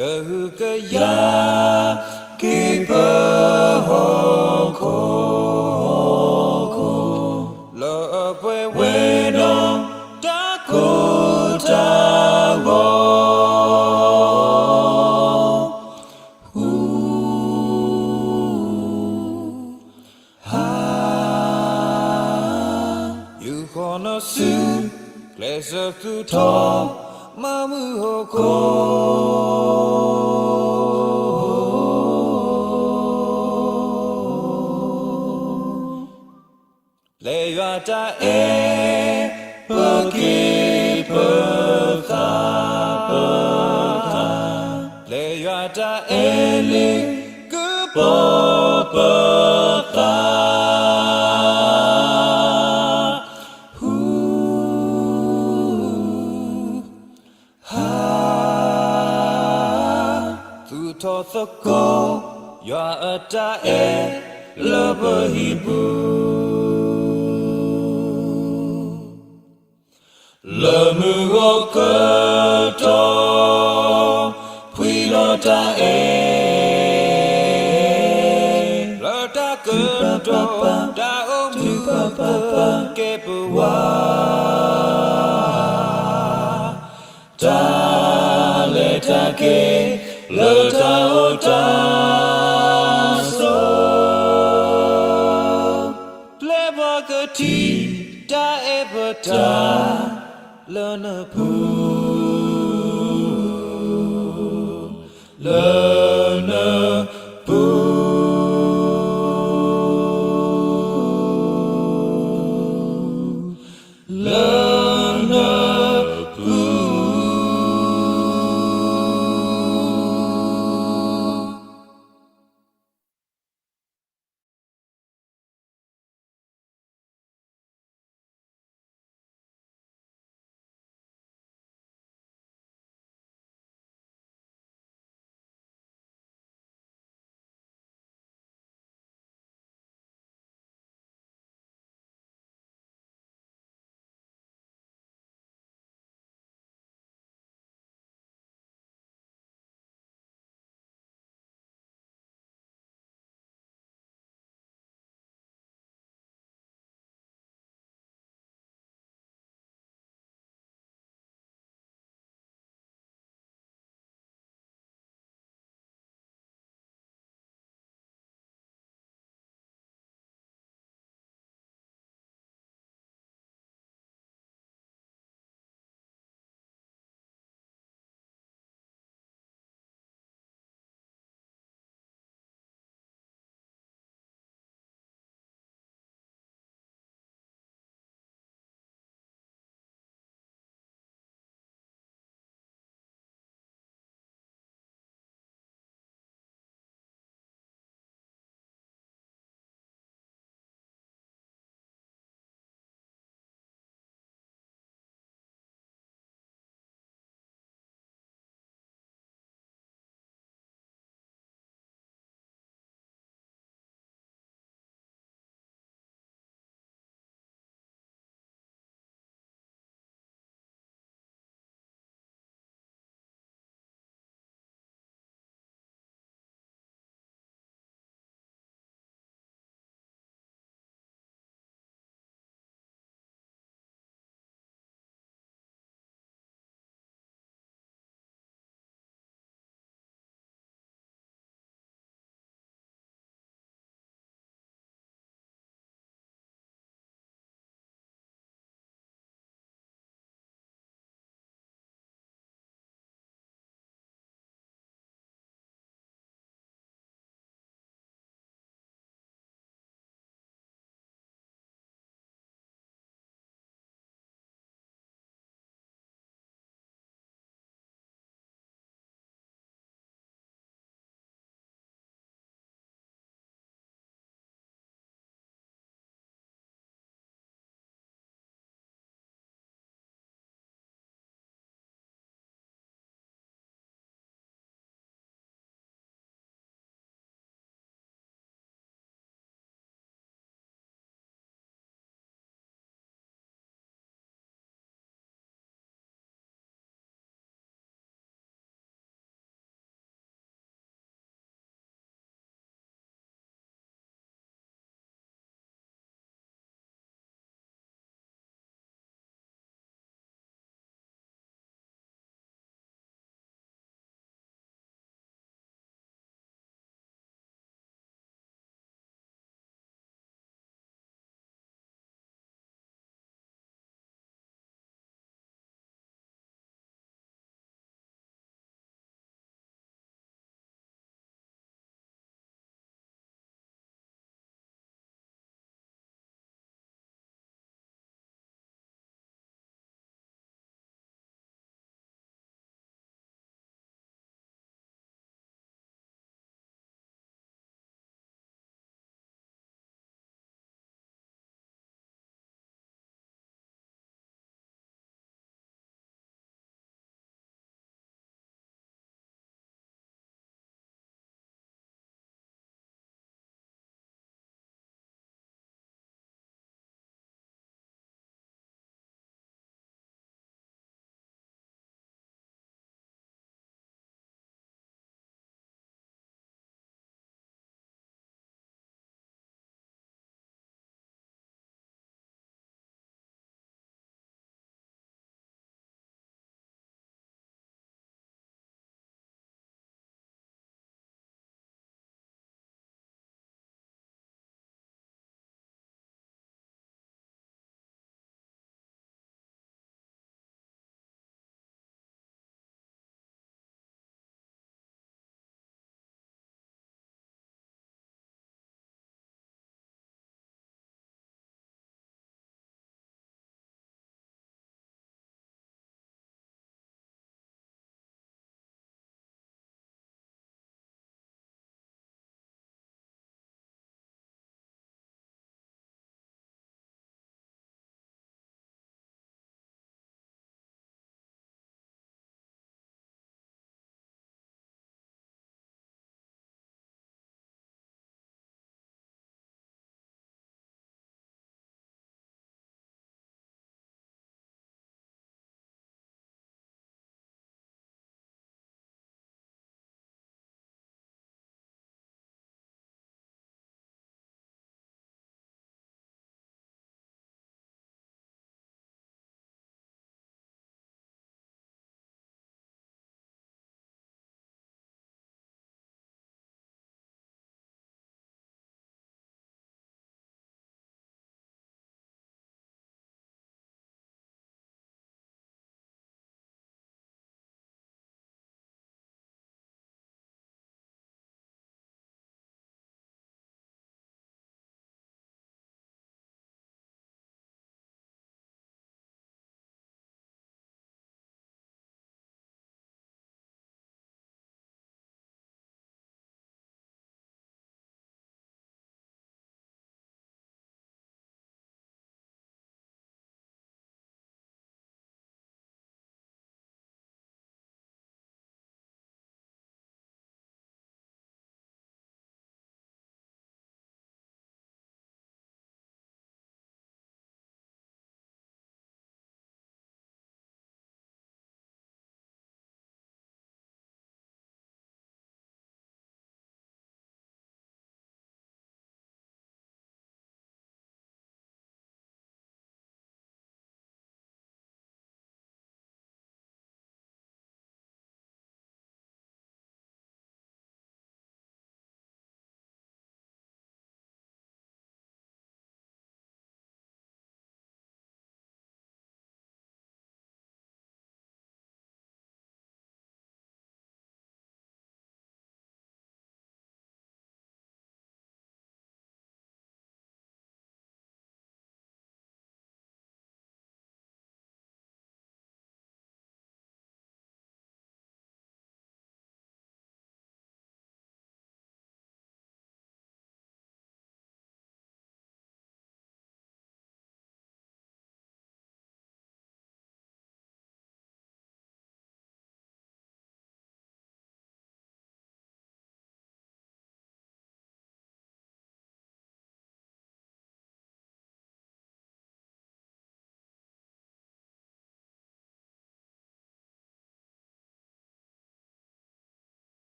ကဟုကယာ်က့ၤပဟီၣ်ခိၣ်, လၢအပှဲၤဝဲဒီးတၢ်ကိၢ်တၢ်ဂီၤ, ဟါ ယူာ်ဃီၤနစု ကျဲးစၢးသူၣ်ထီၣ် မၤမုာ်ဟီၣ်ခိၣ်, လၢယွၤတၢ်အဲၣ် ပက့ၤပသးပသး, လၢယွၤတၢ်အဲၣ်လံ ကပီၤပသး ဟူ ဟါ သူၣ်ထီၣ်သကိး ယွၤအတၢ်အဲၣ်လၢပဟံၣ်ပူၤ, လၢမုၢ်ဂီၤကတီၢ် ဖှံလီၤတၢ်အဲၣ် လၢတၢ်ကတိၤ တၢ်အိၣ်မူ ကဲပဝး တၢ်လဲၤတၢ်က့ၤ လၢတၢ်အိၣ်တၢ်ဆိး, ပျဲၢ်ဘီကထံၣ် တၢ်အဲၣ်ပတၢ် လၢနပူၤ လၢနပူၤ လၢနပူၤ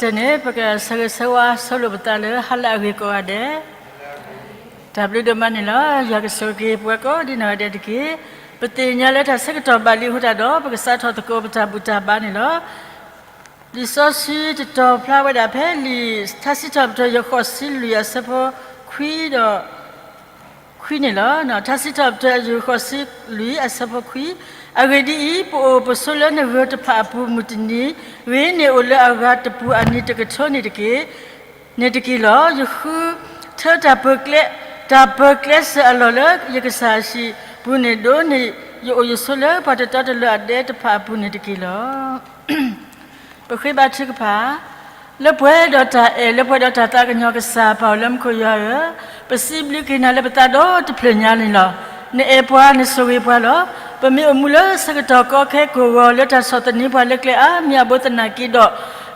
တၢ်န့ၣ် ပကဆၢဂ့ၤဆၢဝါဆိလိာ်ပသးလၢဟါလၢအဂ့ၤကိးဂၤဒဲး, တၢ်ဘျုးဒိၣ်မးန့ၣ်လီၤ. ယွၤကဆိၣ်ဂ့ၤပှၤကိးဒ်နီၢ်ဂၤဒဲးတက့ၢ်. ပသ့ၣ်ညါလၢတၢ်ဆၢကတီၢ်ဘၣ်လံအဃိသတးဒီး ပကစးထီၣ်သကိးပတၢ်ဘူၣ်တၢ်ဘါန့ၣ်လီၤ. လံာ်စီဆှံတတီၤဖျါဝဲဒၣ်ဖဲလံာ်ထါစံးထီၣ်ပတြၢၤ ယဃိးဆံလွံၢ်အဆၢဖိခွံဒီး ခွံန့ၣ်လီၤ. ထါစံးထီၣ်ပတြၢၤ ယဃိးဆံလွံၢ်အဆၢဖိခွံ, အဂ့ၢ်ဒ်အံၤ, ပအိၣ်ပဆိးလၢနဂၢၢ်တဖၣ်အပူၤမုၢ်တနံၤ, ဂ့ၤန့ၢ်အိၣ်လၢအဂၤတပူၤအနံၤတကထိန့ၣ်တက့ၢ်. န့ၣ်တက့ၢ်လီၤ. ယဃုထၢတၢ်ပၢၤကျဲ, တၢ်ပၢၤကျဲစၢၤအလီၢ်လၢယကစၢ်အဟံၣ်ပူၤန့ၣ် ဒိးန့ၢ်ယအိၣ်ယဆိးလၢပှၤတတီတလိၤအဒဲတဖၣ်အပူၤန့ၣ်တက့ၢ်လီၤ. ပဃ့ဘါထုကဖၣ်, လၢပှဲၤဒီးတၢ်အဲၣ် လၢပှဲၤဒီးတၢ်သးကညီၤ ကစၢ်ပၢ်အိၣ်လၢမူခိၣ်ယွၤဧၢ, ပစံးဘျုးက့ၤနၤလၢပသးဒီတဖျၢၣ်ညါန့ၣ်လီၤ. နအဲၣ်ပှၤ နဆိၣ်ဂ့ၤပှၤလီၤ. ပမ့ၢ်အိၣ်မူလၢဆၢကတီၢ်ကီခဲကိၢ်ဂီၤ လၢတၢ်ဆီၣ်သနံးပှၤလၢကျဲအါမံၤအဘိသနာ်က့ဒီး,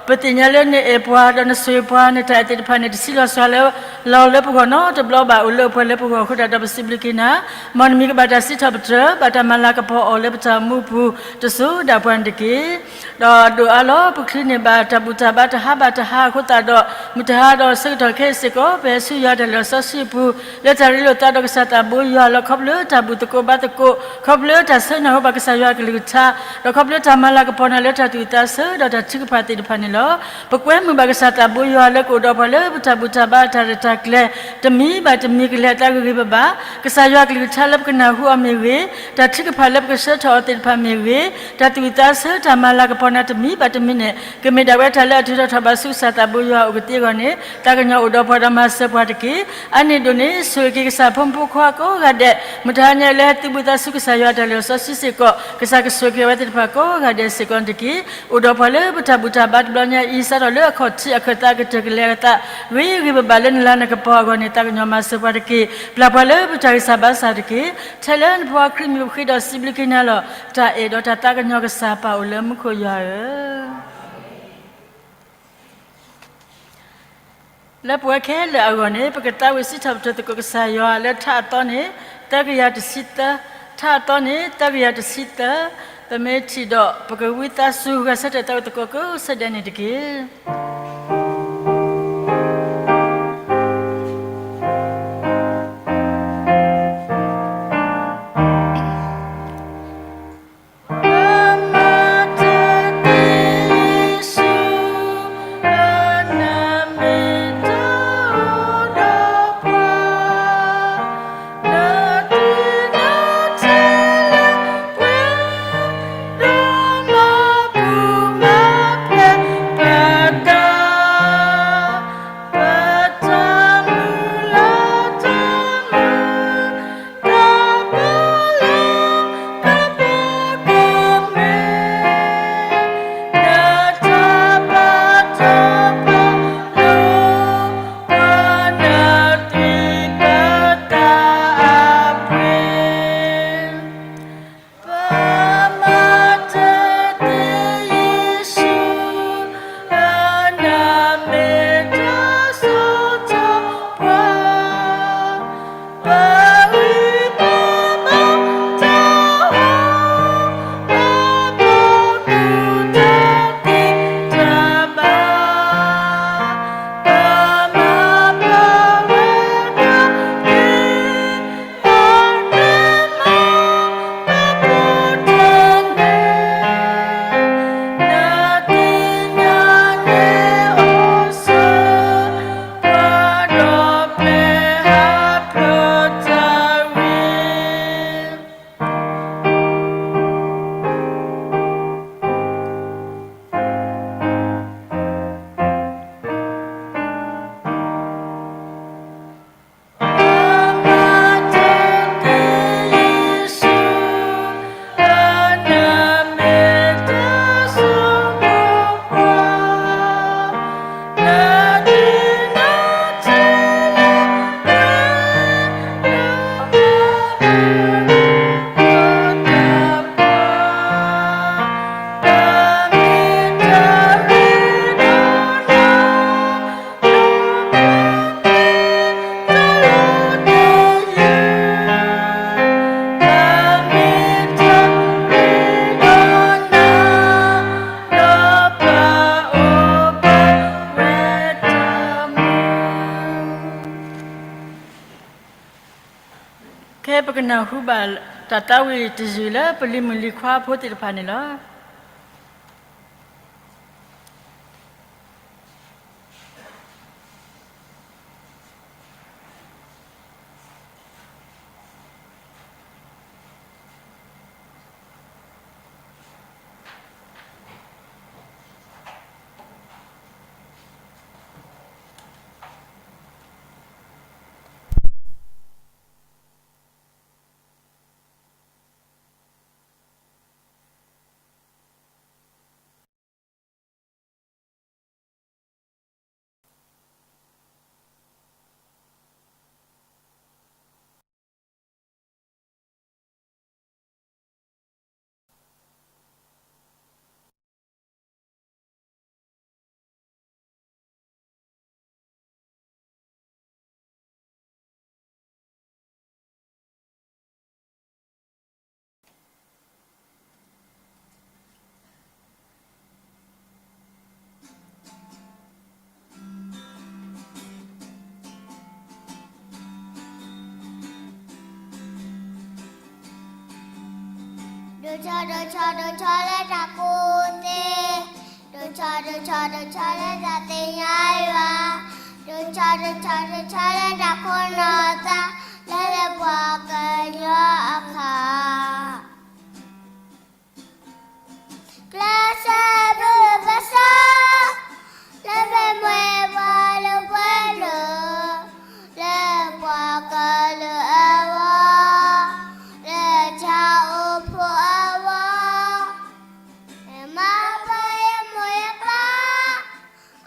ပသ့ၣ်ညါလၢနအဲၣ်ပှၤ ဒီးနဆိၣ်ဂ့ၤပှၤ နတၢ်အဲၣ်သ့ၣ်တဖၣ်န့ၣ် တဆံးလီၤစှၤလၢ လီၤလၢပဂီၢ်နီတဘျီဘၣ် အိၣ်လၢပှၤလၢပဂီၢ်အဃိသတးဒီး ပစံးဘျုးက့ၤနၤ, မ်နမံၤကဘၣ်တၢ်စံးထီၣ်ပတြၢၤ ဘၣ်တၢ်မၤလၤကပီၤအီၤလၢပတၢ်အိၣ်မူအပူၤ တစိၤဒၣ်ပှၤန့ၣ်တက့ၢ်. ဒီးဒိၣ်အါလီၤ ပချုးန့ၢ်ဘၣ်တၢ်ဘူၣ်တၢ်ဘါတဟါဘၣ်တဟါအဃိသတးဒီး မုၢ်တဟါဒီးဆၢကတီၢ်ခဲအံၤစ့ၢ်ကီး ပဟဲဆူယွၤတၢ်လၢာ်စီဆှံအပူၤ လၢတၢ်ရ့လိာ်သးဒီးကစၢ်သးဘိယွၤလီၤ. ခီဖျိလၢတၢ်ဘူၣ်သကိးဘါသကိး, ခီဖျိလၢတၢ်ဆၢနၢ်ဟူဘၣ်ကစၢ်ယွၤအကလုၢ်ကထါ, ဒီးခီဖျိလၢတၢ်မၤလၤကပီၤနၤလၢတၢ်သူၣ်ဝံၣ်သးဆၢ ဒီးတၢ်ထုကဖၣ်သ့ၣ်တဖၣ်န့ၣ်လီၤ. ပကွဲမုာ်ဘၣ်ကစၢ်သးဘိယွၤလၢကအိၣ်ဒီးပှၤလၢပတၢ်ဘူၣ်တၢ်ဘါတၢ်ရဲၣ်တၢ်ကျဲၤ တမံၤဘၣ်တမံၤကလဲၤအသးဂ့ၤဂ့ၤဘၣ်ဘၣ်, ကစၢ်ယွၤအကလုၢ်ကထါလၢပကနၢ်ဟူအီၤမ့ၢ်ဂ့ၤ, တၢ်ထုကဖၣ်လၢပကဆှၢထီၣ်အီၤသ့ၣ်တဖၣ်မ့ၢ်ဂ့ၤ, တၢ်သူၣ်ဝံၣ်သးဆၢတၢ်မၤလၤကပီၤနၤတမံၤဘၣ်တမံၤန့ၣ် ကမ့ၢ်ဒၣ်ဝဲတၢ်လၢအထုးထီၣ်ထီၣ်ဘၣ်ဆူကစၢ်သးဘိယွၤအအိၣ်ကသ့အဂီၢ်န့ၣ် သးကညီၤအိၣ်ဒီးပှၤဒီးမၤစၢၤပှၤတက့ၢ်. အါန့ၢ်ဒိၣ်န့ၣ် ဆိၣ်ဂ့ၤက့ၤကစၢ်ဖိမုၣ်ဖိခွါကိးဂၤဒဲး, မုၢ်တဟါညါအံၤလၢဟဲသုးဘူးသးဆူကစၢ်ယွၤအတၢ်လၢာ်စီဆှံစ့ၢ်ကီး ကစၢ်ကဆိၣ်ဂ့ၤက့ၤဝဲသ့ၣ်တဖၣ်ကိးဂၤဒဲးစ့ၢ်ကီးန့ၣ်တက့ၢ်. အိၣ်ဒီးပှၤလၢပတၢ်ဘူၣ်တၢ်ဘါတဘျီညါအံၤ စးထီၣ်လၢအခီၣ်ထံးအခၢၣ်သးကတၢၢ်ကလဲၤအသး ဂ့ၤဂ့ၤဘၣ်ဘၣ်လၢနလၤနကပီၤအဂီၢ်န့ၣ် သးကညီၤမၤစၢၤပှၤတက့ၢ်. ပျၢ်ပှၤလၢပတၢ်ဂံၢ်စၢ်ဘါစၢ်တက့ၢ်. ထဲလၢနဖိခွါခရံာ်မံၤပဃ့ဒီးစံးဘျုးက့ၤနၤလီၤ. တၢ်အဲၣ်ဒီးတၢ်သးကညီၤကစၢ်ပၢ်အိၣ်လၢမူခိၣ်ယွၤဧၢ လၢပဝဲခဲလၢာ်အဂီၢ်န့ၣ် ပကသးဝံၣ်စံးထီၣ်ပတြၢၤသကိးကစၢ်ယွၤလၢထါအသီန့ၣ် သၢကယၤတဆံသၢ, ထါအသီန့ၣ် သၢကယၤတဆံသၢ, ပမ့ၢ်ထံၣ်ဒီး ပကဝံသးစူၤ ဂဲၤဆၢထၢၣ်သးဝံၣ်သကိးကိးဆၢဒဲးန့ၣ်တက့ၢ်. ခဲအံၤပကနၢ်ဟူဘၣ်တၢ်သးဝံၣ်တယုၢ်လၢပလံၤမုၣ်လံၤခွါဖိသ့ၣ်တဖၣ်န့ၣ်လီၤ. ဒိၣ်ထီၣ်ဒိၣ်ထီၣ်ဒိၣ်ထီၣ် လၢတၢ်ကူၣ်သ့, ဒိၣ်ထီၣ်ဒိၣ်ထီၣ်ဒိၣ်ထီၣ် လၢတၢ်သ့ၣ်ညါယွၤ, ဒိၣ်ထီၣ်ဒိၣ်ထီၣ်ဒိၣ်ထီၣ် လၢတၢ်ခိၣ်နီၢ်သး, လၢလၢပှၤကညီအခါ ကျဲးစၢးဘျုးဘၣ်စီၤ, လၢမ့ၢ်ပှၤလၢပှဲၤဒိၣ်, လၢပှၤကလုာ်အဂီၢ်, လၢတၢ်အိၣ်ဖှိၣ်အဂီၢ်, မၤပှဲၤယမိၢ်ယပၢ်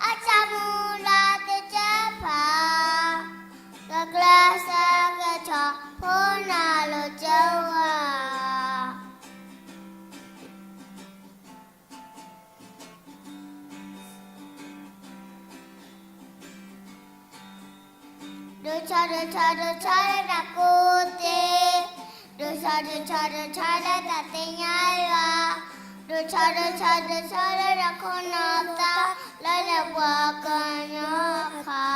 အတၢ်မူလၢ်သ့ၣ်တဖၣ်, ကကျဲးစၢးကဲထီၣ်ဖိနၤလၢကဝၤ ဒိၣ်ထီၣ်ဒိၣ်ထီၣ်ဒိၣ်ထီၣ် လၢတၢ်ကူၣ်သ့, ဒိၣ်ထီၣ်ဒိၣ်ထီၣ်ဒိၣ်ထီၣ် လၢတၢ်သ့ၣ်ညါယွၤ, ဒိၣ်ထီၣ်ဒိၣ်ထီၣ်ဒိၣ်ထီၣ် လၢတၢ်ခိၣ်နီၢ်သး, လၢလၢပှၤကညီအခါ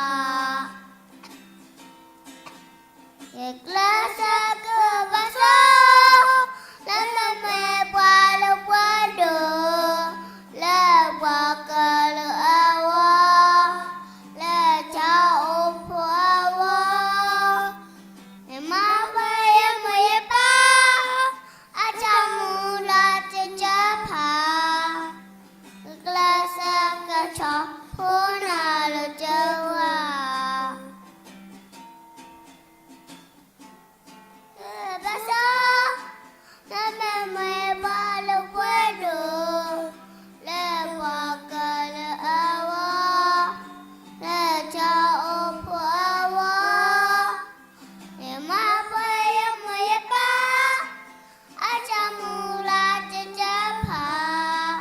ယကျဲးစၢးဘျုးဘၣ်စီၤ, လၢမ့ၢ်ပှၤလၢပှဲၤဒိၣ်, လၢပှၤကလုာ်အဂီၢ်, လၢတၢ်အိၣ်ဖှိၣ်အဂီၢ်, မၤပှဲၤယမိၢ်ယပၢ် အတၢ်မူလၢ်သ့ၣ်တဖၣ်, ကကျဲးစၢးကဲထီၣ်ဖိနၤလၢကဝၤ ဘၣ်စီၤ, လၢမ့ၢ်ပှၤလၢပှဲၤဒိၣ်, လၢပှၤကလုာ်အဂီၢ်, လၢတၢ်အိၣ်ဖှိၣ်အဂီၢ်, မၤပှဲၤယမိၢ်ယပၢ် အတၢ်မူလၢ်သ့ၣ်တဖၣ်,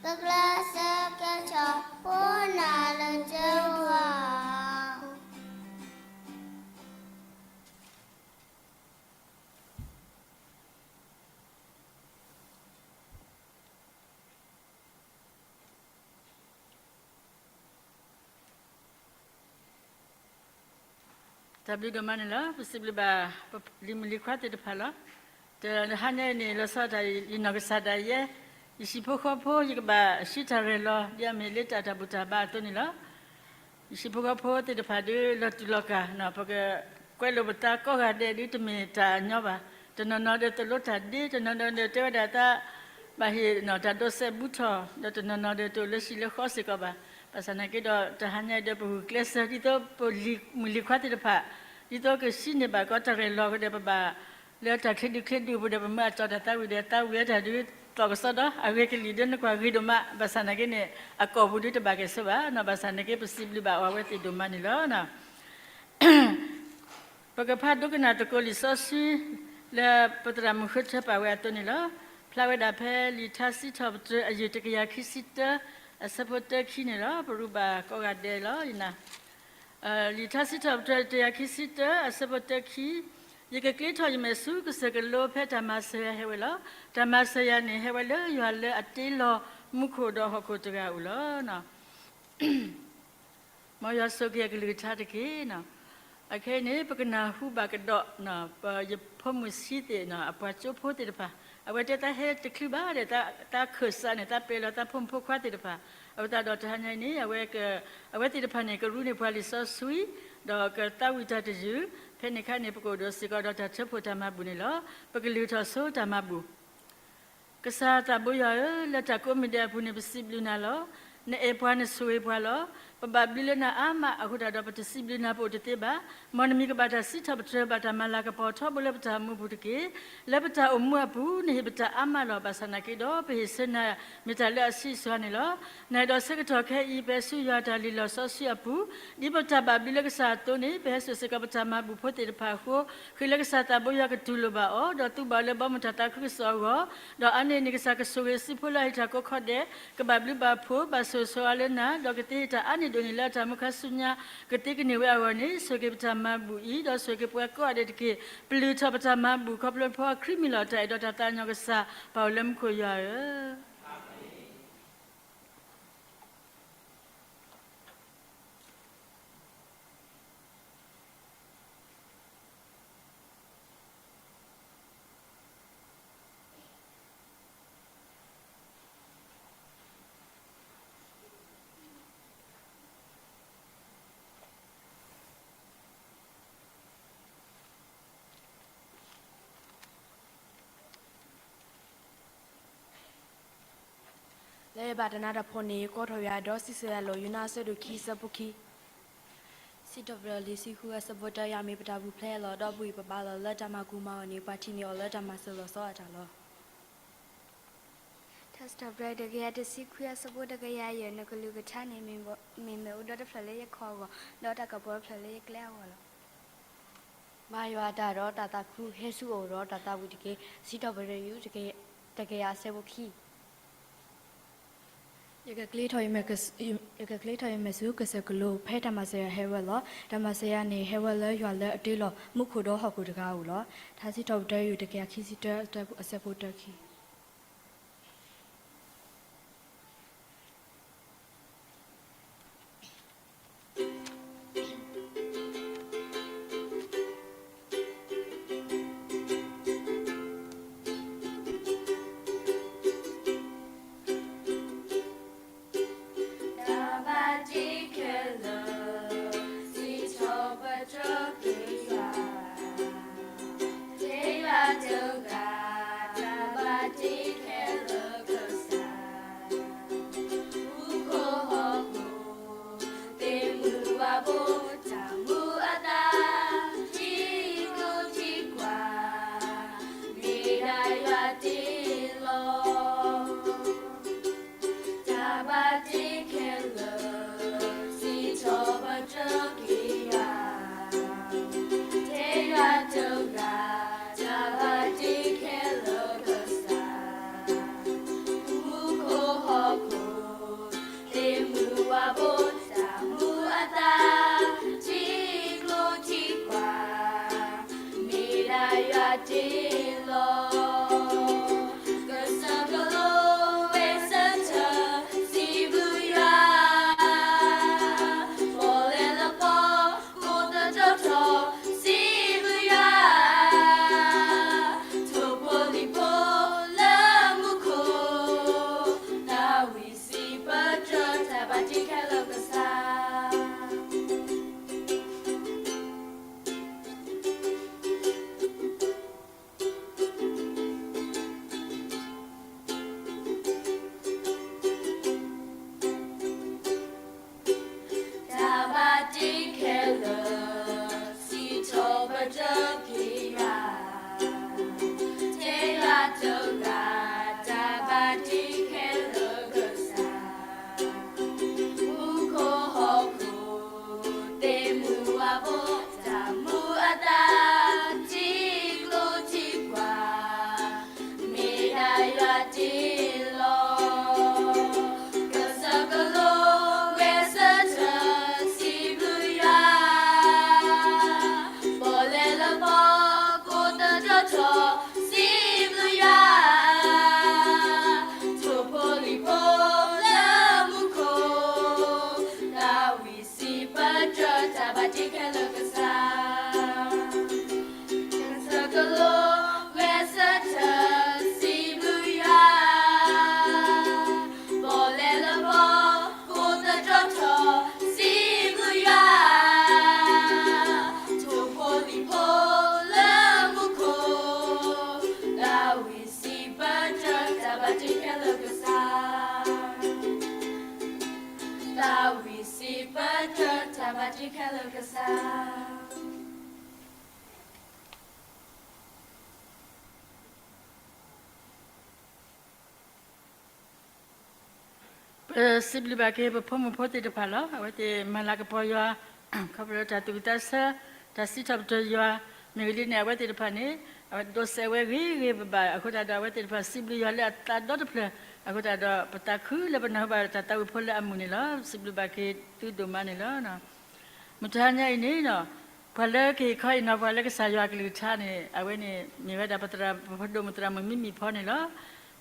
ကကျဲးစၢးကဲထီၣ်ဖိနၤလၢကဝၤ တၢ်ဘျုးဒိၣ်မးန့ၣ်လီၤ. ပစံးဘျုးဘၣ် လံၤမုၣ်လံၤခွါသ့ၣ်တဖၣ်လီၤ. တဟါညါအံၤန့ၣ် လီၤဆီဒၣ်တၢ် ယနီၢ်ကစၢ်ဒၣ်ယဲ, ယဟံၣ်ဖိဃီဖိ ယကဘၣ်ဟံးတၢ်ရဲၣ်လီၤ ဒ်အမ့ၢ်လၢတၢ်တၢ်ဘူၣ်တၢ်ဘါအသိးန့ၣ်လီၤ. ယဟံၣ်ဖိဃီဖိသ့ၣ်တဖၣ်ဒုး လီၤတူာ်လီၤကာ်, ပကကွဲးလိာ်ပသးကိးဂၤဒဲးဒုး တမ့ၢ်တၢ်ညီဘၣ်. တနီၤနီၤဒီးသိၣ်လိတၢ်ဒ့, တနီၤနီၤဒီးတဲဝဲဒၣ်သး ဘၣ်ဟ့ၣ်တၢ်ဒိးစဲးဘူးထီၣ်, ဒီးတနီၤနီၤဒီးတအိၣ်လၢဟံၣ်လၢဃီစ့ၢ်ကီးဘၣ်. ဘၣ်ဆၣ်နာ်က့ဒီး တဟါညါအံၤဒီး ပဂုာ်ကျဲးစၢးဒ်သိးပလံၤမုၣ်လံၤခွါသ့ၣ်တဖၣ် ဒ်သိးကဟံးန့ၢ်ဘၣ်ကီးတၢ်ရဲၣ်လီၤကဒီး ပဘၣ်လၢတၢ်ချ့ဒုးချ့ဒုးအပူၤဒီး ပမၢအတီၢ်တၢ်သးဝံၣ်ဒီး သးဝံၣ်အတၢ်ဒုး သီၣ်ကစီဒီး အဂ့ၤကလံၣ်ဒုး နကွၢ်ဂ့ၤဒိၣ်မး. ဘၣ်ဆၣ်နာ်က့န့ၣ် အကိာ်ပူၤဒုးတဘၣ်ကဲဆိးဘၣ်နီၤ. ဘၣ်ဆၣ်နာ်က့ ပစံးဘျုးဘၣ်အဝဲသ့ၣ်ဒိၣ်မးန့ၣ်လီၤ. ပကဖးဒိကနၣ်သကိးလံာ်စီဆှံ လၢပသရၣ်မုၣ်ဃုထၢပာ်ဝဲအသိးန့ၣ်လီၤ. ဖျါဝဲဒၣ်ဖဲလံာ်ထါစံးထီၣ်ပတြၢၤ အယုၢ်တကယၤခံဆံတၢ အဆၢဖိတၢခံန့ၣ်လီၤ. ပရူးဘၣ်ကိးဂၤဒဲးလီၤ. လံာ်ထါစံးထီၣ်ပတြၢၤ တကယၤခံဆံတၢ အဆၢဖိတၢခံ, ယကကျ့ထီၣ်ယမဲာ်ဆူကစၢၢ်ကလိ ဖဲတၢ်မၤစၢၤယၤဟဲဝဲလီၤ. တၢ်မၤစၢၤယၤန့ၣ် ဟဲဝဲလၢယွၤလၢအတ့လီၤမူခိၣ်ဒီးဟီၣ်ခိၣ်တဂၤအအိၣ်လီၤ. မ်ယွၤဆိၣ်ဂ့ၤအကလုၢ်ကထါတက့ၢ်. အခဲအံၤန့ၣ် ပကနၢ်ဟူဘၣ်ကဒီး ပယဖိမုၣ်ဆံးသ့ၣ် အပှၤကၠိဖိသ့ၣ်တဖၣ် အဝဲတဲတၢ်ဟဲတချုးဘၣ်ဒီး တၢ်ခၢၣ်စးန့ၣ် တၢ်ပဲာ်လီၤတၢ်ဖိမုၣ်ဖိခွါသ့ၣ်တဖၣ် အဃိသတးဒီးတဟါညါအံၤန့ၣ် အဝဲသ့ၣ်တဖၣ်န့ၣ် ကရူၢ်န့ၢ်ပှၤလံာ်စီဆှံ ဒီးကသးဝံၣ်တၢ်တယုၢ် ဖဲန့ၣ်အခါန့ၣ် ပကအိၣ်ဒီးစ့ၢ်ကီးဒီးတၢ်ထၢဖှိၣ်တၢ်မၤဘူၣ်န့ၣ်လီၤ. ပကလုၢ်ထီၣ်ဆိတၢ်မၤဘူၣ် ကစၢ်သးဘိယွၤဧၢ, လၢတၢ်ကိးမံၤဒဲးအပူၤန့ၣ် ပစံးဘျုးနၤလီၤ. နအဲၣ်ပှၤနဆိၣ်ဂ့ၤပှၤလီၤ. ပဘၣ်ဘျုးလၢနၤအါမး အဃိသတးဒီး ပတစံးဘျုးနၤပအိၣ်တသ့ဘၣ်. မ်နမံၤကဘၣ်တၢ်စံးထီၣ်ပတြၢၤ ဘၣ်တၢ်မၤလၤကပီၤထီဘိလၢပတၢ်အိၣ်မူအပူၤတက့ၢ်. လၢပတၢ်အိၣ်မူအပူၤ နဟ့ၣ်ပတၢ်အါမးလီၤ. ဘၣ်ဆၣ်နာ်က့ဒီး ပဟ့ၣ်ဆၢနၤ မ့ၢ်တၢ်လၢအဆံးအစှၤန့ၣ်လီၤ. နအဲၣ်ဒိးဆၢကတီၢ်ခဲအံၤ ပဟဲဆူယွၤတၢ်လံၢ်လီၢ်စီဆှံအပူၤ, ဒ်ပတၢ်ဘၣ်ဘျုးလၢကစၢ်အသိးန့ၣ် ပဟဲစိာ်စ့ၢ်ကီးပတၢ်မၤဘူၣ်ဖိသ့ၣ်တဖၣ်အဃိ, ဃ့လၢကစၢ်သးဘိယွၤကတူၢ်လိာ်ဘၣ်အီၤ, ဒီးသူဘၣ်အီၤလၢဘီမုၢ်တၢ်သးခုကစီၣ်အဂီၢ်, ဒီးအါန့ၢ်န့ၢ်ကစၢ်ကဆိၣ်ဂ့ၤစုဖိလၢအဟ့ၣ်တၢ်ကိးခီဒဲး, ကဘၣ်ဘျုးဘၣ်ဖှိၣ် ဘၣ်ဆိၣ်ဂ့ၤဆိၣ်ဝါလၢနၤ, ဒီးကသ့ဟ့ၣ်တၢ်အါန့ၢ်ဒိၣ်န့ၢ်လၢအတၢ်မူခါဆူညါ ကသ့ကန့ၢ်ဝဲအဂီၢ်န့ၣ် ဆိၣ်ဂ့ၤပတၢ်မၤဘူၣ်အံၤ, ဒီးဆိၣ်ဂ့ၤပှၤကိးဂၤဒဲးတက့ၢ်. ပလုၢ်ထီၣ်ပတၢ်မၤဘူၣ် ခီဖျိလၢဖိခွါခရံာ်မံၤလီၤ. တၢ်အဲၣ်ဒီးတၢ်သးကညီၤကစၢ် ပၢ်အိၣ်လၢမူခိၣ်ယွၤဧၢ. လၢယဘၣ်တနၣ်တၢ်ဖိန့ၣ် ကိးထီၣ်ယွၤဒီးစံးဆၢယၤလီၤ. ယိၤနါအဆၢဒိၣ်ခံ အဆၢဖိခံ စံးထီၣ်ပတြၢၤလံာ်ဆံဃုအဆၢဖိတၢ ယွၤမ့ၢ်ပတၢ်ပူၤဖျဲးလီၤ. ဒီးပဝံၣ်ပဘါလီၤ. လၢတၢ်မၤကူမၤဂီၤန့ၣ် ပှၤထံၣ်န့ၢ်အီၤလၢတၢ်မၤစၢၤလီၤဆီအတၢ်လီၤ. ထါစံးထီၣ်ပတြၢၤတကယၤတဆံခွံအဆၢဖိတကယၤယဲၢ်, နကလုၢ်ကထါန့ၣ် မ့ၢ်မ့ၢ်အိၣ်ဒီတဖျၢၣ်လၢယခီၣ်အဂီၢ်, ဒီးတၢ်ကပီၤတဖျၢၣ်လၢယကျဲအဂီၢ်လီၤ. မၤယွၤအတၢ်ဒီးတၢ်သးခု ဟဲဆူအအိၣ်ဒီးတၢ်သးဝံၣ်တက့ၢ်. စံးထီၣ်ပတြၢၤ တကယၤအဆၢဖိခံ ယကချ့ထီၣ်ယမဲာ်ဆူကစၢၢ်ကလိၤ ဖဲတၢ်မၤစၢၤယၤဟဲဝဲလီၤ. တၢ်မၤစၢၤယၤန့ၣ် ဟဲဝဲလၢယွၤလၢအတ့လီၤမူခိၣ်ဒီးဟီၣ်ခိၣ်တဂၤအအိၣ်လီၤ. ထါစံးထီၣ်ပတြၢၤ တကယၤခံဆံတၢ အဆၢဖိတၢခံတၢ်ဘၣ်တ့ခဲလၢာ် စံးထီၣ်ပတြၢၤက့ၤယွၤ, တ့ယွၤတဂၤ, တၢ်ဘၣ်တ့ခဲလၢာ်ကစၢ်, မူခိၣ်ဟီၣ်ခိၣ် သ့ၣ်မုၢ်ဝါဘိ တၢ်မူအသး ထံကျိထံကွၢ် မ့ၢ်ဒၣ်ယွၤတ့လီၤ. တၢ်ဘၣ်တ့ခဲလၢာ် စံးထီၣ်ပတြၢၤက့ၤယွၤ, တ့ယွၤတဂၤ, တၢ်ဘၣ်တ့ခဲလၢာ်ကစၢ်, မူခိၣ်ဟီၣ်ခိၣ် သ့ၣ်မုၢ်ဝါဘိ တၢ်မူအသး ထံကျိထံကွၢ် မ့ၢ်ဒၣ်ယွၤတ့လီၤ. ကစၢၢ်ကလိဝဲစၢထၢၣ် စံးဘျုးယွၤ, ပီၣ်လဲၣ်လၢပီၣ် ကိးသတြီထီၣ် စံးဘျုးယွၤ, ထိၣ်ဖိလံၣ်ဖိလၢမူခိၣ်, သးဝံၣ်စံးပတြၢၤ တၢ်ဘၣ်တ့ခဲလၢာ်ကစၢ်. တၢ် ပစံးဘျုးဘၣ်က့ၤပဖိမုၣ်ဖိသ့ၣ်တဖၣ်လီၤ. အဝဲသ့ၣ်မၤလၤကပီၤယွၤ ခီဖျိတၢ်သူၣ်ဝံၣ်သးဆၢ, တၢ်စံးထီၣ်ပတြၢၤယွၤ, မ့ၢ်ဂ့ၤဒ်န့ၣ် အဝဲသ့ၣ်တဖၣ်န့ၣ် အဝဲဒိးစဲးဝဲဂ့ၤဂ့ၤဘၣ်ဘၣ် အဃိသတးဒီး အဝဲသ့ၣ်တဖၣ်စံးဘျုးယွၤလၢအသးဒီတဖျၢၣ် အဃိသတးဒီး ပသးခုလၢပနၢ်ဟူဘၣ်တၢ်သးဝံၣ်ဖိလၢအမုာ်န့ၣ်လီၤ. စံးဘျုးဘၣ်က့ၤသုဒိၣ်မးန့ၣ်လီၤ. မုၢ်တဟါညါအံၤန့ၣ် ပှၤလၢကဟ့ၣ်ခီဟ့ၣ်နီၤပှၤလၢကစၢ်ယွၤအကလုၢ်ကထါန့ၣ် အဝဲန့ၣ် မ့ၢ်ဝဲဒၣ်ပသရၣ် ပဖိဒိၣ်မုၣ်သရၣ်မုၣ်မံမံၣ်ဖီန့ၣ်လီၤ.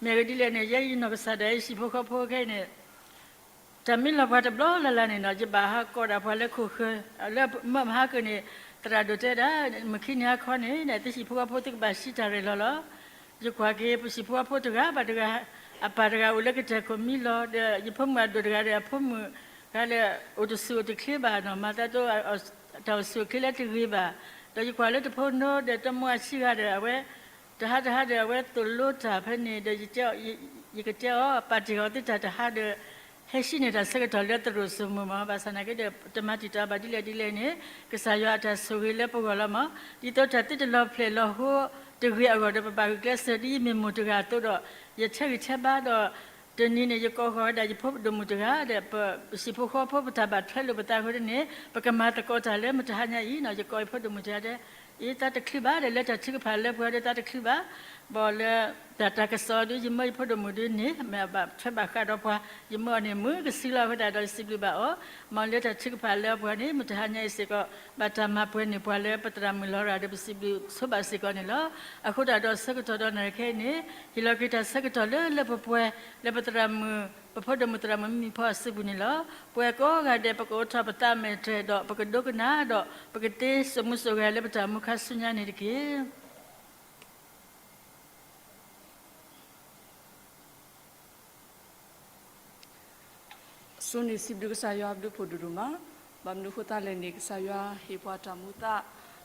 မ့ၢ်အဂ့ၢ်ဒ်လဲၣ်န့ၣ် ယဲယနီၢ်ကစၢ်ဒၣ် ယဟံၣ်ဖိဃီဖိခဲအံၤန့ၣ် တၢ်မ့ၢ်လီၤပှၤတဘျီလၢ်လၢ်န့ၣ်နီၤ ယဘၣ်ဟးကိးဒၣ်ပှၤလၢခိၣ်ဃၢၤ လၢမၢမဟါကၢၣ်န့ၣ် သရၣ်ဒိၣ်တဲဒၣ် မုၢ်ခံနံၤဟါခီန့ၣ် သုဟံၣ်ဖိဃီဖိသုကဘၣ်စံးတၢ်ရဲၣ်လီၤလီၤ. ယကွၢ်က့ၤ ပဟံၣ်ဖိဃီဖိတဂၤဘၣ်တဂၤ အပၢ်တဂၤအိၣ်လၢကတၢၢ်ခိၣ်မံလီၤ ဒီးယဖိမုၣ်အဒိၣ်တဂၤဒီးအဖိမုၣ်တဂၤဒီး အိၣ်တဆူၣ်အိၣ်တချ့ဘၣ်နီၤ မၤသးဒ်သိး တၢ်အိၣ်ဆူၣ်အိၣ်ချ့လၢတဂ့ၤဘၣ်. ဒီးယကွၢ်လၢတဖိနီဒီးတမိၢ်အဆံဂၤဒီး အဝဲ တဟါတဟါဒီး အဝဲသိၣ်လိတၢ်ဖဲန့ၣ်ဒီး ယကတဲအီၤ ပာ်တ့ၢ်အီၤသုတၢ်တဟါဒီး ဟဲဟံးန့ၢ်တၢ်ဆၢကတီၢ်လၢသရိာ်စိမိၤမး ဘၣ်ဆၣ်သနာ်က့ဒီး တမၤတံာ်တာ်ဘၣ်ဒ်လဲၣ်ဒ်လဲၣ်န့ၣ် ကစၢ်ယွၤအတၢ်ဆိၣ်ဂ့ၤလၢပဂီၢ်လီၤမး. ဒ်သိးတၢ်သုတလီၤဖျဲၣ်လီၤဟိတဂ့ၤအဂီၢ်ဒီး ပဘၣ်ဂုာ်ကျဲးစၢးဒ်ယမ့ၢ်မိၢ်တဂၤအသိးဒီး ယထဲဂံၢ်ထဲဘါဒီး တနံၤန့ၣ် ယကိးဃီၤဝဲဒၣ်ယဖိဒိၣ်မုၣ်တဂၤဒီး ပဟံၣ်ဖိဃီဖိပတၢ်ဘၣ်ထွဲလိာ်ပသးအဃိန့ၣ် ပကမၤသကိးတၢ်လၢမုၢ်တဟါညါအံၤနီၤ ယကိးယဖိဒိၣ်မုၣ်တဂၤဒီး အ့ သးတချုးဘၣ်ဒီး လၢတၢ်ထုကဖၣ်လၢပှၤဒီးသးတချုးဘၣ် ဘၣ်လၢ တၢ်တၢ်ကစီၣ်ဒီး ယမၢယဖိဒိၣ်မုၣ်ဒ်န့ၣ် မ့ၢ်အဘၣ်ထွဲဘၣ်ဃးဒီးပှၤ ယမၢအီၤန့ၣ် မုာ်ကစုလီၤအဃိသတးဒီး စံးဘျုးဘၣ်အီၤ မ်လၢတၢ်ထုကဖၣ်လၢပှၤန့ၣ် မုၢ်တဟါညါအံၤစ့ၢ်ကီး ဘၣ်တၢ်မၤပှဲၤန့ၢ်ပှၤလၢပသရၣ်မုၣ်လီၤရၤဒီး ပစံးဘျုးဆိဘၣ်စ့ၢ်ကီးန့ၣ်လီၤ. အဃိသတးဒီးဆၢကတီၢ်ဒီးနၤခဲအံၤန့ၣ် ဟ့ၣ်လီၤက့ၤတၢ်ဆၢကတီၢ်လၢလၢပှဲၤပှဲၤ လၢပသရၣ်မုၣ် ပဖိဒိၣ်မုၣ်သရၣ်မုၣ်မံမံၣ်ဖီအစုပူၤန့ၣ်လီၤ. ပှၤကိးဂၤဒဲး ပကအိးထီၣ်ပသးမဲာ်တြဲၤဒီး ပကဒိကနၣ်ဒီး ပကသ့စိာ်မူစိာ်ဂဲၤလၢပတၢ်မူခါဆူညါန့ၣ်တက့ၢ်. အဆိန့ၣ် စံးဘျုးကစၢ်ယွၤဘျုးဖှိၣ်ဒိၣ်ဒိၣ်မး, ဘၣ်မနုၤအဃိသတးလဲၣ်န့ၣ် ကစၢ်ယွၤဟ့ၣ်ပှၤတၢ်မူသး,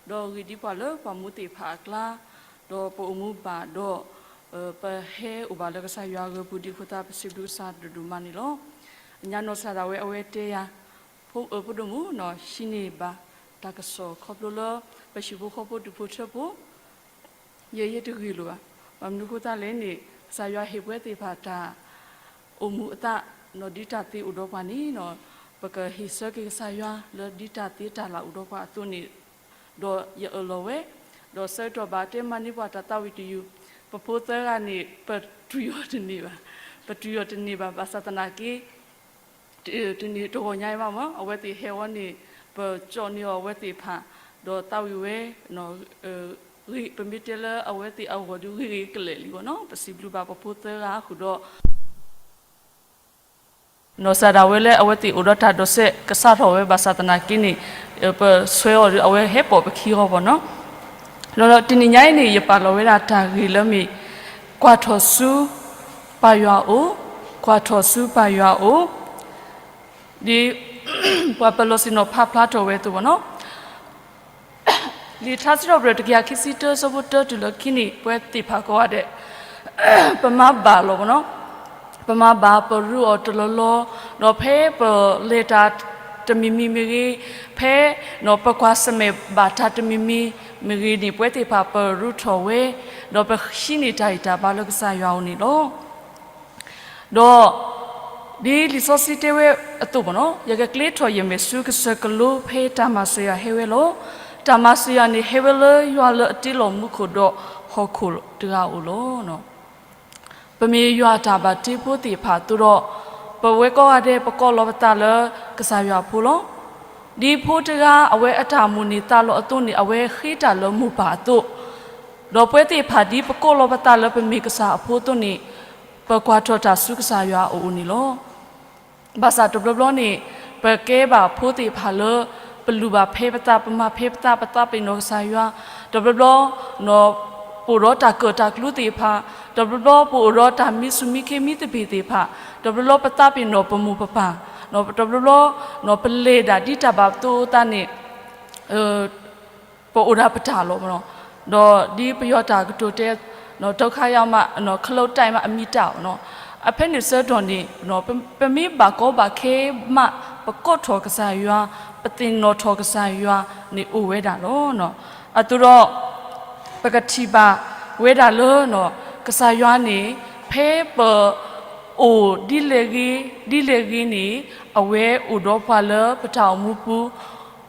ဒီးဂ့ၤဒ်ပှၤလၢပှၤမူသ့ၣ်တဖၣ်အကျါ, ဒီးပအိၣ်မူဘၣ်ဒီး ပဟဲအိၣ်ဘၣ်လၢကစၢ်ယွၤအဂီၢ်ပူၤဒ်အဃိသတး ပစံးဘျုးကစၢ်ဒိၣ်ဒိၣ်မးန့ၣ်လီၤ. ညါနီၢ်ကစၢ်ဒၣ်ဝဲအဝဲတဲယၤ, ဖိဒိၣ်မုၣ်နီၤ ဟံးန့ၢ်ဘၣ်တၢ်ကစီၣ်ခီဖျိလၢ ပဟံၣ်ဖိဃီဖိဒူၣ်ဖိထၢဖိ ယဲယဲတဂ့ၤလိာ်ဘၣ်. ဘၣ်မနုၤအဃိသတးလဲၣ်န့ၣ် ကစၢ်ယွၤဟ့ၣ်ပှၤသ့ၣ်တဖၣ်တၢ် အိၣ်မူအသးနီၤ ဒ်တၢ်သ့အိၣ်ဒီးပှၤန့ၣ်နီၤ ပကဟ့ၣ်ဆၢက့ၤကစၢ်ယွၤလၢဒ်တၢ်သ့တၢ်လၢ်အိၣ်ဒီးပှၤအသိးန့ၣ်, ဒီးယအၢၣ်လီၤဝဲ, ဒီးဆၢကတီၢ်ဘၣ်တဲမၤန့ၢ်ပှၤတၢ်သးဝံၣ်တယုၢ်, ပဖိသၢဂၤန့ၣ် ပတုၤအီၤတန့ၢ်ဘၣ်, ပတုၤအီၤတန့ၢ်ဘၣ် ဘၣ်ဆၣ်သနာ်က့ တနံၤတဂီၤညါအံၤဘၣ်မး အဝဲသ့ၣ်ဟဲဝဲန့ၣ် ပကၠီန့ၢ်အီၤအဝဲသ့ၣ်တဖၣ်, ဒီးသးဝံၣ်ဝဲ, ပမ့ၢ်တဲလၢအဝဲသ့ၣ်အဂီၢ်ဒီးဂ့ၤဂ့ၤကလဲာ်လံဘၣ်နီၤ ပစံးဘျုးဘၣ်ပဖိသၢဂၤဃုာ်ဒီး နီၢ်ကစၢ်ဒၣ်ဝဲလၢအဝဲသ့ၣ်အိၣ်ဒီးတၢ်ဒိးစဲးကစးထီၣ်ဝဲဘၣ်ဆၣ်သနာ်က့န့ၣ်, ပဆှၢအီၤဒီးအဝဲဟဲပိာ်ပခံဂီၢ်ဘၣ်နီၤ. ဒီးတနံၤညါအံၤန့ၣ် ယပာ်လီၤဝဲဒၣ်တၢ်ဂ့ၢ်လၢမ့ၢ် ကွၢ်ထီၣ်ဆူပၢ်ယွၤအအိၣ်, ကွၢ်ထီၣ်ဆူပၢ်ယွၤအအိၣ်, ဒ်ပှၤပၢၤလီၢ်ဆ့ၣ်နီၤဖးဖျါထီၣ်ဝဲအသိးဘၣ်နီၤ လံာ်ထါစံးထီၣ်ပတြၢၤတကယၤခံဆံတၢ ဆၢဖိတၢတုၤလၢခံန့ၣ် ပဝဲသ့ၣ်တဖၣ်ကိးဂၤဒဲး ပမၤဘၣ်လီၤဘၣ်နီၤ, ပမၤဘၣ်ပရူးအီၤတလီၢ်လီၢ်, ဒီးဖဲပလဲၤတၢ်တမံၤမံၤမ့ၢ်ဂ့ၤ, ဖဲပကွၢ်ဆၢၣ်မဲာ်ဘၣ်တၢ်တမံၤမံၤမ့ၢ်ဂ့ၤန့ၣ် ပဝဲသ့ၣ်တဖၣ်ပရူးထီၣ်ဝဲ, ဒီးပဟံးန့ၢ်တၢ်ဂံၢ်တၢ်ဘါလၢကစၢ်ယွၤအအိၣ်န့ၣ်လီၤ. ဒီး ဒ်လံာ်စီဆှံတဲဝဲအသိးဘၣ်နီၤ, ယကကျ့ထီၣ်ယမဲာ်ဆူကစၢၢ်ကလိဖဲတၢ်မၤစၢၤယၤဟဲဝဲလီၤ. တၢ်မၤစၢၤယၤန့ၣ်ဟဲဝဲလၢယွၤလၢအတ့လီၤမူခိၣ်ဒီးဟီၣ်ခိၣ်တဂၤအအိၣ်လီၤ. ပမ့ၢ်ယွၤအတၢ်ဘၣ်တ့ဖိသ့ၣ်တဖၣ်အသိးဒီး ပဝဲကိးဂၤဒဲး ပကိးလီၤပသးလၢကစၢ်ယွၤအဖိလီၤ. ဒ်ဖိတဂၤအဝဲအတၢ်မိၣ်န့ၢ်သးလီအသိးန့ၣ် အဝဲဃ့တၢ်လၢမိၢ်ပၢ်အသိး, ဒီးပဝဲသ့ၣ်တဖၣ်ဒ်ပကိးလီၤပသးလၢပမ့ၢ်ကစၢ်အဖိအသိးန့ၣ်, ပကွၢ်ထီၣ်တၢ်ဆူကစၢ်ယွၤအအိၣ်န့ၣ်လီၤ. ဘၣ်ဆၣ်တဘျီဘျီန့ၣ် ပကဲဘၣ်ဖိသ့ၣ်တဖၣ်လၢ ပလူၤဘၣ်ဖဲပသး ပမၤဖဲပသး ပသးပ့ၤနီၣ်ကစၢ်ယွၤ, တဘျီဘျီ ပအိၣ်ဒီးတၢ်ကၢၣ်တၢ်ကျူသ့ၣ်တဖၣ်, တဘျီဘျီပအိၣ်ဒီးတၢ်မံဆူၣ်မံခ့မံသပ့ၤသ့ၣ်တဖၣ်, တဘျီဘျီပသးပ့ၤနီၣ်ပမိၢ်ပပၢ်, တဘျီဘျီ ပလဲၤဒၣ်ဒ်တၢ်ဘၣ်ပသိးအသးန့ၣ် ပအိၣ်ဒၣ်ပတၢ်လီၤ. ဒီးဒ်ပယီၤတၢ်ကတိၤတဲ ဒုက္ခရောက်မှ ခလုတ်တိုက်မှ အမြင့်တတ် အဖဲန့ၣ်ဆၢကတီၢ်န့ၣ် ပမ့ၢ်ဘၣ်ကီဘၣ်ခဲမး ပကိးထီၣ်ကစၢ်ယွၤ ပသ့ၣ်နီၣ်ထီၣ်ကစၢ်ယွၤန့ၣ်အိၣ်ဝဲဒၣ်လီၤ. အသိးဒီး ပကထံၣ်ဘၣ်ဝဲဒၣ်လၢ ကစၢ်ယွၤန့ၣ် ဖဲပ အိၣ်ဒ်လဲၣ်ဂ့ၤ ဒ်လဲၣ်ဂ့ၤန့ၣ် အဝဲအိၣ်ဒီးပှၤလၢပတၢ်အိၣ်မူပူၤ,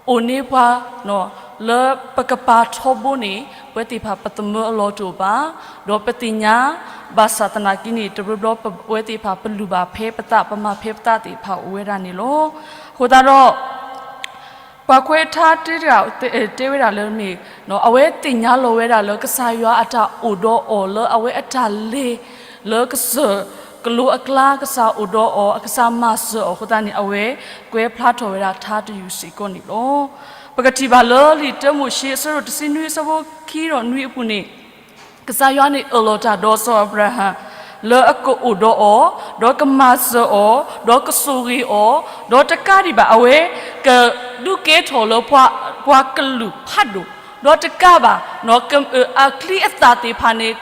အိၣ်န့ၢ်ပှၤ လၢပကပၤထီဘိန့ၣ် ပဝဲသ့ၣ်တဖၣ်ပသမၢအလီၢ်တအိၣ်ဘၣ်, ဒီးပသ့ၣ်ညါ ဘၣ်ဆၣ်သနာ်က့န့ၣ် တဘျီဘျီပဝဲသ့ၣ်တဖၣ်ပလူၤဘၣ်ဖဲပသး ပမၤဖဲပသးသ့ၣ်တဖၣ်အိၣ်ဝဲဒၣ်န့ၣ်လီၤ. အဃိသတးဒီး ပှၤကွဲးထါတဲတဂၤ တဲဝဲဒၣ်လၢမ့ၢ် အဝဲသ့ၣ်ညါလီၤဝဲဒၣ်လၢကစၢ်ယွၤအတၢ်အိၣ်ဒီးအီၤ လၢအဝဲအတၢ်လဲၤ လၢကစၢၢ်ကလိအကျါ ကစၢ်အိၣ်ဒီးအီၤ ကစၢ်မၤစၢၤအီၤအဃိသတးန့ၣ် အဝဲကွဲးဖျါထီၣ်ဝဲဒၣ်ထါတယုၢ်စ့ၢ်ကီးန့ၣ်လီၤ. ပကထံၣ်ဘၣ်လၢလံာ်တၢမိၤၡ့အဆၢဒိၣ်တဆံနွံ အဆၢဖိခံဒီးနွံအပူၤန့ၣ် ကစၢ်ယွၤန့ၣ်အၢၣ်လီၤတၢ်ဒီးစီၤအၤဘြၤဟၣ် လၢအကအိၣ်ဒီးအီၤ, ဒီးကမၤစၢၤအီၤ, ဒီးကဆိၣ်ဂ့ၤအီၤ, ဒီးတကးဒံးဘၣ် အဝဲကဒုးကဲထီၣ်လၢပှၤကလုာ်ဖးဒိၣ်, ဒီးတကးဘၣ် အချံအသၣ်သ့ၣ်တဖၣ်န့ၣ်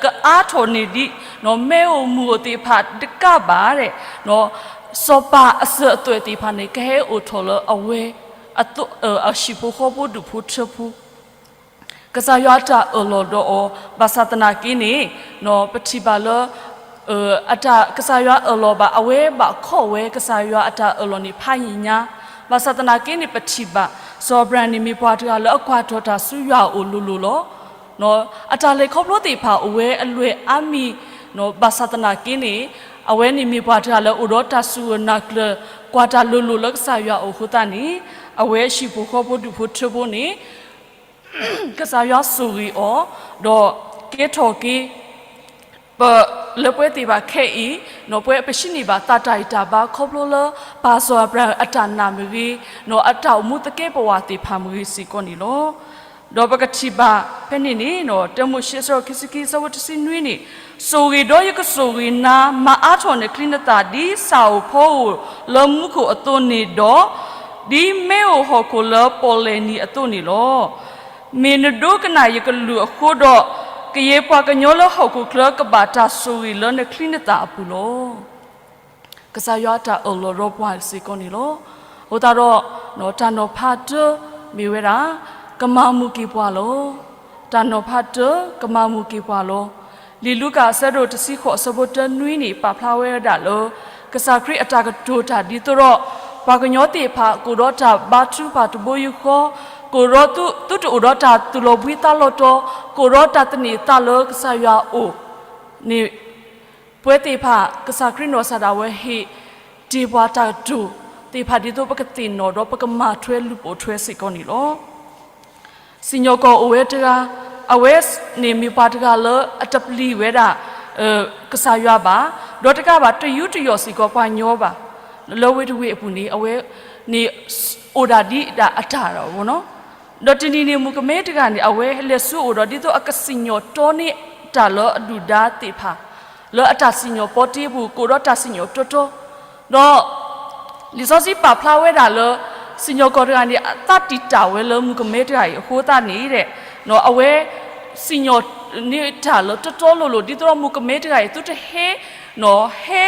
ကအါထီၣ်န့ၢ်ဒံး မ့ၢ်အိၣ်မူအိၣ်သ့ၣ်တဖၣ်တကးဘၣ် စီၤပၤအစၢၤအသွဲၣ်သ့ၣ်တဖၣ်န့ၣ် ကဟဲအိၣ်ထီၣ်လၢအဝဲ အဟံၣ်ဖိဃီဖိဒူၣ်ဖိထၢဖိ ကစၢ်ယွၤအတၢ်အၢၣ်လီၤဒီးအီၤ ဘၣ်ဆၣ်သနာ်က့န့ၣ် ပထံၣ်ဘၣ်လၢ ကစၢ်ယွၤအၢၣ်လီၤဘၣ် အဝဲဘၣ်ခီၣ်ဝဲကစၢ်ယွၤအတၢ်အၢၣ်လီၤန့ၣ်ဖးယံာ်ညါ, ဘၣ်ဆၣ်သနာ်က့န့ၣ် ပထံၣ်ဘၣ် စီၤအၤဘြၤဟၣ်န့ၣ်မ့ၢ်ပှၤတဂၤလၢအကွၢ်ထီၣ်တၢ်ဆူယွၤအအိၣ်လိၤလိၤလီၤ. အတၢ်လဲၤခီဖျိသ့ၣ်တဖၣ်အိၣ်ဝဲအလွဲၢ်အါမံၤ ဘၣ်ဆၣ်သနာ်က့န့ၣ် အဝဲန့ၣ်မ့ၢ်ပှၤတဂၤလၢအိၣ်ဒီးတၢ်စူၢ်ဂၢၢ်နာ်ကျၢၤ ကွၢ်တၢ်လိၤလိၤလၢကစၢ်ယွၤအအိၣ်အဃိသတးန့ၣ် အဝဲဟံၣ်ဖိဃီဖိဒူၣ်ဖိထၢဖိန့ၣ် ကစၢ်ယွၤဆိၣ်ဂ့ၤအီၤ ဒီးကဲထီၣ်က့ၤ ပ လၢပဝဲသ့ၣ်တဖၣ်ခဲအံၤ ပဝဲပဟံးန့ၢ်ဘၣ်သးတၢ်ဂံၢ်တၢ်ဘါခီဖျိလၢ ပၢ်စီၤအၤဘြၤဟၣ်အတၢ်နာ်မ့ၢ်ဂ့ၤ အတၢ်အိၣ်မူသကဲးပဝးသ့ၣ်တဖၣ်မ့ၢ်ဂ့ၤစ့ၢ်ကီးန့ၣ်လီၤ. ဒီးပကထံၣ်ဘၣ်ဖဲန့ၣ်န့ၣ် တၢမိၤၡ့အဆၢခံဆံခံ အဆၢဖိတဆံနွံန့ၣ်, ဆိၣ်ဂ့ၤဒီးယကဆိၣ်ဂ့ၤနၤ, မၤအါထီၣ်နချံနသၣ် ဒ်ဆၣ်အိၣ်ဖီအိၣ်လၢမူခိၣ်အသိးန့ၣ်ဒီး ဒ်မ့ၢ်အိၣ်ဟီၣ်ခိၣ်လၢပီၣ်လဲၣ်နံၤအသိးန့ၣ်လီၤ. မ့ၢ်နဒိကနၣ်ယကလုၢ်အဃိဒီး, ကယဲၢ်ပှၤကညီလၢဟီၣ်ခိၣ်ချၢကဘၣ်တၢ်ဆိၣ်ဂ့ၤလၢနချံနသၣ်အပူၤလီၤ. ကစၢ်ယွၤအတၢ်အၢၣ်လီၤဒီးပှၤစ့ၢ်ကီးန့ၣ်လီၤ. အဃိသတးဒီး တၢ်နီၤဖးတၢမ့ၢ်ဝဲဒၣ် ကမၤမုာ်က့ၤပှၤလီၤ. တၢ်နီၤဖးတၢ ကမၤမုာ်က့ၤပှၤလီၤ. လံာ်လူၤကၣ်အဆၢဒိၣ်တဆံဃိး အဆၢဖိတၢနွံန့ၣ် ပာ်ဖျါဝဲဒၣ်လၢ ကစၢ်ခရံာ်အတၢ်ကတိၤတၢ်ဒ်သိးဒီး ပှၤကညီသ့ၣ်တဖၣ် ကအိၣ်ဒီးတၢ်ဘါထုကဖၣ်တဘိယူၢ်ဃီ, ကအိၣ်ဒီးသုတအိၣ်ဒီးတၢ်သူၣ်လီၤဘှံးသးလီၤတီၤ, ကအိၣ်ဒီးတၢ်သန့ၤသးလၢကစၢ်ယွၤအအိၣ်န့ၣ် ပဝဲသ့ၣ်တဖၣ် ကစၢ်ခရံာ်နီၢ်ကစၢ်ဒၣ်ဝဲဟ့ၣ်တ့ၢ်ပှၤတၢ်ကတိၤသ့ၣ်တဖၣ် ဒ်သိးပကသ့ၣ်နီၣ်ဒီးပကမၤထွဲလူၤပိာ်ထွဲစ့ၢ်ကီးန့ၣ်လီၤ. စံၣ်ညီၣ်ကွီၢ်အိၣ်ဝဲတဂၤ, အဝဲန့ၣ်မ့ၢ်ပှၤတဂၤလၢအတပျံၤဝဲဒၣ် ကစၢ်ယွၤဘၣ်, ဒီးတကးဘၣ် တယူးတယီၣ်စ့ၢ်ကီးပှၤညီဘၣ်. လၢဝ့ၢ်တဝ့ၢ်အပူၤန့ၣ် အဝဲန့ၣ်အိၣ်ဒၣ်ဒ်ဒၣ်အတၢ်လီၤ. ဒီးတနံၤန့ၣ် မုၣ်ကမဲတဂၤန့ၣ် အဝဲလဲၤဆူအအိၣ်ဒီး ဒ်သိးအကစံၣ်ညီၣ်တီန့ၢ်တၢ်လၢအဒုၣ်ဒါသ့ၣ်တဖၣ် လၢအတၢ်စံၣ်ညီၣ်ပီတ့အပူၤ ကအိၣ်ဒီးတၢ်စံၣ်ညီၣ်တီတီ, ဒီး လံာ်စီဆှံပာ်ဖျါဝဲဒၣ်လၢ စံၣ်ညီၣ်ကွီၢ်တဂၤန့ၣ် အသးတံာ်တာ်ဝဲလၢမုၣ်ကမဲတဂၤအံၤအဃိသတးန့ၣ် အဝဲစံၣ်ညီၣ်န့ၢ်တၢ်လၢတီတီလိၤလိၤ ဒ်သိးဒီးမုၣ်ကမဲတဂၤအံၤ သုတဟဲ ဟဲ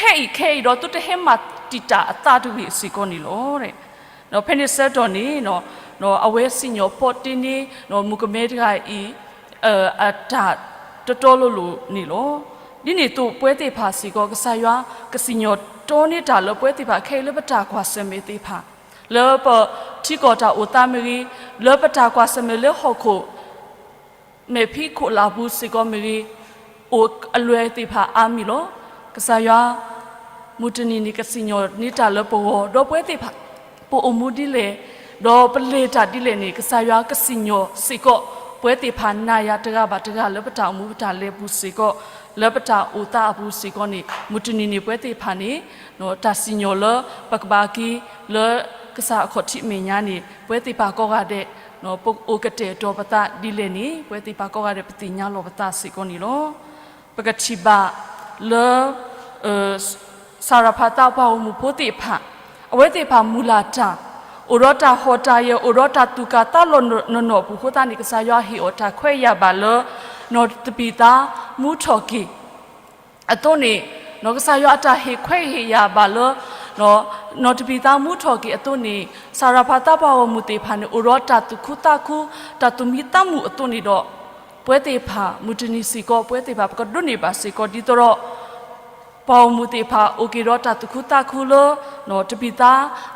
ခဲအံၤခဲအံၤဒီး သုတဟဲမၤတံာ်တာ်အသးတဂ့ၤစ့ၢ်ကီးန့ၣ်လီၤ. ဒီးဖဲန့ၣ်ဆၢကတီၢ်န့ၣ် အဝဲစံၣ်ညီၣ်ပီတ့န့ၢ် မုၣ်ကမဲတဂၤအံၤ အတၢ်တီတီလိၤလိၤန့ၣ်လီၤ. ဒ်န့ၣ်အသိး ပဝဲသ့ၣ်တဖၣ်စ့ၢ်ကီး ကစၢ်ယွၤကစံၣ်ညီၣ်တီန့ၢ်တၢ်လၢပဝဲသ့ၣ်တဖၣ်ခဲအံၤလၢပတၢ်ကွၢ်ဆၢၣ်မဲာ်သ့ၣ်တဖၣ် လၢပထံကီၢ်တၢ်အိၣ်သးမ့ၢ်ဂ့ၤ, လၢပတၢ်ကွၢ်ဆၢၣ်မဲာ်လၢဟီၣ်ခိၣ် မဲာ်ဖံးခိၣ်လၢ်ပူၤစ့ၢ်ကီးမ့ၢ်ဂ့ၤ, အိၣ်အလွဲၢ်သ့ၣ်တဖၣ်အါမံၤလီၤ. ကစၢ်ယွၤ မုၢ်တနံၤန့ၣ် ကစံၣ်ညီၣ်န့ၢ်တၢ်လၢပဂီၢ် ဒီးပဝဲသ့ၣ်တဖၣ် ပအိၣ်မူဒ်လဲၣ်, ဒီးပလဲၤတၢ်ဒ်လဲၣ်န့ၣ် ကစၢ်ယွၤကစံၣ်ညီၣ်စ့ၢ်ကီး ပဝဲသ့ၣ်တဖၣ်နၤယၤတဂၤဘၣ်တဂၤ လၢပတၢ်အိၣ်မူပတၢ်လဲၤပူၤစ့ၢ်ကီး, လၢပတၢ်အိၣ်သးအပူၤစ့ၢ်ကီးန့ၣ် မုၢ်တနံၤန့ၣ် ပဝဲသ့ၣ်တဖၣ်န့ၣ် တၢ်စံၣ်ညီၣ်လၢပကဘၣ်က့ၤလၢကစၢ်အခီၣ်ထံးအမဲာ်ညါန့ၣ် ပဝဲသ့ၣ်တဖၣ်ကိးဂၤဒဲး ပအိၣ်ကတဲာ်ကတီၤပသးဒ်လဲၣ်န့ၣ် ပဝဲသ့ၣ်တဖၣ်ကိးဂၤဒဲး ပသ့ၣ်ညါလီၤပသးစ့ၢ်ကီးန့ၣ်လီၤ. ပကထံၣ်ဘၣ်လၢ စၤရဖးသးပှၤဂီၢ်မုၢ်ဖိသ့ၣ်တဖၣ် အဝဲသ့ၣ်တဖၣ်မုၢ်လၢ်တၢ် အိၣ်ဒီးတၢ်ဟီၣ်တၢ်ယၢၤ အိၣ်ဒီးတၢ်သူၣ်ကၢ်သးလီၤနီၢ်နီၢ်အပူၤအဃိသတးန့ၣ် ကစၢ်ယွၤဟ့ၣ်အီၤတၢ်ခွဲးယာ်ဘၣ်လၢ နီၢ်တပံၤသးမူထီၣ်က့ၤ အသိးန့ၣ် ကစၢ်ယွၤအတၢ်ဟ့ၣ်ခွဲးဟ့ၣ်ယာ်ဘၣ်လၢ နီၢ်တပံၤသးမူထီၣ်က့ၤအသိးန့ၣ် စၤရဖးသးပှၤဂီၢ်မုၢ်သ့ၣ်တဖၣ်န့ၣ် အိၣ်ဒီးတၢ်သူၣ်ခုသးခု တၢ်သူၣ်မံသးမုာ်အသိးန့ၣ်ဒီး ပဝဲသ့ၣ်တဖၣ် မုၢ်တနံၤစ့ၢ်ကီး ပဝဲသ့ၣ်တဖၣ် ပကဒိးန့ၢ်ဘၣ်စ့ၢ်ကီး ဒ်သိးဒီး ပှၤဂီၢ်မုၢ်သ့ၣ်တဖၣ် အိၣ်က့ၤဒီးတၢ်သူၣ်ခုသးခုလၢ တပံၤသါ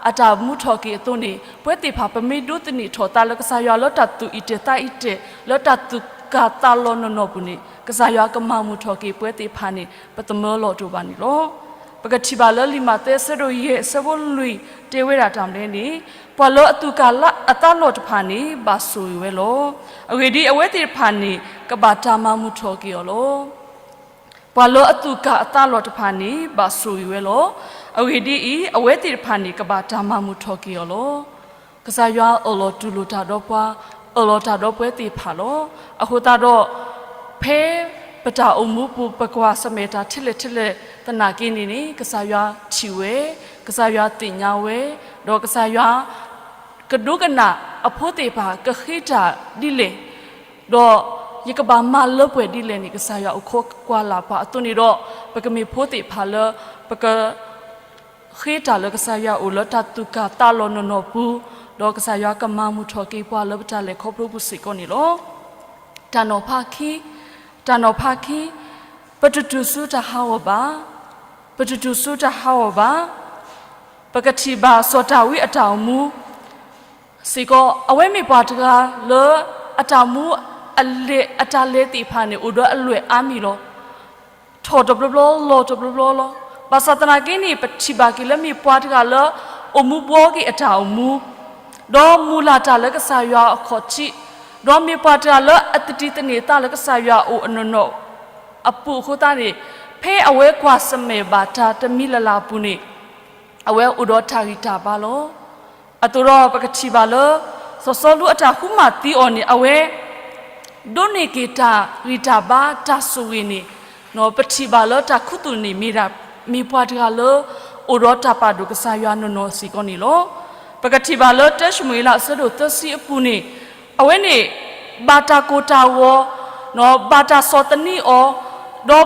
အတၢ်မူထီၣ်က့ၤအသိးန့ၣ် ပဝဲသ့ၣ်တဖၣ် ပမ့ၢ်ဒိးသန့ၤထီၣ်သးလၢကစၢ်ယွၤလၢတၢ်သူၣ်အံၣ်တဲာ်သးအံၣ်တဲာ် လၢတၢ်သူၣ်ကၢ်သးလီၤနီၢ်နီၢ်ပူၤန့ၣ် ကစၢ်ယွၤကမၤမုာ်ထီၣ်က့ၤပဝဲသ့ၣ်တဖၣ်န့ၣ် ပသမၢလီၤတအိၣ်ဘၣ်န့ၣ်လီၤ. ပကထံၣ်ဘၣ်လၢလံာ်မးသဲအဆၢဒိၣ်ယဲၢ်အဆၢဖိလွံၢ်တဲဝဲဒၣ်တၢ်မနုၤလဲၣ်န့ၣ်, ပှၤလၢအသူၣ်ကၢ်အသးလီၤတဖၣ်န့ၣ် ဘၣ်ဆိၣ်ဂ့ၤဝဲလီၤ. အဂ့ၢ်ဒ်အံၤ, အဝဲသ့ၣ်တဖၣ်န့ၣ် ကဘၣ်တၢ်မၤမုာ်ထီၣ်က့ၤအီၤလီၤ. ပှၤလၢအသူၣ်ကၢ်အသးလီၤတဖၣ်န့ၣ် ဘၣ်ဆိၣ်ဂ့ၤဝဲလီၤ. အဂ့ၢ်ဒ်အံၤ, အဝဲသ့ၣ်တဖၣ်န့ၣ် ကဘၣ်တၢ်မၤမုာ်ထီၣ်က့ၤအီၤလီၤ. ကစၢ်ယွၤအၢၣ်လီၤတူၢ်လိာ်တၢ်ဒီးပှၤ, အၢၣ်လီၤတၢ်ဒီးပဝဲသ့ၣ်တဖၣ်လီၤ. အဃိသတးဒီး ဖဲပတၢ်အိၣ်မူပူၤ ပကွၢ်ဆၢၣ်မဲာ်တၢ်ထဲလဲၣ်ထဲလဲၣ်သနာ်က့န့ၣ်န့ၣ် ကစၢ်ယွၤထံၣ်ဝဲ, ကစၢ်ယွၤသ့ၣ်ညါဝဲ, ဒီးကစၢ်ယွၤ ကဒိကနၣ်အဖိသ့ၣ်တဖၣ် ကဃ့တၢ်ဒ်လဲၣ်, ဒီးယကဘၣ်မၤလၢပှဲၤဒ်လဲၣ်န့ၣ် ကစၢ်ယွၤအိၣ်ခိးကွၢ်လၢ်ပှၤအသိးန့ၣ်ဒီး ပကမ့ၢ်ဖိသ့ၣ်တဖၣ်လၢ ပက ဃ့တၢ်လၢကစၢ်ယွၤအိၣ်လၢတၢ်သူၣ်ကၢ်သးလီၤနီၢ်နီၢ်ပူၤ, ဒီးကစၢ်ယွၤကမၤမုာ်ထီၣ်က့ၤပှၤလၢပတၢ်လဲၤခီဖျိပူၤစ့ၢ်ကီးန့ၣ်လီၤ. တၢ်နီၤဖးခံ, တၢ်နီၤဖးခံ, ပတတူၢ်ဆူတၢ်ဟးဂီၤဘၣ်, ပတတူၢ်ဆူတၢ်ဟးဂီၤဘၣ်. ပကထံၣ်ဘၣ်စီၤတၢ်ဝံအတၢ်အိၣ်မူစ့ၢ်ကီး, အဝဲမ့ၢ်ပှၤတဂၤလၢ အတၢ်မူ အလဲၤ အတၢ်လဲၤသ့ၣ်တဖၣ်န့ၣ် အိၣ်ဒီးအလွဲၢ်အါမံၤလီၤ. ထီၣ်တဘျီဘျီ လီၤတဘျီဘျီလီၤ. ဘၣ်ဆၣ်သနာ်က့န့ၣ် ပထံၣ်ဘၣ်က့ၤလၢမ့ၢ်ပှၤတဂၤလၢ အိၣ်မူဘှီက့ၤအတၢ်အိၣ်မူ, ဒီးမုၢ်လၢ်တၢ်လၢကစၢ်ယွၤအခီၣ်ထံး, ဒီးမ့ၢ်ပှၤတဂၤလၢအသဒံးသန့ၤအသးလၢကစၢ်ယွၤအအိၣ်အနီၢ်နီၢ်အပူၤအဃိသတးန့ၣ်, ဖဲအဝဲကွၢ်ဆၢၣ်မဲာ်ဘၣ်တၢ်တမံၤလၢ်လၢ်အပူၤန့ၣ် အဝဲအိၣ်ဒီးတၢ်ဂံၢ်တၢ်ဘါလီၤ. အသိးဒီးပကထံၣ်ဘၣ်လၢ စီၤစီလူးအတၢ်ဃုမၤသံအီၤန့ၣ် အဝဲ ဒိးန့ၢ်က့ၤတၢ်ဂံၢ်တၢ်ဘါတၢ်ဆိၣ်ဂ့ၤန့ၣ် ပထံၣ်ဘၣ်လၢတၢ်ခူသူၣ်န့ၣ်မ့ၢ်ဒၣ် မ့ၢ်ပှၤတဂၤလၢ အိၣ်ဒီးတၢ်ပာ်ဒိၣ်ကစၢ်ယွၤနီၢ်နီၢ်စ့ၢ်ကီးန့ၣ်လီၤ. ပကထံၣ်ဘၣ်လၢတၢၡမူၤအ့လးအဆၢဒိၣ်သၢဆံအပူၤန့ၣ် အဝဲန့ၣ် ဘၣ်တၢ်ကိၢ်တၢ်ဂီၤ, ဘၣ်တၢ်ဆီၣ်သနံးအီၤ, ဒီးဘၣ်တၢ်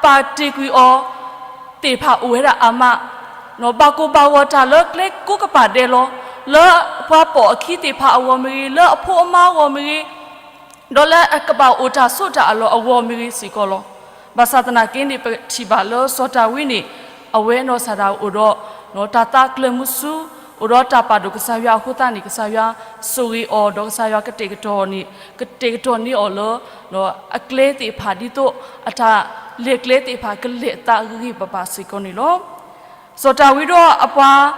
ပာ်တ့ၢ်ကွံာ်အီၤ သ့ၣ်တဖၣ်အိၣ်ဝဲဒၣ်အါမး, ဘၣ်ကိၢ်ဘၣ်ဂီၤတၢ်လၢကျဲကိးကပၤဒဲးလီၤ. လၢပှၤပိာ်အခံသ့ၣ်တဖၣ်အဂီၢ်မ့ၢ်ဂ့ၤ, လၢအဖိအမါအဂီၢ်မ့ၢ်ဂ့ၤ, ဒီးလၢအကဘၣ်အိၣ်တၢ်ဆိးတၢ်အလီၢ်အဂီၢ်မ့ၢ်ဂ့ၤစ့ၢ်ကီးလီၤ. ဘၣ်ဆၣ်သနာ်က့န့ၣ် ပထံၣ်ဘၣ်လၢစီၤတၢ်ဝံန့ၣ် အဝဲနီၢ်ကစၢ်ဒၣ်အိၣ်ဒီး တၢ်သးကျၢၤမုဆူ, အိၣ်ဒီးတၢ်ပာ်ဒိၣ်ကစၢ်ယွၤအဃိသတးန့ၣ် ကစၢ်ယွၤဆိၣ်ဂ့ၤအီၤ ဒီးကစၢ်ယွၤကတဲာ်ကတီၤန့ၢ်, ကတဲာ်ကတီၤန့ၢ်အီၤလၢ အကျဲသ့ၣ်တဖၣ်ဒ်သိး အတၢ်လဲၤကျဲသ့ၣ်တဖၣ်ကလဲၤအသးဂ့ၤဂ့ၤဘၣ်ဘၣ်စ့ၢ်ကီးန့ၣ်လီၤ. စီၤတၢ်ဝံဒီးအပှၤ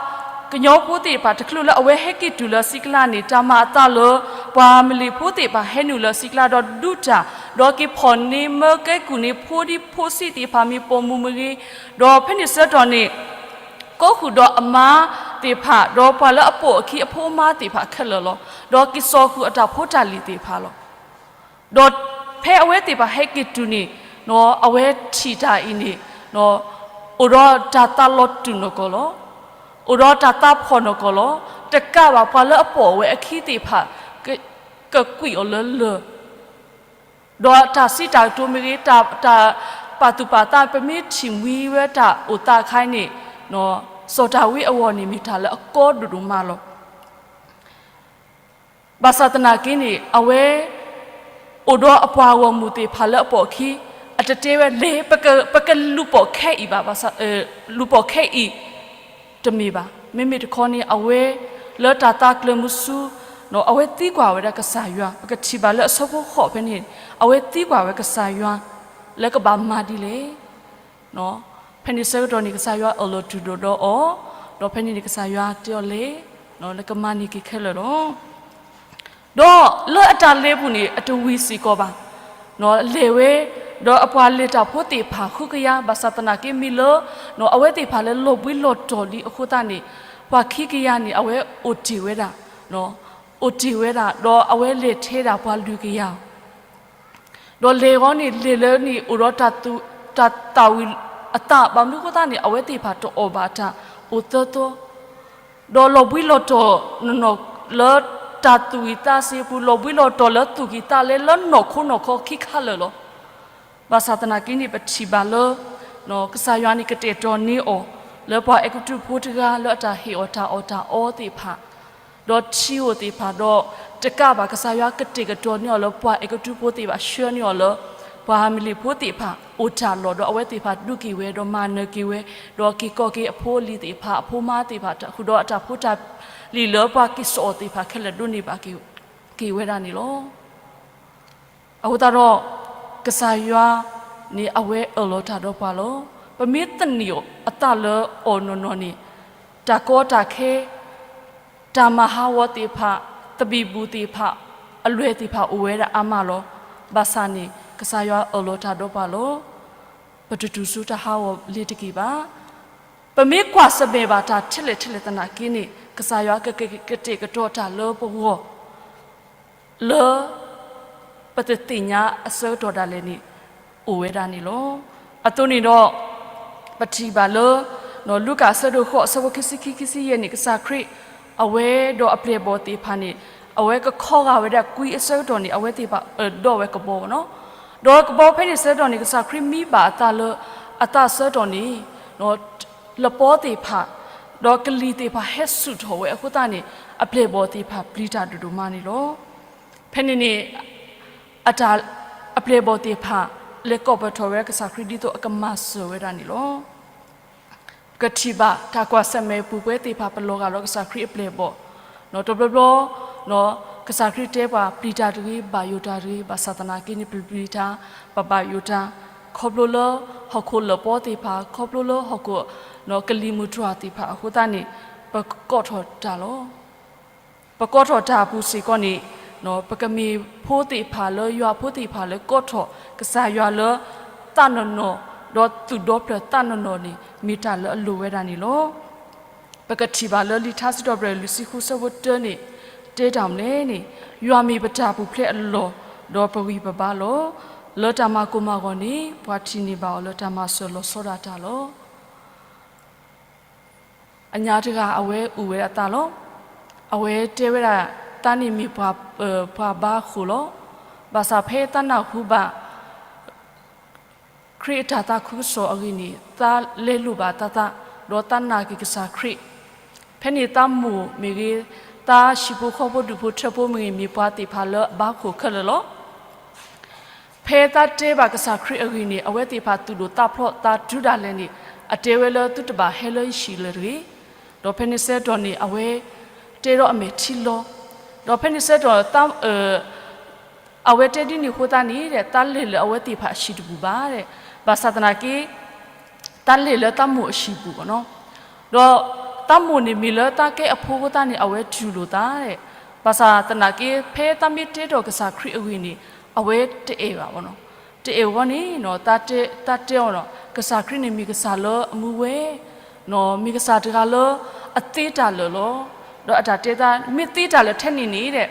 ကညီဖိသ့ၣ်တဖၣ် တချုးလၢအဝဲဟဲက့ၤတုၤလၢစံးကလးန့ၣ် တၢ်မၤအသးလၢ ပှၤမလ့ၣ်ဖိသ့ၣ်တဖၣ်ဟဲနုာ်လၢစံးကလးဒီးဒုးတၢ်, ဒီးက့ၤဖီၣ်န့ၢ်မၢကဲကုၢ်န့ၢ်ဖိဒံဖိဆံးသ့ၣ်တဖၣ် မ့ၢ်ပိာ်မုၣ်မ့ၢ်ဂ့ၤ, ဒီးဖဲန့ၣ်ဆၢကတီၢ်န့ၣ် ကိးဃုာ်ဒီးအမါသ့ၣ်တဖၣ် ဒီးပှၤလၢအပိာ်အခံအဖိအမါသ့ၣ်တဖၣ်ခဲလၢာ်လီၤ. ဒီးက့ၤစိာ်ဃုာ်အတၢ်ဖိတၢ်လံၤသ့ၣ်တဖၣ်လီၤ. ဒီးဖဲအဝဲသ့ၣ်တဖၣ်ဟဲက့ၤတုၤန့ၣ် အဝဲထံၣ်တၢ်အံၤန့ၣ် အိၣ်ဒီးတၢ်သးလီၤတူာ်နီၢ်ကီၢ်လီၤ. အိၣ်ဒီးတၢ်သးဖှီၣ်နီၢ်ကီၢ်လီၤ. တကးဘၣ်ပှၤလၢအပိာ်ဝဲအခံသ့ၣ်တဖၣ် ကကွံာ်အီၤလၢလၢၢ် ဒီးတၢ်စံးတၢ်ကတိၤမ့ၢ်ဂ့ၤ, တၢ်, တၢ်ပာ်သူၣ်ပာ်သး ပမ့ၢ်ထံၣ်မှံဝဲတၢ်အိၣ်သးအခါန့ၣ် စီၤတၢ်ဝံအဂီၢ်န့ၣ် မ့ၢ်တၢ်လၢအကီဒိၣ်ဒိၣ်မးလီၤ. ဘၣ်ဆၣ်သနာ်က့န့ၣ် အဝဲ အိၣ်ဒီးအပှၤဂီၢ်မုၢ်သ့ၣ်တဖၣ်လၢအပိာ်အခံ အတတဲဝဲလဲၣ်, ပက, ပကလူၤပိာ်ခဲအံၤဘၣ်, ဘၣ်ဆၣ်, လူၤပိာ်ခဲအံၤ တမ့ၢ်ဘၣ်. မ့မ့ၢ်တခီန့ၣ် အဝဲလၢတၢ်သးကျၢၤမုဆူ အဝဲသံကွၢ်ဝဲဒၣ်ကစၢ်ယွၤ, ပကထံၣ်ဘၣ်လၢအဆၢဖိဃိးဖဲန့ၣ် အဝဲသံကွၢ်ဝဲကစၢ်ယွၤ လၢကဘၣ်မၤဒ်လဲၣ်. ဖဲန့ၣ်ဆၢကတီၢ်န့ၣ် ကစၢ်ယွၤအၢၣ်လီၤတူၢ်လိာ်ဒီးအီၤ, ဒီးဖဲန့ၣ်န့ၣ် ကစၢ်ယွၤတဲအီၤလဲၣ်, လၢကမၤန့ၢ်က့ၤခဲလၢာ်လီၤ. ဒီးလၢအတၢ်လဲၤပူၤန့ၣ် အတဝံၤစ့ၢ်ကီးဘၣ်. လဲၤဝဲ, ဒီးအပှၤလဲၤတၢ်ဖိသ့ၣ်တဖၣ်ဃုကယၤ, ဘၣ်ဆၣ်သနာ်က့မ့ၢ်လၢ အဝဲသ့ၣ်တဖၣ်လၢလီၤဘှံးလီၤတီၤလံအဃိသတးန့ၣ် ပှၤခံကယၤန့ၣ် အဝဲအိၣ်တ့ၢ်ဝဲဒၣ်, အိၣ်တ့ၢ်ဝဲဒၣ်, ဒီးအဝဲလဲၤထဲဒၣ်ပှၤလွံၢ်ကယၤ ဒီးလဲၤဂီၤန့ၣ် လဲၤလၢန့ၣ် အိၣ်ဒီးတၢ်သူၣ်, တၢ်သၣ်ဝံၤအသး, ဘၣ်မနုၤအဃိသတးန့ၣ် အဝဲသ့ၣ်တဖၣ်တအီၣ်ဘၣ်တၢ်အိၣ်သၢသီ, ဒီးလီၤဘှံးလီၤတီၤနီၢ်နီၢ်လၢတၢ်သူၣ်ဝံၤသးစ့ၤအပူၤ, လီၤဘှံးလီၤတီၤလၢသူၣ်ကံၢ်သးလဲလၢနီၢ်ခိနီၢ်ခီခံခါလၢာ်လီၤ. ဘၣ်ဆၣ်သနာ်က့န့ၣ် ပထံၣ်ဘၣ်လၢ ကစၢ်ယွၤန့ၣ်ကတဲာ်ကတီၤန့ၢ်အီၤ လၢပှၤအဲၤကူပတူးဖိတဂၤလၢအတၢ်ဟ့ၣ်အီၤတၢ်အီၣ်တၢ်အီသ့ၣ်တဖၣ်, ဒီးထံဧိၤသ့ၣ်တဖၣ်, ဒီး တကးဘၣ် ကစၢ်ယွၤကတဲာ်ကတီၤန့ၢ်အီၤလၢပှၤအဲၤကူပတူးဖိသ့ၣ်တဖၣ် ဆှၢန့ၢ်အီၤလၢ ပှၤမၤလ့းဖိသ့ၣ်တဖၣ်အိၣ်တၢ်လီၢ် ဒီးအဝဲသ့ၣ်တဖၣ်ဒုးက့ၤဝဲ ဒီးမၤနၢၤက့ၤဝဲ, ဒီးက့ၤကိးက့ၤအဖိအလံၤသ့ၣ်တဖၣ် အဖိမါသ့ၣ်တဖၣ် ဃုာ်ဒီးအတၢ်ဖိတၢ်လံၤလၢပှၤက့ၤစိာ်အီၤသ့ၣ်တဖၣ်ခဲလၢာ်ဒိးန့ၢ်ဘၣ်က့ၤဝဲဒၣ်န့ၣ်လီၤ. အဃိသတးဒီး ကစၢ်ယွၤန့ၣ် အဝဲအၢၣ်လီၤတၢ်ဒီးပှၤလီၤ. ပမ့ၢ်သန့ၤအသးလၢအီၤနီၢ်နီၢ်န့ၣ် တၢ်ကီတၢ်ခဲ တၢ်မၤဟးဂီၤသ့ၣ်တဖၣ်, သဘံၣ်ဘုၣ်သ့ၣ်တဖၣ်, အလွဲၢ်သ့ၣ်တဖၣ်အိၣ်ဝဲဒၣ်အါမးလီၤ. ဘၣ်ဆၣ်န့ၣ် ကစၢ်ယွၤအၢၣ်လီၤတၢ်ဒီးပှၤလီၤ. ပတတူၢ်ဆူတၢ်ဟးဂီၤလ့ၤတက့ၢ်ဘၣ်. ပမ့ၢ်ကွၢ်ဆၢၣ်မဲာ်ဘၣ်တၢ်ထဲလဲၣ်ထဲလဲၣ်သနာ်က့န့ၣ် ကစၢ်ယွၤကကတဲာ်ကတီၤတၢ်လၢပဂီၢ် လၢပတသ့ၣ်ညါအဆၢကတီၢ်ဒၣ်လဲာ်န့ၣ် အိၣ်ဝဲဒၣ်န့ၣ်လီၤ. အသိးန့ၣ်ဒီး ပထံၣ်ဘၣ်လၢ လူၤကၣ်အဆၢဒိၣ်ဃိး အဆၢဖိခံဆံခံ ခံဆံယဲၢ်န့ၣ် ကစၢ်ခရံာ် အဝဲဒီးအပျဲၢ်အဘီၣ်သ့ၣ်တဖၣ်န့ၣ် အဝဲကခီဂာ်ဝဲဒၣ်ကွံအဆၢကတီၢ်န့ၣ် အဝဲသ့ၣ်တဖၣ်အၢၣ်ဒီးဝဲကဘီနီၤ. ဒီးကဘီဖဲန့ၣ်ဆၢကတီၢ်န့ၣ် ကစၢ်ခရံာ်မံဘၣ်အသးလၢ အသးဆၢကတီၢ်န့ၣ် လပီသ့ၣ်တဖၣ် ဒီးကလံၤသ့ၣ်တဖၣ်ဟဲဆူၣ်ထီၣ်ဝဲအဃိသတးန့ၣ် အပျဲၢ်အဘီၣ်သ့ၣ်တဖၣ်ပျံၤတၢ်ဒိၣ်ဒိၣ်မးန့ၣ်လီၤ. ဖဲန့ၣ်န့ၣ် အတၢ် အပျဲၢ်အဘီၣ်သ့ၣ်တဖၣ် လဲၤကိးပၢၢ်ထီၣ်ဝဲကစၢ်ခရံာ်ဒ်သိးအကမၤစၢၤဝဲဒၣ်န့ၣ်လီၤ. ပကထံၣ်ဘၣ်တၢ်ကွၢ်ဆၢၣ်မဲာ်ပူၤကွံာ်သ့ၣ်တဖၣ် ပလီၤဂာ်ဒီးကစၢ်ခရံာ်အပျဲၢ်အဘီၣ် တဘျီဘျီ ကစၢ်ခရံာ်တဲပှၤ ပျံၤတၢ်တဂ့ၤ, ဘၣ်ယိၣ်တၢ်တဂ့ၤ, ဘၣ်ဆၣ်သနာ်က့န့ၣ် ပပျံၤတၢ် ပဘၣ်ယိၣ်တၢ် ခီဖျိလၢဟီၣ်ခိၣ်လပီသ့ၣ်တဖၣ် ခီဖျိလၢဟီၣ်ခိၣ် ကလံၤမုၢ်တွၤသ့ၣ်တဖၣ်အဃိသတးန့ၣ် ပကကိးထီၣ်တၢ်လီၤ. ပကိးထီၣ်တၢ်အပူၤစ့ၢ်ကီးန့ၣ် ပကမ့ၢ်ဖိသ့ၣ်တဖၣ်လၢယွၤဖိသ့ၣ်တဖၣ်လၢကိးထီၣ် ကစၢ်ယွၤလၢသးနီၢ်နီၢ် ဒီးသူၣ်ဒီဖျၢၣ်သးနီၢ်နီၢ်န့ၣ် မ့ၢ်တၢ်လၢအလိၣ်ဝဲဒၣ်န့ၣ်လီၤ. ပကထံၣ်ဘၣ်လၢလံာ်ထါစံးထီၣ်ပတြၢၤလွံၢ်ဆံဃုဆၢဖိတၢန့ၣ် တဲတၢ်မနုၤလဲၣ်န့ၣ် ယွၤမ့ၢ်ပတၢ်ပူၤဖျဲးအလီၢ် ဒီးပဂံၢ်ပဘါလီၤ. လၢတၢ်မၤကိၢ်မၤဂီၤန့ၣ် ပှၤထံၣ်န့ၢ်ဘၣ်အီၤလၢတၢ်မၤစၢၤလီၤဆီဒၣ်တၢ်လီၤ. အညါတဂၤအဝဲအုၣ်ဝဲဒၣ်သးလီၤ. အဝဲတဲဝဲဒၣ် သးန့ၣ်မ့ၢ်ပှၤ ပှၤဘါဃိၣ်လီၤ. ဘၣ်ဆၣ်ဖဲသးနၢ်ဟူဘၣ် ခရံာ်အတၢ်သးခုကစီၣ်အဂ့ၢ်န့ၣ် သးလဲလိာ်ဘၣ်သးသး ဒီးသးနာ်က့ၤကစၢ်ခရံာ်. ဖဲန့ၣ်သးမိၢ်မ့ၢ်ဂ့ၤ, သးဟံၣ်ဖိဃီဖိဒူၣ်ဖိထၢဖိမ့ၢ်ဂ့ၤ မ့ၢ်ပှၤသ့ၣ်တဖၣ်လၢအဘါဃိၣ်ခဲလၢာ်လီၤ. ဖဲသးတဲဘၣ်ကစၢ်ခရံာ်အဂ့ၢ်န့ၣ် အဝဲသ့ၣ်တဖၣ်သူၣ်ဒိၣ်သးဖျိးသးတုၤဒၣ်လဲာ်န့ၣ် အတဲဝဲလၢသုတဘၣ်ဟဲလၢယဟံၣ်လၢၤတဂ့ၤ. ဒီးဖဲန့ၣ်ဆၢကတီၢ်န့ၣ် အဝဲတဲဒီးအမဲာ်ထံလီၤ. ဒီးဖဲန့ၣ်ဆၢကတီၢ် အဝဲတဲဒ်န့ၣ်အဃိသတးန့ၣ် တၢ်လဲၤလၢအဝဲသ့ၣ်တဖၣ်အဟံၣ်တပူၤဘၣ်. ဘၣ်ဆၣ်သနာ်က့ တၢ်လဲၤလၢသးမိၢ်အဟံၣ်ပူၤဘၣ်နီၤ. ဒီးသးမိၢ်န့ၣ်မ့ၢ်လၢတၢ်ကဲအဖိအဃိသတးန့ၣ် အဝဲတူၢ်လိာ်သး. ဘၣ်ဆၣ်သနာ်က့ ဖဲသးမ့ၢ်တဲဒီးကစၢ်ခရံာ်အဂ့ၢ်န့ၣ် အဝဲတအဲၣ်ဘၣ်ဘၣ်နီၤ. တအဲၣ်အဂီၢ်န့ၣ် တၢ်တဲအီၤနီၤ ကစၢ်ခရံာ်န့ၣ်မ့ၢ်ကစၢ်လၢအမူဝဲ မ့ၢ်ကစၢ်တဂၤလၢအသ့တၢ်လၢာ်လီၤ. ဒီးအတၢ်တဲသး မ့ၢ်သ့တၢ်လၢာ်ထဲန့ၣ်န့ၣ်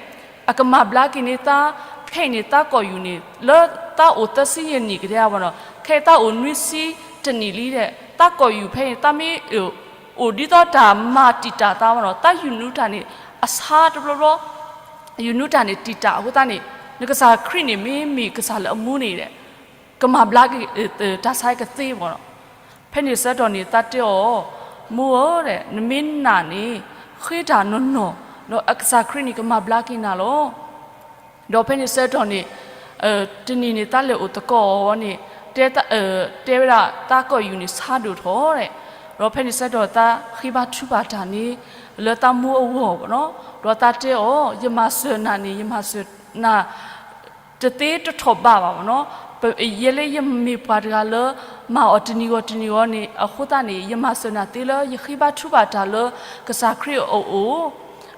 အကမၤဘျါက့ၤန့ၢ်သး ခဲအံၤန့ၣ် သးကိာ်ယူၢ်န့ၣ် လၢသးအိၣ်သၢဆံယဲၢ်နံၣ်ကတၢၢ်ဘၣ်နီၤ ခဲအံၤသးအိၣ်နွံဆံတနံၣ်လံဒီး သးကိာ်ယူၢ်ဖဲန့ၣ် သးမ့ၢ်အိၣ်ဒ်သိးတၢ်မၤတံာ်တာ်သးဘၣ်နီၤ သးယူၢ်နုာ်တၢ်န့ၣ် အဆါတဘျီဘျီ ယူၢ်နုာ်တၢ်န့ၣ်တံာ်တာ်အဃိသတးန့ၣ် နကစၢ်ခရံာ်န့ၣ် မ့မ့ၢ်ကစၢ်လၢအမူန့ၣ် ကမၤဘျါက့ၤ တၢ်ဆါကသ့ဘၣ်နီၤ. ဖဲန့ၣ်ဆၢကတီၢ်န့ၣ် သးတဲအီၤ, မိၢ်ဧၢ, နမ့ၢ်နာ်န့ၣ် ဃ့တၢ်နီၢ်နီၢ်, ဒီးအကစၢ်ခရံာ်န့ၣ် ကမၤဘျါက့ၤနၤလီၤ. ဒီးဖဲန့ၣ်ဆၢကတီၢ်န့ၣ် တနံၤန့ၣ် သးလဲၤအိၣ်သကိးအီၤန့ၣ် တဲဝဲဒၣ်သးကိာ်ယူၢ်န့ၣ် ဆါဒိၣ်ထီၣ်ဒီး ဒီးဖဲန့ၣ်ဆၢကတီၢ် သးဃ့ဘါထုကဖၣ်တၢ်န့ၣ် လၢသးမိၢ်အဂီၢ်ဘၣ်နီၤ. ဒီးသးတဲအီၤ, ယမၤစၢၤနၤန့ၣ် ယမၤစၢၤနၤ တသ့တထီၣ်ဘးဘၣ်ဘၣ်နီၤ. ယဲလၢယမ့ၢ်ပှၤတဂၤလၢ မၤအီၤတနံၤဂီၤတနံၤဂီၤန့ၣ် အဃိသတးန့ၣ် ယမၤစၢၤနၤသ့လၢ ယဃ့ဘါထုကဖၣ်တၢ်လၢကစၢ်ခရံာ်အအိၣ်,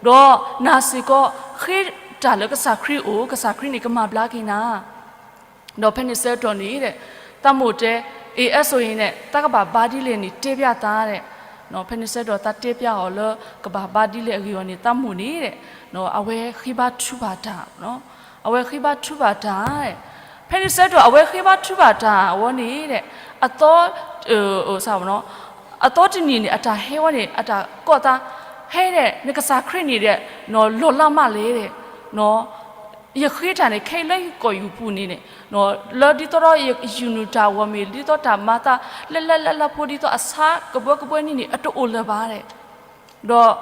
ဒီးနၤစ့ၢ်ကီး ဃ့တၢ်လၢကစၢ်ခရံာ်အအိၣ်, ကစၢ်ခရံာ်န့ၣ် ကမၤဘျါက့ၤနၤ. ဒီးဖဲန့ၣ်ဆၢကတီၢ်န့ၣ် သးမိၢ်တဲ, အ့ အဲၣ်စိအ့န့ၣ် သးကဘၣ်ဘါဒ်လဲၣ်န့ၣ် တဲပျးသးဒီး ဖဲန့ၣ်ဆၢကတီၢ် သးတဲပျးအီၤလၢ ကဘၣ်ဘါဒ်လဲၣ်အဂ့ၢ်အီၤန့ၣ် သးမိၢ်န့ၣ် အဝဲဃ့ဘါထုကဖၣ်တၢ်, အဝဲဃ့ဘါထုကဖၣ်တၢ်, ဖဲန့ၣ်ဆၢကတီၢ် အဝဲဃ့ဘါထုကဖၣ်တၢ်အဝဲန့ၣ် အသီ အသီတနံၤန့ၣ် အတၢ်ဟဲဝဲန့ၣ် အတၢ်ကိးသး, ဟဲဒီး နကစၢ်ခရံာ်န့ၣ်ဒီး လီၤလးမးလဲၣ်ဒီး ယဃ့တၢ်န့ၣ် ခဲအံၤလၢယကိာ်ယူၢ်ပူၤန့ၣ်န့ၣ် လၢဒ်သိးဒီးယယူၢ်နုာ်တၢ်အဂီၢ်မ့ၢ် ဒ်သိးတၢ်မၤသးလၢလၢလၢလၢဖိ ဒ်သိးအဆါကဘှဲကဘှဲန့ၣ်န့ၣ် အတအိၣ်လၢၤဘၣ်ဒီး ဒီး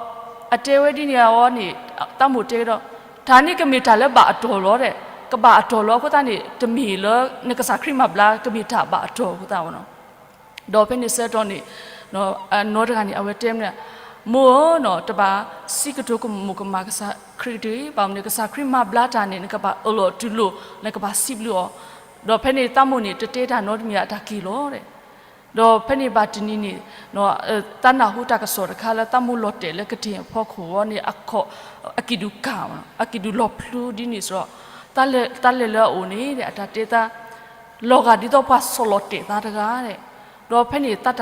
အတဲဝဲဒ်န့ၣ်အဝဲန့ၣ် သးမိၢ်တဲကဒီး, တၢ်န့ၣ်ကမ့ၢ်တၢ်လၢဘၣ်အတီၢ်လီၤဒီး ကဘၣ်အတီၢ်လီၤအဃိသတးန့ၣ် တမ့ၢ်လၢနကစၢ်ခရံာ်မၤဘျါ ကမ့ၢ်တၢ်ဘၣ်အတီၢ်အဃိသတးနီၤ. ဒီးဖဲန့ၣ်ဆၢကတီၢ်န့ၣ် အနီၢ်တဂၤန့ၣ် အဝဲတဲမ့ၢ်, မိၢ်ဧၢ, တဘၣ်စံးကတိၤကမူးကမၣ်ကစၢ်ခရံာ်တဂ့ၤ, ဘၣ်မနုၤ ကစၢ်ခရံာ်မၤဘျါတၢ်န့ၣ် နကဘၣ်အၢၣ်လီၤတူၢ်လိာ် နကဘၣ်စံးဘျုးအီၤ. ဒီးဖဲန့ၣ်သးမိၢ်န့ၣ် တတဲတၢ်နီတမံၤ အတၢ်က့ၤလီၤဒီး ဒီးဖဲန့ၣ်ဘၣ်တနံၤန့ၣ် သးနၢ်ဟူတၢ်ကစီၣ်တခါလၢသးမိၢ်လီၤတဲာ်လၢကတ့ၢ်အဖီခိၣ်အဂီၢ်န့ၣ် အခီၣ် အကံၣ်ဒူၣ်ကၢ်, အကံၣ်ဒူၣ်လီၤဖျူဒ်န့ၣ်စ့ၢ်ကီး, သးလဲၤလၢအအိၣ်န့ၣ် အတၢ်တဲသး လီၤဂာ်ဒ်သိးပှၤဆီၣ်လီၤတဲာ်သးတဂၤဒီး, ဒီးဖဲန့ၣ် သး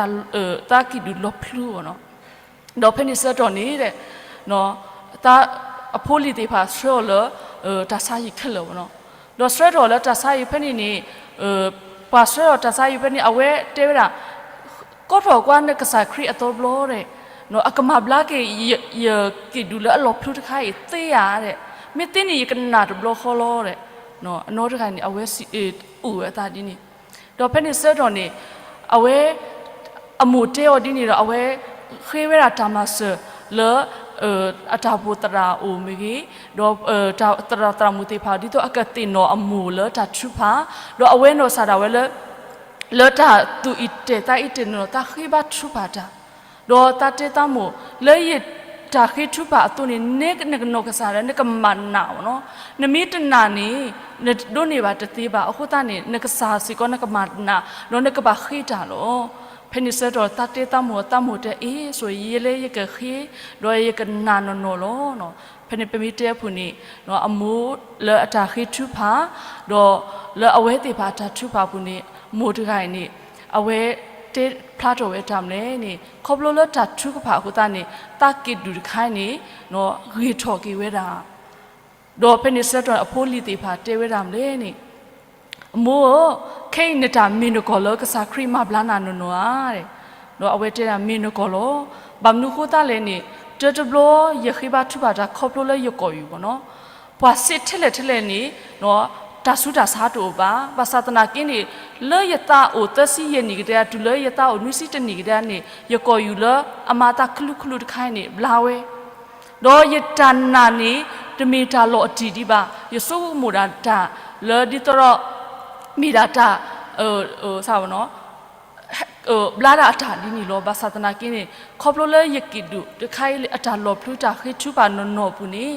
ကံၣ်ဒူၣ်လီၤဖျူအီၤနီၤ. ဒီးဖဲန့ၣ်ဆၢကတီၢ်န့ၣ် သးအဖိလံၤသ့ၣ်တဖၣ်ဆှၢအီၤလၢ တၢ်ဆါဟံၣ်ခဲလၢာ်နီၤ. ဒီးဆှၢထီၣ်လၢတၢ်ဆါဟံၣ်ဖဲန့ၣ်န့ၣ် ပှၤဆှၢထီၣ်တၢ်ဆါဟံၣ်ဖဲန့ၣ် အဝဲတဲဝဲဒၣ် ကိးထီၣ်ကွၢ်နကစၢ်ခရံာ်အသီတဘျီဒီး အကမၤဘျါက့ၤ ယကံၣ်ဒူၣ်လၢအလီၤဖျူတခါအံၤသ့ဧါ, မ့ၢ်သ့န့ၣ် ယကနာ်တဘျီဃီလီၤဒီး, အနီၢ်တဂၤန့ၣ် အဝဲစံးအိၣ်ဝဲအသးဒ်န့ၣ်. ဒီးဖဲန့ၣ်ဆၢကတီၢ်န့ၣ် အဝဲ အမိၢ်တဲအီၤဒ်န့ၣ်ဒီး အဝဲဃ့ဝဲဒၣ်တၢ်မၤစၢၤလၢ အတၢ်အိၣ်ဖှိၣ်သရၣ်အအိၣ်မ့ၢ်ဂ့ၤ, ဒီးသရၣ်သရၣ်မုၣ်သ့ၣ်တဖၣ် ဒ်သိးအကသ့ၣ်နီၣ်အမိၢ်လၢတၢ်ထုကဖၣ်, ဒီးအဝဲနီၢ်ကစၢ်ဒၣ်ဝဲလၢ လၢတၢ်သူၣ်အံၣ်တဲာ်သးအံၤတဲာ်န့ၣ်ဒီး သးဃ့ဘါထုကဖၣ်တၢ်, ဒီးသးတဲသးမိၢ် လၢယတၢ်ဃ့ထုကဖၣ်အသိးန့ၣ် နဲနကနီၢ်ကစၢ်ဒီး နကမၤနာ်အီၤနီၤ. နမ့ၢ်တနာ်န့ၣ် နဒိးန့ၢ်ဘၣ်တသ့ဘၣ်. အဃိသတးန့ၣ် နကစၢ်စ့ၢ်ကီးနကမၤနာ် ဒီးနကဘၣ်ဃ့တၢ်လီၤ. ဖဲန့ၣ်ဆၢကတီၢ် သးတဲသးမိၢ် သးမိၢ်တဲအ့ၣ် ဆိၣ်ဂ့ၤ ယဲလၢယကဃ့ ဒီးယကနာ်နီၢ်နီၢ်လီၤ. ဖဲန့ၣ်ပမ့ၢ်တဲအပူၤန့ၣ် အမိၢ်လၢအတၢ်ဃ့ထုကဖၣ် ဒီးလၢအဝဲသ့ၣ်တဖၣ်တၢ်ထုကဖၣ်အပူၤန့ၣ် မိၢ်တဂၤအံၤန့ၣ် အဝဲတဲဖျါထီၣ်ဝဲတၢ်မနုၤလဲၣ်န့ၣ် ခီဖျိလၢတၢ်ထုကဖၣ်အဃိသတးန့ၣ် သးကံၣ်ဒူၣ်တခါအံၤန့ၣ် ဂ့ၤထီၣ်က့ၤဝဲဒၣ် ဒီးဖဲန့ၣ်ဆၢကတီၢ်န့ၣ် အဖိလံၤသ့ၣ်တဖၣ်တဲဝဲဒၣ်မနုၤလဲၣ်န့ၣ်, အမိၢ်ဧၢ, ခဲအံၤနတၢ်မ့ၢ်နကီၢ်လၢကစၢ်ခရံာ်မၤဘျါနၤနီၢ်နီၢ်ဧါ. ဒီးအဝဲတဲဒၣ်မ့ၢ်နကီၢ်လီၤ. ဘၣ်မနုၤအဃိသတးလဲၣ်န့ၣ် တၢတဘျီယဃ့ဘါထုကဖၣ်တၢ်ခီဖျိလၢယကီၢ်ယူၢ်ဘၣ်နီၤ. ပှၤစံးထဲလဲၣ်ထဲလဲၣ်န့ၣ် တၢ်ဆူးတၢ်ဆါတအိၣ်ဘၣ်. ဘၣ်ဆၣ်သနာ်က့န့ၣ် လၢယသးအိၣ်သၢဆံယဲၢ်နံၣ်ကဒါ တုၤလၢယသးအိၣ်နွံဆံတနံၣ်ကဒါန့ၣ် ယကီၢ်ယူၢ်လၢအမၤသးကလုာ်ကလုာ်တခါအံၤန့ၣ် ဘျါဝဲ ဒီးယတၢ်နာ်န့ၣ် တမ့ၢ်တၢ်လီၤအတံၢ်ဒံးဘၣ်. ယဆိကမိၣ်ဒၣ်တၢ်လၢဒ်သိးဒီး မ့ၢ်ဒၣ်တၢ် ဘျါဒၣ်အတၢ်ဒ်န့ၣ်လီၤ. ဘၣ်ဆၣ်သနာ်က့န့ၣ် ခီဖျိလၢယကံၣ်ဒူၣ်တခါအံၤလၢအတၢ်လီၤဖျူတၢ်ဃ့ထုကဖၣ်နီၢ်နီၢ်အပူၤန့ၣ်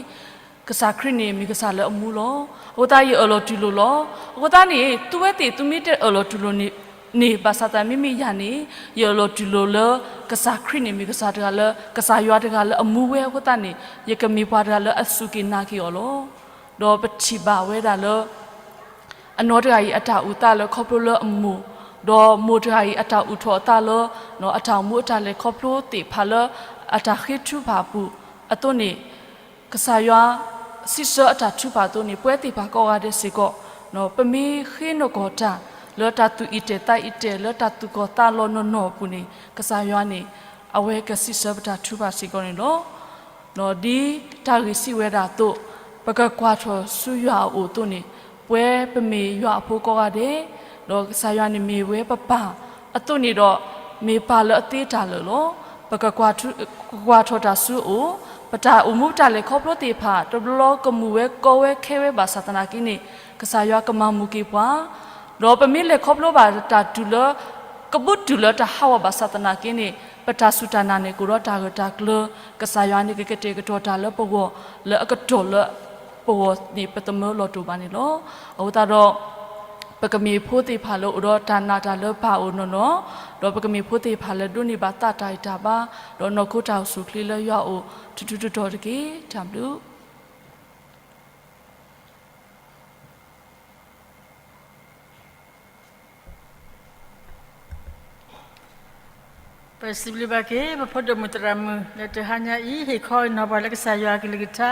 ကစၢ်ခရံာ်န့ၣ်မ့ၢ်ကစၢ်လၢအမူလီၤ. အဃိသတးယအၢၣ်လီၤတူၢ်လိာ်လီၤ. အဃိသတးန့ၣ် သုဝဲသ့ၣ် သုမ့ၢ်တအၢၣ်လီၤတူၢ်လိာ်န့ၣ် ဘၣ်ဆၣ်သနာ်က့မ့မ့ၢ်ယၤန့ၣ် ယအၢၣ်လီၤတူၢ်လိာ်လၢ ကစၢ်ခရံာ်န့ၣ်မ့ၢ်ကစၢ်တဂၤလၢ ကစၢ်ယွၤတဂၤလၢအမူဝဲအဃိသတးန့ၣ် ယကမ့ၢ်ပှၤတဂၤလၢအစူၢ်က့ၤနာ်က့ၤအီၤလီၤ. ဒီးပထံၣ်ဘၣ်ဝဲဒၣ်လၢ အနီၢ်တဂၤအံၤအတၢ်အုၣ်သးလၢခီဖျိလၢအမိၢ်, ဒီးမိၢ်တဂၤအံၤအတၢ်အုၣ်ထီၣ်အသးလၢ အတၢ်အိၣ်မူအတၢ်လဲၤခီဖျိသ့ၣ်တဖၣ်လၢ အတၢ်ဃ့ထုကဖၣ်အပူၤအသိးန့ၣ် ကစၢ်ယွၤစံးဆၢအတၢ်ထုကဖၣ်အသိးန့ၣ် ပဝဲသ့ၣ်တဖၣ်ကိးဂၤဒဲးစ့ၢ်ကီး ပမ့ၢ်ဃ့နီၢ်ကီၢ်တၢ်လၢတၢ်သူၣ်အံၣ်တဲာ်သးအံၣ်တဲာ် လၢတၢ်သူၣ်ကီၢ်သးလီၤနီၢ်နီၢ်အပူၤန့ၣ် ကစၢ်ယွၤန့ၣ် အဝဲကစံးဆၢပတၢ်ထုကဖၣ်စ့ၢ်ကီးန့ၣ်လီၤ. ဒ်တၢ်ဂ့ၢ်စံးဝဲဒၣ်အသိး ပကကွၢ်ထီၣ်ဆူယွၤအအိၣ်အသိးန့ၣ် ပဝဲပမ့ၢ်ယွၤအဖိကိးဂၤဒဲး, ဒီးကစၢ်ယွၤန့ၣ်မ့ၢ်ဝဲပပၢ်အသိးန့ၣ်ဒီး မ့ၢ်ပၢ်လၢအသ့တၢ်လၢာ်လီၤ. ပကကွၢ်ထီၣ်တၢ်ဆူအအိၣ်, ပတၢ်အိၣ်မူပတၢ်လဲၤခီဖျိသ့ၣ်တဖၣ် တဘျီဘျီကမူၣ်ဝဲကီဝဲခဲဝဲဘၣ်ဆၣ်သနာ်က့န့ၣ် ကစၢ်ယွၤကမၤမုာ်က့ၤပှၤ ဒီးပမ့ၢ်လဲၤခီဖျိဘၣ်တၢ်တုၤလၢ ကဘူးတုၤလၢတၢ်ဟးဂီၤဘၣ်ဆၣ်သနာ်က့န့ၣ် ပတၢ်စူၢ်တၢ်နာ်န့ၣ် ကအိၣ်ဒီးတၢ်ဂၢၢ်တၢ်ကျၢၤ, ကစၢ်ယွၤန့ၣ်ကကတဲာ်ကတီၤတၢ်လၢပဂီၢ် လၢအကတီၢ်လၢပဂီၢ်န့ၣ် ပသမၢလီၤတိာ်ဘၣ်န့ၣ်လီၤ. အဃိသတးဒီး ပကမ့ၢ်ဖိသ့ၣ်တဖၣ်လၢအိၣ်ဒီးတၢ်နာ်တၢ်လၢပၢ်အအိၣ်နီၢ်နီၢ်, ဒီးပကမ့ၢ်ဖိသ့ၣ်တဖၣ်လၢဒိးန့ၢ်ဘၣ်သးတၢ်ဂံၢ်တၢ်ဘါ, ဒီးနီၢ်ခိတၢ်အိၣ်ဆူၣ်အိၣ်ချ့လၢယွၤအအိၣ် ထူးထူးတီၤတီၤတက့ၢ်. တၢ်ဘျုး ပစံးဘျုးဘၣ်က့ၤ ပဖိဒိၣ်မုၣ်သရၣ်မုၣ် လၢတဟါညါအံၤ ဟ့ၣ်ခီအီၤနီၢ်ပှၤလၢကစၢ်ယွၤအကလုၢ်ကထါ,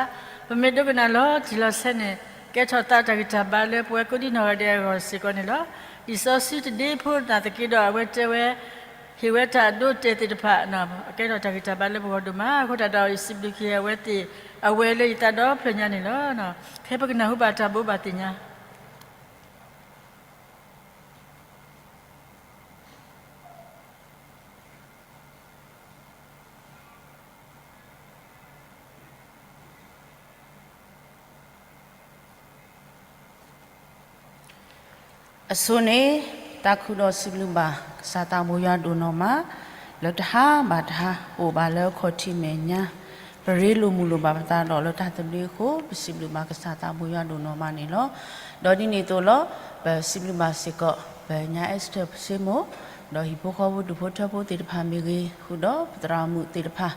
ပမ့ၢ်ဒိကနၣ်လီၤတံၢ်လီၤဆဲးန့ၣ် ကဲထီၣ်သးတၢ်ဂံၢ်တၢ်ဘါလၢပဝဲကိးဒံနီၢ်ဂၤဒဲးအဂီၢ်စ့ၢ်ကီးန့ၣ်လီၤ. လံာ်စီဆှံတဒ့ဖိနာ်သက့ဒီး အဝဲတဲဝဲ ဟ့ၣ်ဝဲတၢ်အဒိအတဲာ်သ့ၣ်တဖၣ် ကဲထီၣ်တၢ်ဂံၢ်တၢ်ဘါလၢပဂီၢ်ဒိၣ်မး, အဃိသတးဒီး ယစံးဘျုးက့ၤအဝဲသ့ၣ် အဝဲလၢယသးဒီဖျၢၣ်ညါန့ၣ်လီၤ. ဖဲပကနၢ်ဟူဘၣ်တၢ်ဘိးဘၣ်သ့ၣ်ညါ ပစံးဘျုးဘၣ်က့ၤ ပဖိဒိၣ်မုၣ်သရၣ်မုၣ် လၢတဟါညါအံၤ ဟ့ၣ်ခီအီၤနီၢ်ပှၤလၢကစၢ်ယွၤအကလုၢ်ကထါ, ပမ့ၢ်ဒိကနၣ်လီၤတံၢ်လီၤဆဲးန့ၣ် ကဲထီၣ်သးတၢ်ဂံၢ်တၢ်ဘါလၢပဝဲကိးဒံနီၢ်ဂၤဒဲးအဂီၢ်စ့ၢ်ကီးန့ၣ်လီၤ. အဆိန့ၣ် တၢ်ခုၣ်ဒီးစံးဘျုးဘၣ် ကစၢ်သးဘိယွၤဒိၣ်နီၢ်မး လၢတဟါဘၣ်တဟါ ပအိၣ်ဘၣ်လၢအခီၣ်ထံးမဲာ်ညါ ပရ့လိာ်မုာ်လိာ်ဘၣ်ပသးဒီးလၢတၢ်သဘျ့အဃိ ပစံးဘျုးဘၣ်ကစၢ်သးဘိယွၤဒိၣ်နီၢ်မးန့ၣ်လီၤ. ဒီးဒ်န့ၣ်အသိးလီၤ ပစံးဘျုးဘၣ်စ့ၢ်ကီး ပညါ Esther ဖုစ့မိၢ် ဒီးဟံၣ်ဖိဃီဖိဒူၣ်ဖိထၢဖိသ့ၣ်တဖၣ်မ့ၢ်ဂ့ၤ ဃုာ်ဒီးပသရၣ်မုၣ်သ့ၣ်တဖၣ်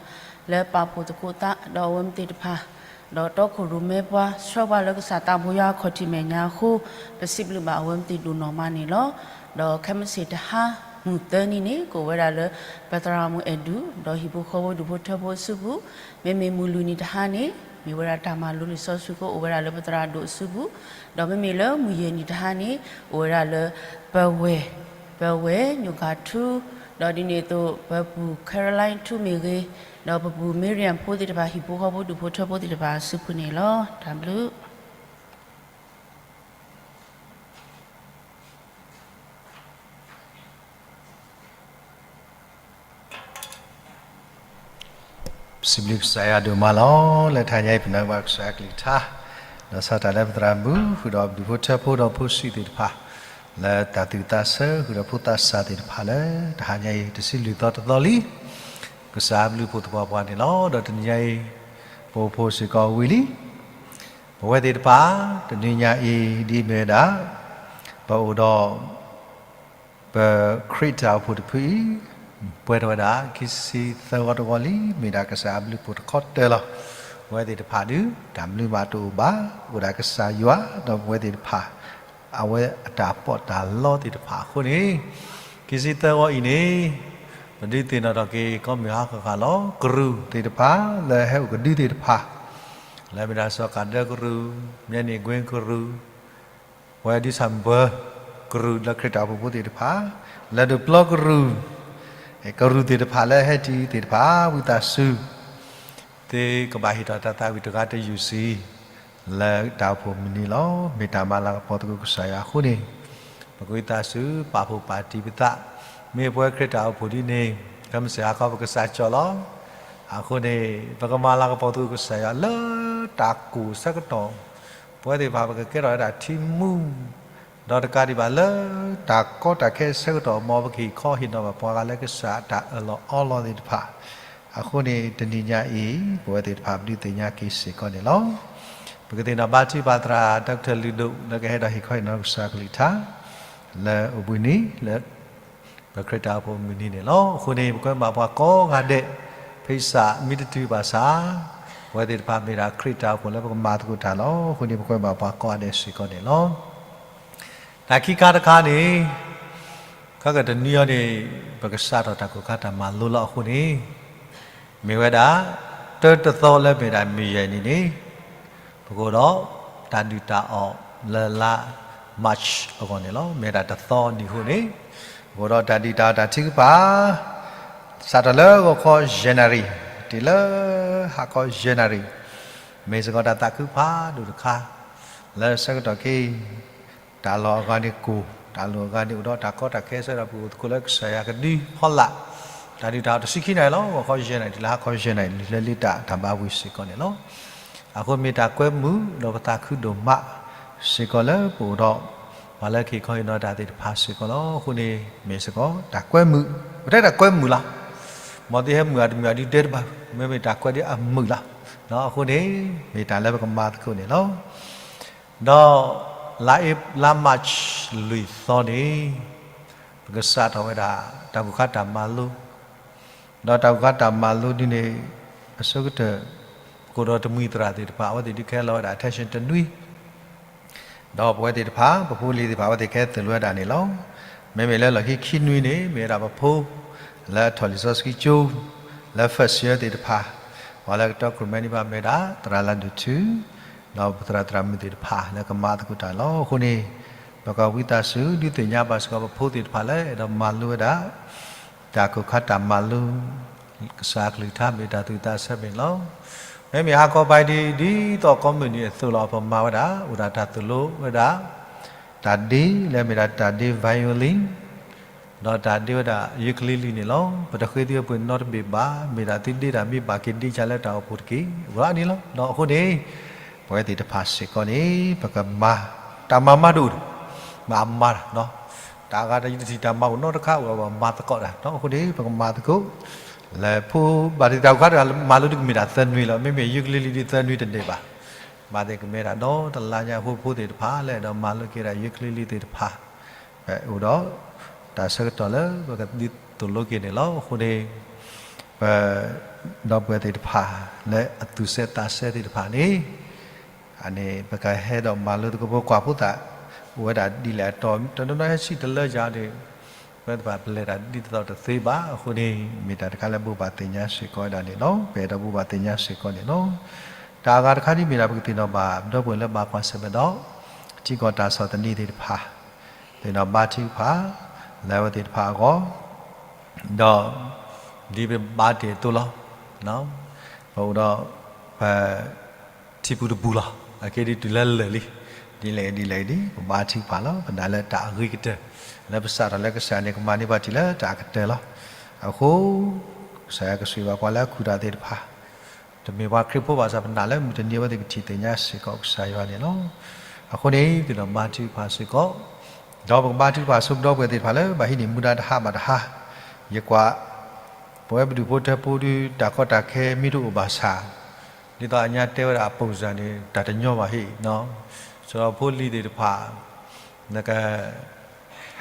လၢပာ်ဖှိၣ်သကိးသး ဒီးအဝဲမ့ၢ်သ့ၣ်တဖၣ် ဒီးတီခိၣ်ရိၣ်မဲပှၤ ဆှၢပှၤလၢကစၢ်သးဘိယွၤအခီၣ်ထံးမဲာ်ညါအဃိ ပစံးဘျုးဘၣ်အဝဲမ့ၢ်သ့ၣ်ဒိၣ်နီၢ်မးန့ၣ်လီၤ. ဒီးခဲမုၢ်ဆ့ၣ်တဟါ မုၢ်သၢနံၤန့ၣ် ကအိၣ်ဝဲဒၣ်လၢ ပသရၣ်မုၣ်အဲၣ်ဒူၣ် ဒီးဟံၣ်ဖိဃီဖိဒူၣ်ဖိထၢဖိအစုပူၤ, မ့မ့ၢ်မုၢ်လွံၢ်နံၤတဟါန့ၣ် မ့ၢ်ဝဲဒၣ်တၢ်မၤလိလံာ်စီဆှံဖိအိၣ်ဝဲဒၣ်လၢပသရၣ်ဒိၣ်အစုပူၤ, ဒီးမ့မ့ၢ်လၢမုၢ်ယဲၢ်နံၤတဟါန့ၣ် အိၣ်ဝဲဒၣ်လၢ ပဝဲၢ် ပဝဲၢ်ညိၣ်ကၤထူ, ဒီးဒ်န့ၣ်အသိး ပပူၤ Caroline ထူမ့ၢ်ဂ့ၤ, ဒီးပပူၤ Miriam ဖိသ့ၣ်တဖၣ် ဟံၣ်ဖိဃီဖိဒူၣ်ဖိထၢဖိသ့ၣ်တဖၣ်အစုပူၤန့ၣ်လီၤ. တၢ်ဘျုး ပစံးဘျုးကစၢ်ယွၤဒိၣ်မးလီၤ. လၢတဟါညါအံၤ ပနာ်ဘၣ်ကစၢ်ယွၤကလုၢ်ကထါ, ဒီးစးထီၣ်လၢပသရၣ်မုၣ် ဃုာ်ဒီးပဒူၣ်ဖိထၢဖိဒီးဖိဆံးသ့ၣ်တဖၣ်, လၢတၢ်သူၣ်သးဆၢ ဃုာ်ဒီးဖိသးစၢ်သ့ၣ်တဖၣ်လၢ တဟါညါအံၤ တဆံလွံၢ်သီတသီလံ ကစၢ်အဘျုးဖှိၣ်သပှၢ်ပှၢ်န့ၣ်လီၤ. ဒီးတနံၤညါအံၤ ပအိၣ်ဖှိၣ်စ့ၢ်ကီးဝံၤလံ ပဝဲသ့ၣ်တဖၣ် တနံၤညါအံၤ ဒ်အမ့ၢ်ဝဲဒၣ် ပအိၣ်ဒီး ပခရံာ်တၢ်အိၣ်ဖှိၣ်တဖုအံၤ ပှဲၤထီၣ်ဝဲဒၣ် ခံဆံသၢဂီၤတဂီၤလံ, မ့ၢ်ဒၣ်ကစၢ်အဘျုးဖှိၣ်တခီတၢၢ်လီၤ. ပဝဲသ့ၣ်တဖၣ်ဒုး တၢ်မနုၤမးတအိၣ်ဘၣ်, အိၣ်ဒၣ်ကစၢ်ယွၤ ဒီးပဝဲသ့ၣ်တဖၣ် အဝဲအတၢ်ပီးတၢ်လီသ့ၣ်တဖၣ်အဃိန့ၣ်, ခံဆံသၢဂီၤအံၤန့ၣ် ပဒုးသ့ၣ်နီၣ်ထီၣ်က့ၤ ကိးမုၢ်ဟါဃၣ်ဃၣ်လီၤ. ကရူၢ်သ့ၣ်တဖၣ် လၢဟဲအိၣ်ကဒုသ့ၣ်တဖၣ် လၢမ့ၢ်ဒၣ်စီၤကၤဒၢကရူၢ်, မၠဲၣ်နံၣ်ကွ့ကရူၢ်, ပဝဲဒုးဆၣ်မုၢ်ပၢၤကရူၢ် လၢခရံာ်တၢ်အိၣ်ဖှိၣ်ဖိသ့ၣ်တဖၣ်, လၢဒိးပျီကရူၢ်, ကရူၢ်သ့ၣ်တဖၣ်လၢဟဲတံၤသ့ၣ်တဖၣ် ဝံသးစူၤ သုကဘၣ်ဟ့ၣ်ထီၣ်တၢ်သးဝံၣ်တဂၤတယုၢ်ဆံ လၢတၢ်အိၣ်ဖှိၣ်မုၢ်နံၤလီၤ. မ့ၢ်တၢ်မၤလၤကပီၤသကိးကစၢ်ယွၤအဃိန့ၣ်, ပကဝံသးစူၤ ပာ်ဖှိၣ်ပာ်တံၤပသး, မ့ၢ်ပဝဲခရံာ်တၢ်အိၣ်ဖှိၣ်ဒ်န့ၣ်, ခဲမုၢ်ဆ့ၣ်ဟါခီပကစၢ်ကၠီလီၤ. အဃိန့ၣ် ပကမၤလၤကပီၤသကိးကစၢ်ယွၤလၢတၢ်ကိၢ်ဆၢကတီၢ်, ပဝဲသ့ၣ်တဖၣ်ပကကဲထီၣ်ဝဲဒၣ်ထံမူ ဒီးတကးဒံးဘၣ်လၢ တၢ်ကီတၢ်ခဲအဆၢကတီၢ် မ်ပကဟ့ၣ်ခီဟ့ၣ်နီၤဘၣ်ပှၤဂၤလၢကစၢ်အတၢ်အၢၣ်လီၤအီလီၤသ့ၣ်တဖၣ်, အဃိန့ၣ် တနံၤညါအံၤ ပဝဲသ့ၣ်တဖၣ်ပဒုးသ့ၣ်ညါက့ၤစ့ၢ်ကီးန့ၣ်လီၤ. ပကသ့ၣ်နီၣ်ဘါထုကဖၣ်သရၣ် Doctor လုၢ်ဒိၣ် လၢကဟဲဒီးဟ့ၣ်ခီဟ့ၣ်နီၤကစၢ်ကလုၢ်ကထါ လၢအိၣ်ဘှံးနံၤလၢ ပခရံာ်တၢ်အိၣ်ဖှိၣ်မုၢ်နံၤန့ၣ်လီၤ. အဃိန့ၣ် ပကွဲမုာ်ဘၣ်ပှၤကိးဂၤဒဲး, ဖဲစးမ့ၢ်တတုၤဘၣ်ဆၣ်, ပဝဲသ့ၣ်တဖၣ်မ့ၢ်ဒၣ်ခရံာ်တၢ်အိၣ်ဖှိၣ်လၢပကမၤသကိးတၢ်လီၤ. အဃိန့ၣ် ပကွဲမုာ်ဘၣ်ပှၤကိးဂၤဒဲးစ့ၢ်ကီးန့ၣ်လီၤ. တၢ်ခံခါတခါန့ၣ်, ခဲကတနွံအံၤန့ၣ် ပကစးထီၣ်တၢ်ကိၢ်ခါတၢ်မၤလိလီၤအဃိန့ၣ်, မ့ၢ်ဝဲဒၣ် တၢတသီလၢမ့ၢ်ဒၣ်မုၢ်ယဲၢ်နံၤန့ၣ်, ပကအိၣ်ဒီးတၢ်ဒုၣ်တၢ်အီၣ်လၢလါ March အဂီၢ်န့ၣ်လီၤ. မ့ၢ်ဒၣ်တသီနံၤအဃိန့ၣ်, ပကအိၣ်ဒီးတၢ်ဒုၣ်တၢ်အီၣ်တၢ်ထုကဖၣ် စးထီၣ်လၢဂီၤခီယဲၢ်နၣ်ရံၣ်, တုၤလၢဟါခီယဲၢ်နၣ်ရံၣ်, မ့ၢ်စ့ၢ်ကီးတၢ်သးခုဖးဒိၣ်တခါ, လၢဆၢကတီၢ်ခဲအံၤ တၢ်လီၢ်အဂၤန့ၣ်ကိၢ်, တၢ်လီၢ်အဂၤန့ၣ်အိၣ်ဒီးတၢ်ကီတၢ်ခဲအဆၢကတီၢ် ပကအိၣ်သကိးလၢကစၢ်ယွၤကဒုဖီလာ်, တၢ်ဒုၣ်တၢ်အီၣ်တဆံခံနၣ်ရံၣ်လီၤ. ဂီၤခီယဲၢ်နၣ်ရံၣ် တုၤလၢဟါခီယဲၢ်နၣ်ရံၣ် လၢလံတၢ်တၢ်ဘါဝံၤစ့ၢ်ကီးန့ၣ်လီၤ. အဃိမ့ၢ်တၢ်ကွဲမုာ်ဒီးပသးခုဒိၣ်မးစ့ၢ်ကီးလၢပအိၣ်ဒီး ပှၤလၢကဟ့ၣ်ခီဟ့ၣ်နီၤတၢ်သ့ၣ်တဖၣ်စ့ၢ်ကီးလီၤ. အဃိန့ၣ် မ့ၢ်စ့ၢ်ကီးတၢ်ကွဲမုာ်, ပတဲတၢ်ကွဲမုာ်လီၤ. မ်သုဟဲမုာ်အတမုာ်အဒုးတဲတဘၣ်, မ့မ့ၢ်တၢ်ကွဲဒ်အမုာ်လီၤ. အဃိန့ၣ် မ့ၢ်တၢ်လၢပကမၤသကိးန့ၣ်လီၤ. ဒီး လါ March လွံၢ်သီန့ၣ် ပကစးထီၣ်ဝဲဒၣ် တၢ်ကိၢ်ခါတၢ်မၤလိ, ဒီးတၢ်ကိၢ်ခါတၢ်မၤလိဒ်န့ၣ် အဆိကတၢၢ် ပကအိၣ်ဒီးတမှံၤသရၣ်သ့ၣ်တဖၣ် အဝဲသ့ၣ်ဒုးကဟဲလီၤဝဲဒၣ် attention တနွံ ဒီးပဝဲသ့ၣ်တဖၣ် ပဖိပလံၤသ့ၣ်တဖၣ် အဝဲသ့ၣ်ကဟဲသိၣ်လိဝဲဒၣ်န့ၣ်လီၤ. မ့မ့ၢ်လၢလီၢ်ခံခံနွံန့ၣ် မ့ၢ်ဝဲဒၣ်ပဖိ လၢအထီၣ်လံာ်စီဆှံကၠိ လၢ first year သ့ၣ်တဖၣ်, ပှၤလၢကတီခိၣ်ရိၣ်မဲန့ၣ်ဘၣ်မ့ၢ်ဒၣ် သရၣ်လၢဒိၣ်ထူ ဒီးပသရၣ်သရၣ်မုၣ်သ့ၣ်တဖၣ် လၢကမၤသကိးတၢ်လီၤ. အဃိန့ၣ် ပကဝံသးစူၤ ဒုးသ့ၣ်ညါဘၣ်စ့ၢ်ကီးပဖိသ့ၣ်တဖၣ်လၢ အဲၣ်ဒိးမၤလိဝဲဒၣ် တၢ်ကိၢ်ခါတၢ်မၤလိ ကစၢ်အကလုၢ်ကထါမ့ၢ်တၢ်သူၣ်ဝံၣ်သးဆၢမ့ၢ်လီၤ. မ့မ့ၢ်ဟါခီပၤဒ် ဒ်သိးကိးမုၢ်နံၤအသိးလီၤ ပမၤဝဲဒၣ် အိၣ်ဒၣ်တၢ်သိၣ်လိဝဲဒၣ် တၢ်ဒ့လၢမ့ၢ်ဒၣ်တၢ်ဒ့ violin ဒီးတၢ်ဒ့ဝဲဒၣ် ukulele န့ၣ်လီၤ. ပတဃ့သုပှ့ၤနီတဘ့ၣ်ဘၣ်, မ့ၢ်ဒၣ်သုဒ့တၢ်မ့ၢ်ဘၣ်က့ၤဒ့ယၤလၢတၢ်အိၣ်ဖှိၣ်တက့ၢ် အဂၤန့ၣ်လီၤ. ဒီးအဃိန့ၣ် ပဝဲသ့ၣ်တဖၣ်စ့ၢ်ကီးန့ၣ် ပကမၤ တၢ်မၤမၤဒိၣ်ဒိၣ် မၤမၤတၢ်, တၢ်အဂၤတၢ်ယုၢ်တထံၣ်တၢ်မၤအိၣ်နီတခါ အိၣ်ဒီးပမၤသကိးတၢ်, အဃိန့ၣ် ပကမၤသကိး, လၢဖိဘၣ်တံာ်တာ်ခါတဂၤ မၤလိတကမ့ၢ်တၢ်သၢနွံလီၤ. မ့မ့ၢ်ယုၢ်ကလံၤလံၤဒ်သၢနွံတန့ၢ်ဘၣ်. ဘၣ်သ့ၣ်ကမ့ၢ်တၢ်ဒီတလါညါ ဖိဖိသ့ၣ်တဖၣ် လၢအဲၣ်ဒိးမၤလိက့ၤဒၣ်ယုၢ်ကလံၤလံၤသ့ၣ်တဖၣ် အိၣ်ဒီး တၢ်ဆၢကတီၢ်လၢပကဒုးသိၣ်လိက့ၤန့ၣ်လီၤ. အဃိန့ၣ် ပ ဒီပုၢ်ဝဲၢ်သ့ၣ်တဖၣ် လၢအသူၣ်စဲသးစဲသ့ၣ်တဖၣ်န့ၣ် အန့ၣ် ပကဟဲဒီးမၤလိသကိး ပကွၢ်ဖိသၣ် အိၣ်ဝဲဒၣ်ဒ်လဲၣ်အတီၢ် တနီၤနီၤဟဲဆံးတလၢယၤဒီး ပဝဲသ့ၣ်တဖၣ်ပလဲၤတၢ်ဒ်သိးတသ့ဘၣ်. အဃိန့ၣ် မ့ၢ်တၢ်တခါလၢဘိးဘၣ်သ့ၣ်ညါစ့ၢ်ကီးဝဲဒၣ်န့ၣ်လီၤ. ပအဲၣ်ဒိးဘိးဘၣ်သ့ၣ်ညါစ့ၢ်ကီးန့ၣ်လီၤ. တၢ်အဂၤတခါဒ်မ့ၢ်ဒၣ် ပကသ့ၣ်နီၣ်ဘၣ် ဒီပုၢ်ဝဲၢ်လၢဘၣ်ကွၢ်ဆၢၣ်မဲာ်ဒီး ထံကီၢ်တၢ်ဆီၣ်သနံးသ့ၣ်တဖၣ် သ့ၣ်နီၣ်ဘါထုကဖၣ် လၢအဝဲသ့ၣ်တဖၣ်အဂီၢ် ဒီး ဒ်ပဘါတ့ၢ်အသိးလီၤ. ပအိၣ်ဒီး ပ ထံပူၤတပူၤလီၤ. အက့ဒ်တုၤလၢလၢာ်လံ. ဒ်လဲၣ်ဒ်လဲၣ်ဒ် ပဘါထုကဖၣ်လီၤ. ပနာ်လၢတၢ်အဂ့ၤကတၢၢ် လၢပစးထီၣ်လၢကစၢ်န့ၣ် ကမၤန့ၢ်ပှၤထံၣ်လၢတၢ်အကတၢၢ်လီၤ. အဃိ ကစၢ်ယွၤကဆိၣ်ဂ့ၤဘၣ်ပှၤလၢအခူၣ်တၢ်သ့ၣ်တဖၣ် တမ့ၢ်ပှၤခရံာ်ဖိဘၣ်ဆၣ် ပနာ်လၢမုၢ်တနံၤအဝဲသ့ၣ်ကထံၣ်သ့ၣ်ညါစ့ၢ်ကီးကစၢ်ယွၤန့ၣ်လီၤ. အဃိန့ၣ် သ့ၣ်နီၣ်ဘါထုကဖၣ်စ့ၢ်ကီး ဒီးပကဘါထုကဖၣ်ဆိပဒီပုၢ်ဝဲၢ်သ့ၣ်တဖၣ်လၢ ဘၣ်ဟံးန့ၢ်မူဒါတဟါဘၣ်တဟါ ယကွၢ် ပဝဲပဒူၣ်ဖိထၢဖိဒု တၢ်ကီတၢ်ခဲမ့ၢ်တအိၣ်ဘၣ်ဆၣ် ဒ်သိးအညါတဲဝဲဒၣ်အပိၢ်စၢ်န့ၣ် တၢ်တညီဘၣ်ဟ့ၣ် စီၤဖိလံၤသ့ၣ်တဖၣ် နက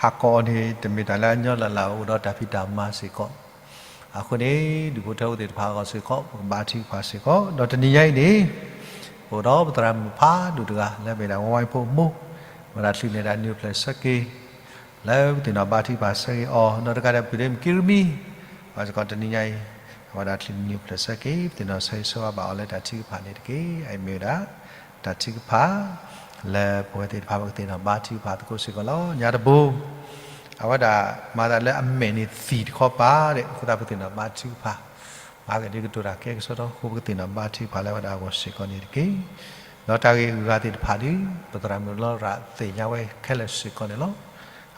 ဟးကိးအီၤန့ၣ် တမ့ၢ်တၢ်လၢအညီလၢ်လၢ် အိၣ်ဒီးတၢ်ဖံးတၢ်မၤစ့ၢ်ကီး. အဃိန့ၣ် ဒူၣ်ဖိထၢဖိသ့ၣ်တဖၣ်အဂီၢ်စ့ၢ်ကီး ပကဘါထုကဖၣ်စ့ၢ်ကီး ဒီးတနံၤညါအံၤန့ၣ် ပအိၣ်ဒီးပသရၣ်မုၣ်ဖးဒိၣ်တဂၤ လၢမ့ၢ်ဒၣ်ဝါဝါဖိအမိၢ် ဝဲဒၣ်ချုးန့ၢ်ဒၣ်နံၣ်အိၣ်ဖျဲၣ်ဆၢက့ၤ လၢပသ့ၣ်နီၣ်ဘါထုကဖၣ်ဆၢဂ့ၤအီၤ ဒီးတကးဒီးပုၢ်ဒ့မုၣ်ကံရမံ ဘၣ်စ့ၢ်ကီးတနံၤညါအံၤ အဝဲဒၣ်ချုးန့ၢ်နံၣ်အိၣ်ဖျဲၣ်ဆၢက့ၤ ပသ့ၣ်နီၣ်ဆၢဂ့ၤဆၢဝါဘၣ်အီၤလၢတၢ်ထုကဖၣ်န့ၣ်တက့ၢ်. အအံၤမ့ၢ်ဝဲဒၣ် တၢ်ထုကဖၣ် လၢပဝဲသ့ၣ်တဖၣ်ပကသ့ၣ်နီၣ်ဘါထုကဖၣ်သကိးစ့ၢ်ကီးလီၤ. ညါတဘိ အဝဲဒၣ်မၤသးလၢအမဲာ်န့ၣ်သံၣ်တခီပၤဒီး အဃိသတးပသ့ၣ်နီၣ်ဘါထုကဖၣ် ဘၣ်ကဒုးကတိၤတၢ်ကဲကစီဒီ အဃိပကသ့ၣ်နီၣ်ဘါထုကဖၣ်လၢအဝဲဒၣ်အဂီၢ်စ့ၢ်ကီးန့ၣ်တက့ၢ်. ဒီးတၢ်ဂ့ၢ်အဂၤသ့ၣ်တဖၣ်ဒီး ပသရၣ်မုၣ်လီရၤသ့ၣ်ညါဝဲခဲလၢာ်စ့ၢ်ကီးန့ၣ်လီၤ.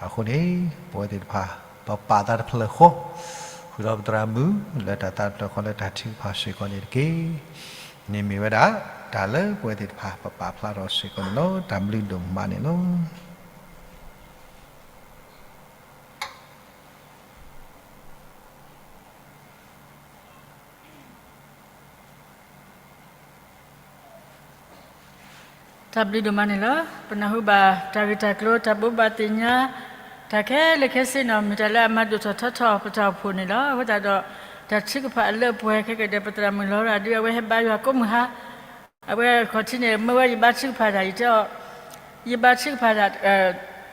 အဃိန့ၣ် ပဝဲသ့ၣ်တဖၣ် ပပာ်သးတဖျၢၣ်ဃီ ဃုာ်ဒီးပသရၣ်မုၣ် လၢတၢ်သးတဖျၢၣ်ဃီလၢတၢ်ထုကဖၣ်စ့ၢ်ကီးန့ၣ်တက့ၢ်. န့ၣ်မ့ၢ်ဝဲဒၣ် တၢ်လၢပဝဲသ့ၣ်တဖၣ် ပပာ်ဖျါထီၣ်စ့ၢ်ကီးန့ၣ်လီၤ. တၢ်ဘျုးဒိၣ်မးန့ၣ်လီၤ. တၢ်ဘျုးဒိၣ်မးန့ၣ်လီၤ. ပနၢ်ဟူဘၣ်တၢ်ဂ့ၢ်တၢ်ကျိၤ တၢ်ဘိးဘၣ်သ့ၣ်ညါ တၢ်ခဲလၢာ်ခဲဆ့န့ၣ် မ့ၢ်တၢ်လၢအမၤဒိၣ်ထီၣ်ထီထီၣ်ပတၢ်အိၣ်ဖှိၣ်န့ၣ်လီၤ. အဃိသတးဒီး တၢ်ထုကဖၣ်အလၢအပှဲၤခဲကဒဲး ပသရၣ်မုၣ်လီရၤဒုး အဝဲဟဲဘါယွၤကိးမုၢ်ဟါ အဝဲခီၣ်ထံးန့ၣ် မၢဝဲယဘါထုကဖၣ်တၢ် ယတဲအီၤ ယဘါထုကဖၣ်တၢ်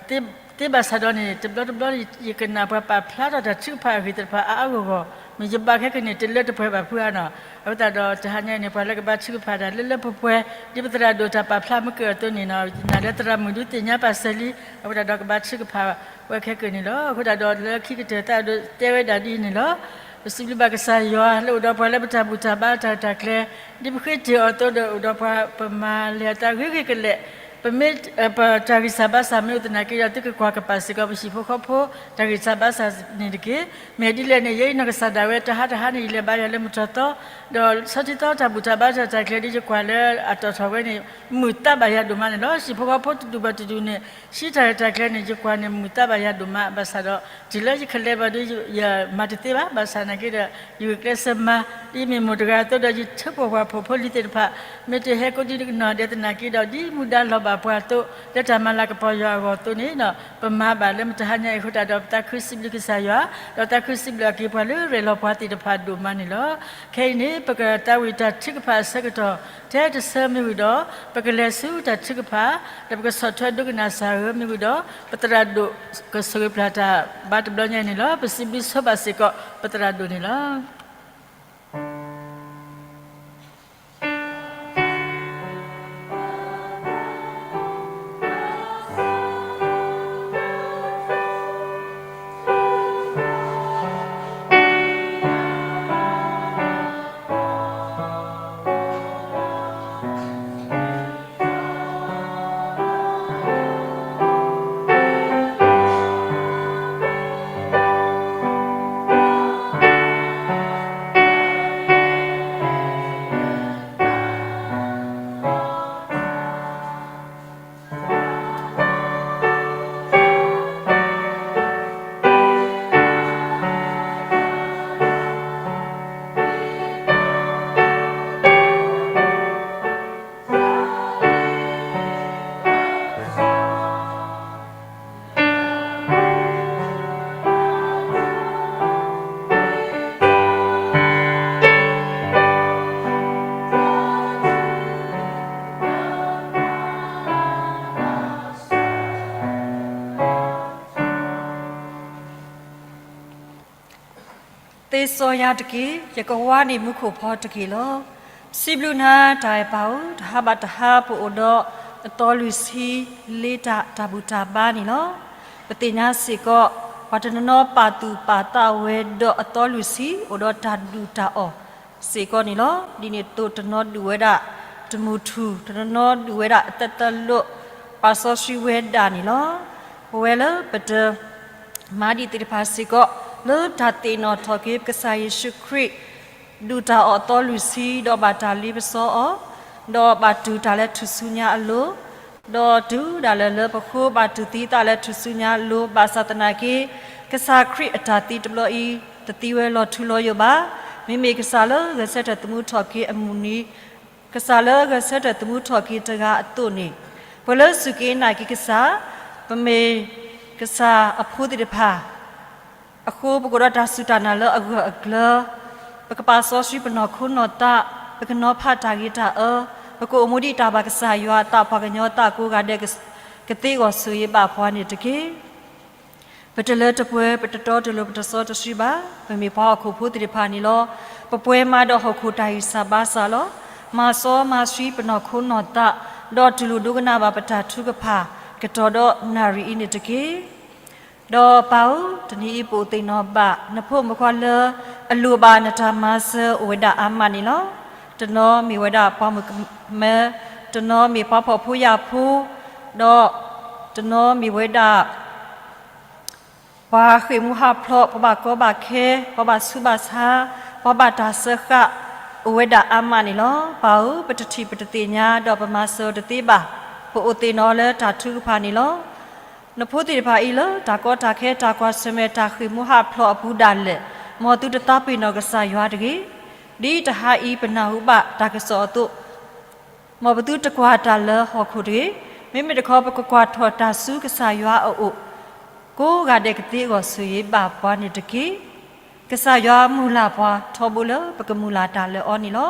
သ့ဘၣ်ဆၣ်ဒီးန့ၣ် တဘျီတဘျီ ယကနၣ်ပှၤပာ်ဖျါထီၣ်တၢ်ထုကဖၣ်အဂ့ၢ်သ့ၣ်တဖၣ်အါအါဂီၢ်ဂီၢ် မ့ၢ်ယဘါခဲကနံၣ်န့ၣ် တလၢတပှဲၤဘၣ်ဖုအါနီၤ. အဃိသတးဒီး တဟါညါအံၤန့ၣ် ပှၤလၢကဘါထုကဖၣ်တၢ်လၢလၢပှဲၤပှဲၤ ဒ်ပသရၣ်ဒိၣ်တၢ်ပာ်ဖျါမုၢ်ကၢၢ်အသိးန့ၣ်နီၤ ယနာ်လၢသရၣ်မုၣ်ဒုးသ့ၣ်ညါပာ်စၢၤလံ အဃိသတးဒီးကဘါထုကဖၣ်ဝဲခဲကနံၣ်န့ၣ်လီၤ. အဃိသတးဒီးလၢခံကတၢၢ်သးဒိးတဲဝဲဒၣ်ဒ်အံၤန့ၣ်လီၤ. ပစံးဘျုးဘၣ်ကစၢ်ယွၤလၢအိၣ်ဒီးပှၤလၢပတၢ်ဘူၣ်တၢ်ဘါတၢ်တၢ်ကျဲၤ ဒ်ပဃ့တ့ၢ်အီၤအသိးဒီးအိၣ်ဒီးပှၤ ပမၤလဲၤအသးဂ့ၤဂ့ၤကလဲာ် ပမ့ၢ် ပတၢ်ဂံၢ်စၢ်ဘါစၢ်မ့ၢ်အိၣ်သနာ်က့ဒီး သုကကွၢ်ကပာ်စ့ၢ်ကီးပဟံၣ်ဖိဃီဖိ တၢ်ဂံၢ်စၢ်ဘါစၢ်န့ၣ်တက့ၢ်. မ့ၢ်ဒ်လဲၣ်န့ၣ် ယဲအံၤနီၢ်ကစၢ်ဒၣ်ဝဲတဟါတဟါန့ၣ် ယလဲၤဘါယွၤလၢမုၢ်ထီၣ်သီ ဒီးဆီထံသီတၢ်ဘူၣ်တၢ်ဘါတၢ်တၢ်ကျဲၤဒ်ယကွၢ်လၢအတီၣ်ထီၣ်ဝဲန့ၣ် မုာ်သးဘၣ်ယၤဒိၣ်မးန့ၣ်လီၤ. ဟံၣ်ဖိဃီဖိတဒူၣ်ဘၣ်တဒူၣ်န့ၣ် ဟံးတၢ်ရဲၣ်တၢ်ကျဲၤန့ၣ် ယကွၢ်န့ၣ် မုာ်သးဘၣ်ယၤဒိၣ်မး ဘၣ်ဆၣ်ဒီး တုၤလၢယကလဲၤဘၣ်ဒီး ယမၤတသ့ဘၣ် ဘၣ်ဆၣ်သနာ်က့ဒီး ယဂုာ်ကျဲးစၢးမၤ ဒ်ယမ့ၢ်မိၢ်တဂၤအသိးဒီး ယထၢဖှိၣ်ပှၤဖှီၣ်ဖိလံၤသ့ၣ်တဖၣ် မ့ၢ်တဟဲကိးဒံးနီၢ်ဒဲးသနာ်က့ဒီး ဒ်မူဒါလီၤဘၣ်ပှၤအသိး လၢတၢ်မၤလၤကပီၤယွၤအဂီၢ်အသိးန့ၣ် ပမၤဘၣ်လၢမတဟါညါအံၤအဃိသတးဒီး ပသးခုစံးဘျုးကစၢ်ယွၤ ဒီးသးခုစံးဘျုးအက့ၤပှၤလၢရဲၣ်လီၤပှၤသ့ၣ်တဖၣ်ဒိၣ်မးန့ၣ်လီၤ. ခဲအံၤန့ၣ် ပကသးဝံၣ်တၢ်ထုကဖၣ်အဆၢကတီၢ် ထဲတဆၢမ့ၢ်ဝံၤဒီး ပကလဲၤဆူတၢ်ထုကဖၣ် ဒီးပကဆီၣ်ထွဲဒိကနၣ်စၢ်ဧၢ မ့ၢ်ဝံၤဒီး ပသရၣ်ဒိၣ်ကဆိၣ်ဂ့ၤပျၢ်တၢ်ဘါတဘျီညါအံၤန့ၣ်လီၤ. ပစံးဘျုးဆိဘၣ်စ့ၢ်ကီး ပသရၣ်ဒိၣ်န့ၣ်လီၤ. သ့စီယၤတက့ၢ်, ယကဝါန့ၢ်မူခိၣ်ဖီတက့ၢ်လီၤ. စံးဘျုးနၤတၢ်အဲၣ်ပၢ်ဧၢ, တဟါဘၣ်တဟါပအိၣ်ဒီးအသီလွံၢ်ဆံလ့တၢ် တၢ်ဘူၣ်တၢ်ဘါန့ၣ်လီၤ. ပသ့ၣ်ညါစ့ၢ်ကီး ပှၤတနီၤနီၤပာ်သူၣ်ပာ်သးဝဲဒီးအသီလွံၢ်ဆံ အိၣ်ဒီးတၢ်ဒူၣ်တၢ်အီၣ်စ့ၢ်ကီးန့ၣ်လီၤ. ဒ်န့ၣ်အသိးတနီၤဒူၣ်ဝဲဒၣ် တမူထူၣ်, တနီၤနီၤဒူၣ်ဝဲဒၣ်အသၢသၢလိာ်, ပာ်စီဆှံဝဲဒၣ်န့ၣ်လီၤ. ပဝဲလၢပတ မၤဒံးသ့ၣ်တဖၣ်စ့ၢ်ကီး လၢတၢ်သ့ၣ်နီၣ်ထီၣ်က့ၤပကစၢ်ယ့ၣ်ၡူးခရံာ် ဒူၣ်တၢ်အီၣ်အသီလွံၢ်ဆံ ဒီးဘၣ်တၢ်လ့ပစီအီၤ, ဒီးဘၣ်တူၢ်တၢ်လၢထူၣ်စုညါအလိၤ, ဒီးတုၤဒၣ်လဲာ်လၢပဃိဘၣ်တူၢ်သံသးလၢထူၣ်စုညါအလိၤ, ဘၣ်ဆၣ်သနာ်က့ ကစၢ်ခရံာ်အတၢ်သံတဘျီအံၤ တသံဝဲလီၤထူလီၤယိာ်ဘၣ်. မ့မ့ၢ်ကစၢ်လၢဂဲၤဆၢထၢၣ်သမူထီၣ်က့ၤအမုၢ်နံၤ ကစၢ်လၢဂဲၤဆၢထၢၣ်သမူထီၣ်က့ၤတဂၤအသိးန့ၣ်, ပှၤလၢစူၢ်က့ၤနာ်က့ၤကစၢ်, ပမ့ၢ်ကစၢ်အဖိသ့ၣ်တဖၣ် အဃိပကအိၣ်ဒီးတၢ်စူၢ်တၢ်နာ်လၢအဂၢၢ်အကျၢၤ, ပကပာ်စီဆှံပနီၢ်ခိနီၢ်သး, ပကနီၤဖးတၢ်ဂ့ၤတၢ်အၢ, ပကအိၣ်မူဒံးတၢ်ဘၣ်ကစၢ်ယွၤအသးပှၤကညီသးကိးဂၤဒဲး ကသ့ဂီၢ်ဆိၣ်ဂ့ၤဘၣ်ပှၤန့ၣ်တက့ၢ်. ပတလၢတပှဲၤ, ပတတီတလိၤ, ပတစီတဆှံဘၣ်. ပမ့ၢ်ပှၤဟီၣ်ခိၣ်ဖိသ့ၣ်တဖၣ်န့ၣ်လီၤ. ပပှဲၤမးဒီးဟီၣ်ခိၣ်တၢ်ဂံၢ်စၢ်ဘါစၢ်လီၤ. မၤစီမၤဆှံပနီၢ်ခိနီၢ်သး, ဒီးတူၢ်လိာ်ဒိကနၣ်ဘၣ်ပတၢ်ထုကဖၣ် ကတီၢ်ဒီးနၣ်ရံၣ်အံၤန့ၣ်တက့ၢ်. ဒီးပၢ်ဧၢ, တနံၤအံၤပအိၣ်သ့ၣ်နီၣ်ဘၣ် နဖိမုၣ်ဖိခွါလၢအလိၣ်ဘၣ်နတၢ်မၤစၢၤအိၣ်ဝဲဒၣ်အါမးန့ၣ်လီၤ. တနီၤမ့ၢ်ဝဲဒၣ်ပှၤမုၣ်ကမဲ, တနီၤမ့ၢ်ပှၤဖှီၣ်ဖိယာ်ဖိ, ဒီးတနီၤမ့ၢ်ဝဲဒၣ် ပှၤဃ့ၢ်မူဟးဖျိး, ပှၤဘၣ်ကီဘၣ်ခဲ, ပှၤဘၣ်ဆူးဘၣ်ဆါ, ပှၤဘၣ်တၢ်စၢဃာ် အိၣ်ဝဲဒၣ်အါမးန့ၣ်လီၤ. ပၢ်ဧၢ, ပတထံၣ်ပတသ့ၣ်ညါ ဒီးပမၤစၢၤတသ့ဘၣ်. ပအိၣ်သ့ၣ်နီၣ်လၢတၢ်ထုကဖၣ်န့ၣ်လီၤ. နဖိသ့ၣ်တဖၣ်အံၤလၢတၢ်ကီတၢ်ခဲ တၢ်ကွၢ်ဆၢၣ်မဲာ် တၢ်ဃ့ၢ်မူဟးဖျိးအပူၤဒၣ်လဲာ်, မ်သုတသးပ့ၤနီၣ်ကစၢ်ယွၤတဂ့ၤ. ဒ်တဟါအံၤပနၢ်ဟူဘၣ်တၢ်ကစီၣ်အသိး မ်ပသုတကွၢ်တၢ်လၢဟီၣ်ခိၣ်တဂ့ၤ. မ့မ့ၢ်တခီ ပကကွၢ်ထီၣ်တၢ်ဆူကစၢ်ယွၤအအိၣ်, ကိးဂၤဒဲးကသ့ဂီၢ်ဆိၣ်ဂ့ၤဘၣ်ပှၤန့ၣ်တက့ၢ်. ကစၢ်ယွၤမုၢ်လၢ်ပှၤထီဘိလၢပကမုၢ်လၢ်တၢ်လၢအီၤန့ၣ်လီၤ.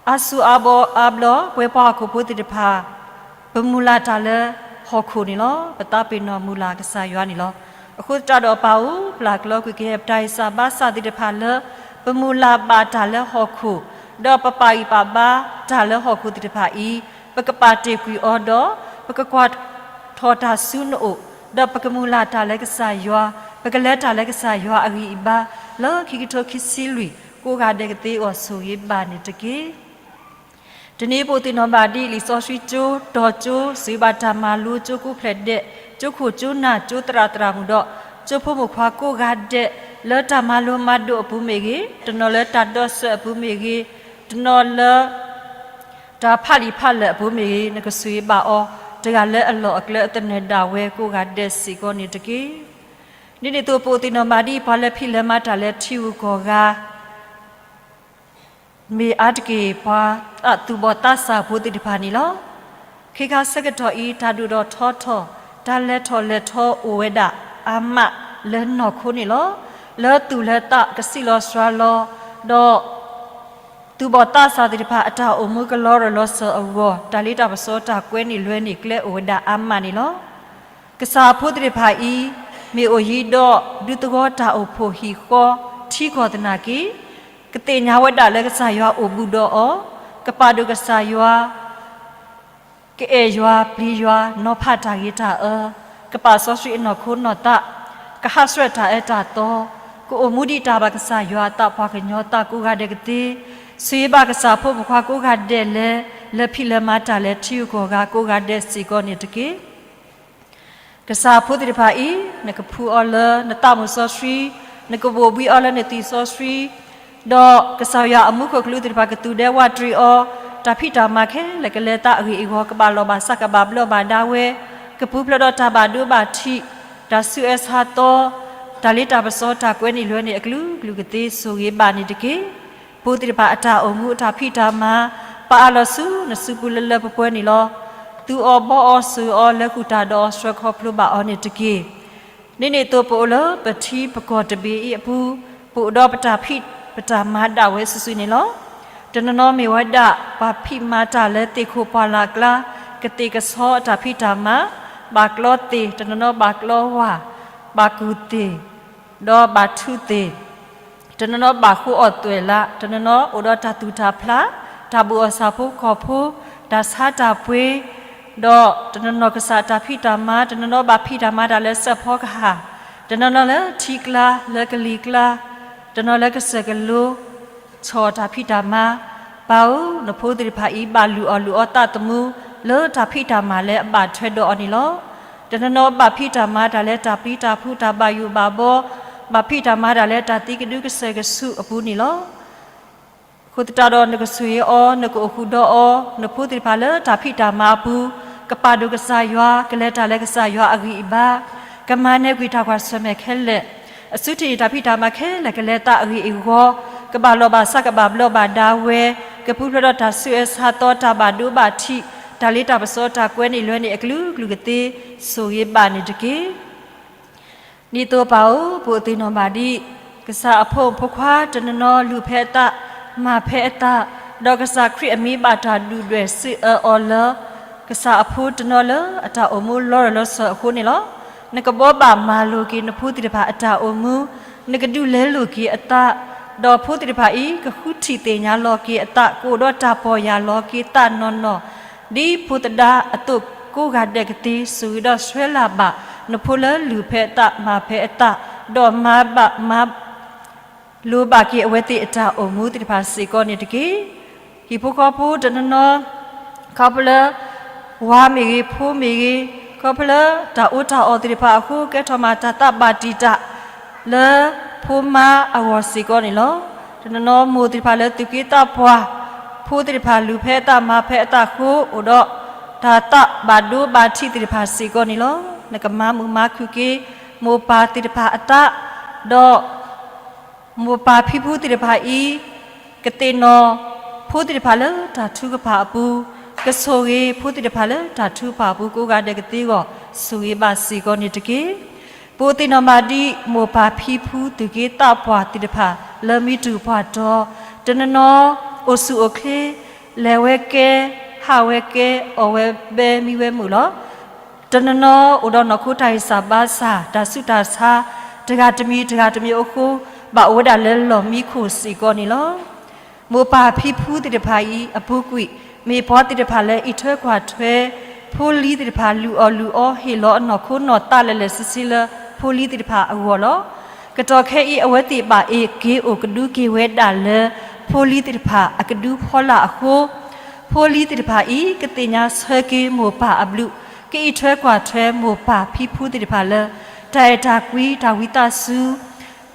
အါစုအါဘျီ ပဝဲပှၤဟီၣ်ခိၣ်ဖိသ့ၣ်တဖၣ် ပမုၢ်လၢ်တၢ်လၢဟီၣ်ခိၣ်န့ၣ်လီၤ. ပသးပ့ၤနီၣ်မုၢ်လၢ်ကစၢ်ယွၤန့ၣ်လီၤ. အဃိသတးဒီးပၢ်ဧၢ, ပျၢ်ကျီကွံာ်က့ၤပတၢ်ဂံၢ်စၢ်ဘါစၢ်သ့ၣ်တဖၣ်လၢ ပမုၢ်လၢ်ဘၣ်တၢ်လၢဟီၣ်ခိၣ်, ဒီးပပာ်ဂံၢ်ပာ်ဘါတၢ်လၢဟီၣ်ခိၣ်သ့ၣ်တဖၣ်အံၤ, ပကပာ်တ့ၢ်ကွံာ်အီၤဒီး ပကကွၢ်ထီၣ်တၢ်ဆူနအိၣ်, ဒီးပကမုၢ်လၢ်တၢ်လၢကစၢ်ယွၤ, ပကလဲၤတၢ်လၢကစၢ်ယွၤအဂံၢ်အဘါ, လၢခံကထိခံဆံလွံၢ် ကိးဂၤဒဲးကသ့ဂီၢ်ဆိၣ်ဂ့ၤဘၣ်န့ၣ်တက့ၢ်. တနံၤအံၤပအိၣ်သ့ၣ်နီၣ်ဘၣ်ဒ်လံာ်စီဆှံကၠိ, တီၤကၠိ, စံးဘၣ်တၢ်မၤလိကၠိကိးဖျဲၣ်ဒဲး, ကၠိခိၣ်ကၠိနၢ်, ကၠိသရၣ်သရၣ်မုၣ်ဒီး ကၠိဖိမုၣ်ခွါကိးဂၤဒဲး, လၢတၢ်မၤလိမၤဒိးအပူၤမ့ၢ်ဂ့ၤ, တနီၤလၢတၢ်ဒီးစၢၤအပူၤမ့ၢ်ဂ့ၤ, တနီၤလၢ တၢ်ဖးလံာ်ဖးလဲၢ်အပူၤမ့ၢ်ဂ့ၤ, နကဆိၣ်ဂ့ၤဘၣ်အီၤ, တဂၤလၢအလီၢ်အကျဲအသနၢၣ်ဒၣ်ဝဲကိးဂၤဒဲးစ့ၢ်ကီးန့ၣ်တက့ၢ်. ဒ်န့ၣ်အသိးပအိၣ်သ့ၣ်နီၣ်ဘၣ်ဒ်ပှၤလၢဖံးလၢမၤတၢ်လၢထံဂုၤကီၢ်ဂၤ မ့ၢ်အါတက့ၢ်ပှၤသးသူၣ်ဘီၣ်သးစၢ်ဖိသ့ၣ်တဖၣ်န့ၣ်လီၤ. ခဲခါဆၢကတီၢ်အံၤ တၢ်ဒိၣ်ထီၣ်ထီထီၣ်, တၢ်လဲၤထီၣ်လဲၤထီအိၣ်ဝဲဒၣ်အါမးလၢနီၢ်ခိန့ၣ်လီၤ. လၢသူၣ်လၢသးကစံၣ်လီၤစှၤလီၤ, ဒီး သူၣ်ဘီၣ်သးစၢ်သ့ၣ်တဖၣ်အတၢ်အိၣ်မူကလီရၢၢ်လီၤစၢၤအဂီၢ်, တၢ်လ့တၢ်ပစီတၢ်ကွဲန့ၢ်လွဲန့ၢ်ကျဲအိၣ်ဝဲဒၣ်အါမးန့ၣ်လီၤ. ကစၢ်အဖိသ့ၣ်တဖၣ်အံၤ မ့ၢ်အိၣ်ယံၤဒီးဒူသဝီတၢ်အိၣ်ဖှိၣ်ဟံၣ်ဃီထံကီၢ်သနာ်က့ ကသ့ၣ်ညါဝဲဒၣ်လၢကစၢ်ယွၤအိၣ်ဘူးဒီးအီၤ, ကပာ်ဒိၣ်ကစၢ်ယွၤ ကအဲၣ်ယွၤပျံၤယွၤ နီၤဖးတၢ်ဂ့ၤတၢ်အၢ, ကပာ်စီဆှံအနီၢ်ခိနီၢ်သး, ကဟးဆှဲးတၢ်အၢတၢ်သီ, ကအိၣ်မူဒံးတၢ်ဘၣ်ကစၢ်ယွၤအသးပှၤကညီသးကိးဂၤဒဲးကသ့, ဆိၣ်ဂ့ၤဘၣ်ကစၢ်ဖိမုၣ်ခွါကိးဂၤဒဲးလၢ လၢဖံးလၢမၤတၢ်လၢထံဂုၤကီၢ်ဂၤကိးဂၤဒဲးစ့ၢ်ကီးန့ၣ်တက့ၢ်. ကစၢ်အဖိသ့ၣ်တဖၣ်အံၤ နကဖှူအီၤလၢနသးမုၢ်စီဆှံ, နကဘိၣ်ဘှံးအီၤလၢနသွံၣ်စီဆှံ, ဒီးကစၢ်ယွၤအမူခိၣ်ကလူးသ့ၣ်တဖၣ်ကသူၣ်ဒဲဝးတရံးအီၤ, တၢ်ဖံးတၢ်မၤခဲလၢာ်ကလဲၤသးအဂ့ၢ်အဂီၢ် ကဘၣ်လီၢ်ဘၣ်စးကဘၣ်ဘျီးဘၣ်ဒါဝဲ, ကပူၤဖျဲးဒီးတၢ်ဘၣ်ဒိဘၣ်ထံး, တၢ်ဆူးအၢဆါသီ, တၢ်လ့တၢ်ပစီတၢ်ကွဲန့ၢ်လွဲန့ၢ်အကလုာ်ကလုာ်ကသ့ဆိၣ်ဂ့ၤဘၣ်န့ၣ်တက့ၢ်. ဖိသ့ၣ်တဖၣ်အတၢ်အိၣ်မူအတၢ်ဖံးတၢ်မၤ ပာ်အါလီၤဆူနစုပူၤလၢလၢပှဲၤပှဲၤန့ၣ်လီၤ. သူအီၤဘီအီၤစၢၤအီၤ လဲၤဃုာ်တၢ်ဒီးအီၤ ဆှၢခီဖျိဘၣ်အီၤန့ၣ်တက့ၢ်. ဒ်န့ၣ်အသိးပအိၣ်လၢပထံပကီၢ်တဘ့ၣ်အံၤအပူၤ, ပအိၣ်ဒီးပတၢ်ဖံးပတၢ်မၤဒၣ်ဝဲစုာ်စုာ်န့ၣ်လီၤ. တနီၤနီၤမ့ၢ်ဝဲဒၣ်ပှၤဖံးမၤတၢ်လၢသ့ၣ်ခိၣ်ပှၢ်လၢ်ကျါ, ကသ့ၣ်ကဆီအတၢ်ဖံးတၢ်မၤ, ဘၣ်ကျီသ့ၣ်, တနီၤနီၤဘၣ်ကျီဝၢ်, ဘၣ်ကူၣ်သ့ၣ်, ဒီးဘၣ်ထုးသ့ၣ် တနီၤနီၤဘၣ်ဃိအီၣ်သွဲၣ်လး, တနီၤနီၤအိၣ်ဒီးတၢ်သူၣ်တၢ်ဖျး, တၢ်ဘူၣ်အီၣ်ဆၣ်ဖိကီၢ်ဖိ, တၢ်ဆါတၢ်ပှ့ၤ, ဒီးတနီၤနီၤကစၢ်တၢ်ဖံးတၢ်မၤ, တနီၤနီၤဘၣ်ဖံးတၢ်မၤတၢ်လၢစဲးဖီကဟၣ်, တနီၤနီၤလၢထံကျါ, လၢကလံၤကျါ, တနီၤလၢကစၢၢ်ကလိ, ဆီၣ်တၢ်ဖံးတၢ်မၤ, ပၢ်ဧၢ, နဖိသ့ၣ်တဖၣ်အံၤ ဘၣ်လုၢ်အီၣ်လုၢ်အီသးသမူ လၢတၢ်ဖံးတၢ်မၤလၢအဘၣ်ထွဲဒီးအီၤန့ၣ်လီၤ. တနီၤနီၤဘၣ်ဖံးတၢ်မၤတၢ်လၢတၢ်ပျံၤတၢ်ဖုးတၢ်ဘၣ်ယိၣ်ဘၣ်ဘီ, ဘၣ်ဖံးတၢ်မၤတၢ်လၢတၢ်သံကဒုကစၢၢ်ကဆူၣ်အပူၤန့ၣ်လီၤ. အဃိသတးဒီးနကဆိၣ်ဂ့ၤအီၤ, နကအိၣ်ဃုာ်ဒီးအီၤ, နဖိသ့ၣ်တဖၣ်လၢတၢ်ဖံးတၢ်မၤအပူၤ, ကပာ်ဒိၣ်ကစၢ်ယွၤ, ကလဲၤတၢ်လၢကစၢ်ယွၤအဂံၢ်အဘါ, ကမၤနၢၤကွံာ်တၢ်ကွၢ်ဆၢၣ်မဲာ်ခဲလၢာ်, အစုထံၣ်တၢ်ဖံးတၢ်မၤခဲလၢာ်ကလဲၤသးအဂ့ၢ်အဂီၢ်, ကဘၣ်လီၢ်ဘၣ်စးကဘၣ်ဘျီးဘၣ်ဒါဝဲ, ကပူၤဖျဲးဒီးတၢ်ဆူးအၢဆါသီ တၢ်ဘၣ်ဒိဘၣ်ထံး, တၢ်လ့တၢ်ပစီတၢ်ကွဲန့ၢ်လွဲန့ၢ်အကလုာ်ကလုာ်ကသ့, ဆိၣ်ဂ့ၤဘၣ်န့ၣ်တက့ၢ်. ဒ်သိးပၢ်ဧၢ, ပအိၣ်သ့ၣ်နီၣ်ဘၣ်ဒ် ကစၢ်အဖိမုၣ်ဖိခွါတနီၤနီၤလုၢ်ဖဲအသး, မၤဖဲအသး, ဒီးကစၢ်ခရံာ်အမံၤဘၣ်တၢ်ဒုၣ်ဒွဲၣ်စံးအၢအီၤလၢ ကစၢ်အဖိတနီၤလၢအတၢ်အိၣ်မူလီၤရၢၢ်လီၤစၢၤအဃိန့ၣ်လီၤ. နကဘှီဘၣ်မၤလိာ်က့ၤနဖိသ့ၣ်တဖၣ်အတၢ်အိၣ်မူ, နကဒုးလဲလိာ်က့ၤအသး, ဒီးဖိသ့ၣ်တဖၣ်အံၤ ကဃုထံၣ်သ့ၣ်ညါလီၤက့ၤအသး, ကအိၣ်ဒီးတၢ်ပီၢ်ယၢ်လီၤက့ၤသးနီၢ်နီၢ် ဒ်ဖိသဒါအသိးကိးဂၤဒဲးကသ့, ဆိၣ်ဂ့ၤဒီးဆှၢလၢ်ဘၣ် နဖိလၢလုၢ်ဖဲအသးမၤဖဲအသး, ဒီးမၤဘၣ်မၤ လိၣ်ဘၣ်က့ၤအဝဲသ့ၣ်အတၢ်အိၣ်မူသ့ၣ်တဖၣ်စ့ၢ်ကီးန့ၣ်တက့ၢ်. ဟံၣ်ဖိဃီဖိတနီၤနီၤ, ခီဖျိလၢ ဝၤမ့ၢ်ဂ့ၤ, ဖိမ့ၢ်ဂ့ၤ, ခီဖျိလၢတၢ်အီၣ်တၢ်အီသ့ၣ်တဖၣ်အဃိ ကဲထီၣ်မးတၢ်သးဘၣ်တံာ်တာ် လၢဖိမါအဂီၢ်စ့ၢ်ကီးန့ၣ်လီၤ. တနီၤနီၤမိၢ်သ့ၣ်တဖၣ်လၢသူၣ်က့သးပှၢ်, ဖိသ့ၣ်တဖၣ်လုၢ်ဖဲအသးမၤဖဲအသးအဃိ အိၣ်ဒီးတၢ်သးဘၣ်ဒိဘၣ်ထံးသ့ၣ်တဖၣ်စ့ၢ်ကီးန့ၣ်လီၤ. နကမၤမုာ်မၤခုၣ်က့ၤ မိၢ်ပၢ်သ့ၣ်တဖၣ်အသး, ဒီး မိၢ်ပၢ်ဖံဖုသ့ၣ်တဖၣ်အံၤ ကသ့ၣ်နီၣ် ဖိသ့ၣ်တဖၣ်လၢတၢ်ထုကဖၣ်အပူၤ, ကဆိၣ်ဂ့ၤဖိသ့ၣ်တဖၣ်လၢတၢ်ထုကဖၣ်အပူၤ ကိးဂၤဒဲးကသ့အဂီၢ် ဆိၣ်ဂ့ၤဘၣ်စ့ၢ်ကီးန့ၣ်တက့ၢ်. ပအိၣ်သ့ၣ်နီၣ်ဘၣ်ဒ် မိၢ်ပၢ်ဖံဖုသူၣ်က့သးပှၢ်သ့ၣ်တဖၣ် လၢမံတူၢ်ပှၢ်တီၤ, တနီၤနီၤ အိၣ်ဆူၣ်အိၣ်ချ့, လဲၤဝဲကဲ, ဟးဝဲကဲ, အီၣ်ဝဲဘဲမံဝဲမုာ်လီၤ. တနီၤနီၤအိၣ်ဒီးနီၢ်ခိတၢ်ဂံၢ်စၢ်ဘါစၢ် တၢ်ဆူးတၢ်ဆါ တဂၤတမံၤတဂၤတမံၤအဃိ ဘၣ်အိၣ်ဝဲဒၣ်လၢလီၢ်မံခိၣ်စ့ၢ်ကီးန့ၣ်လီၤ. မိၢ်ပၢ်ဖံဖုသ့ၣ်တဖၣ်အံၤအပူၤကွံာ် မ့ၢ်ပှၤသ့ၣ်တဖၣ်လၢအံးထွဲကွၢ်ထွဲ ဖိလံၤသ့ၣ်တဖၣ်လုၢ်အီၣ်လုၢ်အီ ဟ့ၣ်လီၤအနီၢ်ခိနီၢ်သးလဲၤလဲၤဆ့ဆ့လၢဖိလံၤသ့ၣ်တဖၣ်အဂီၢ်လီၤ. ကတီၢ်ခဲအံၤ အဝဲသ့ၣ်ဘၣ်အ့ၣ်က့ၤအိၣ်ကဒုက့ၤဝဲဒၣ်လၢ ဖိလံၤသ့ၣ်တဖၣ်အကဒုဖီလာ်အဃိ ဖိလံၤသ့ၣ်တဖၣ်အံၤ ကသ့ၣ်ညါဆၢက့ၤမိၢ်ပၢ်အဘျုး, ကအံးထွဲကွၢ်ထွဲမိၢ်ပၢ်ဖံဖုသ့ၣ်တဖၣ်လၢ တၢ်အဲၣ်တၢ်ကွံ တၢ်ဝံသးစူၤ,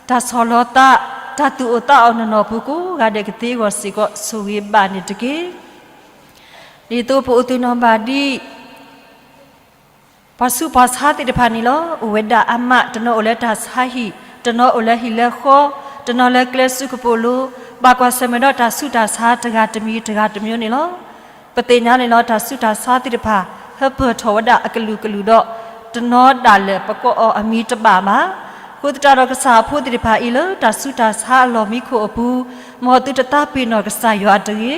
တၢ်ဆီၣ်လီၤသး, တၢ်သူၣ်အိၣ်သးအိၣ်နီၢ်နီၢ်အပူၤ ကိးဂၤဒဲးကသ့အဂီၢ်စ့ၢ်ကီး ဆိၣ်ဂ့ၤဘၣ်န့ၣ်တက့ၢ်. ဒ်သိးပအိၣ်သ့ၣ်နီၣ်ဘၣ်ဒ် ပှၤဆူးပှၤဆါသ့ၣ်တဖၣ်န့ၣ်လီၤ. အိၣ်ဝဲဒၣ်အါမး, တနီၤအိၣ်လၢတၢ်ဆါဟံၣ်, တနီၤအိၣ်လၢဟံၣ်လၢဃီ, တနီၤလၢကျဲစုကပိာ်လိၤ, ဘၣ်ကွၢ်ဆၢၣ်မဲာ်ဒီးတၢ်ဆူးတၢ်ဆါတဂၤတမံၤတဂၤတမံၤန့ၣ်လီၤ. ပသ့ၣ်ညါန့ၣ်လီၤ တၢ်ဆူးတၢ်ဆါသ့ၣ်တဖၣ် ဟၢဖၢၣ်ထီၣ်ဝဲဒၣ်အကလုာ်ကလုာ်ဒီး တနီၤဒၣ်လဲာ်ပကိးအီၤအမံၤတဘၣ်ဘၣ်. အဃိသတးဒီးကစၢ်အဖိသ့ၣ်တဖၣ်အံၤလၢ တၢ်ဆူးတၢ်ဆါအလီၢ်မံခိၣ်အပူၤ, မ်သုတသးပ့ၤနီၣ်ကစၢ်ယွၤတဂ့ၤ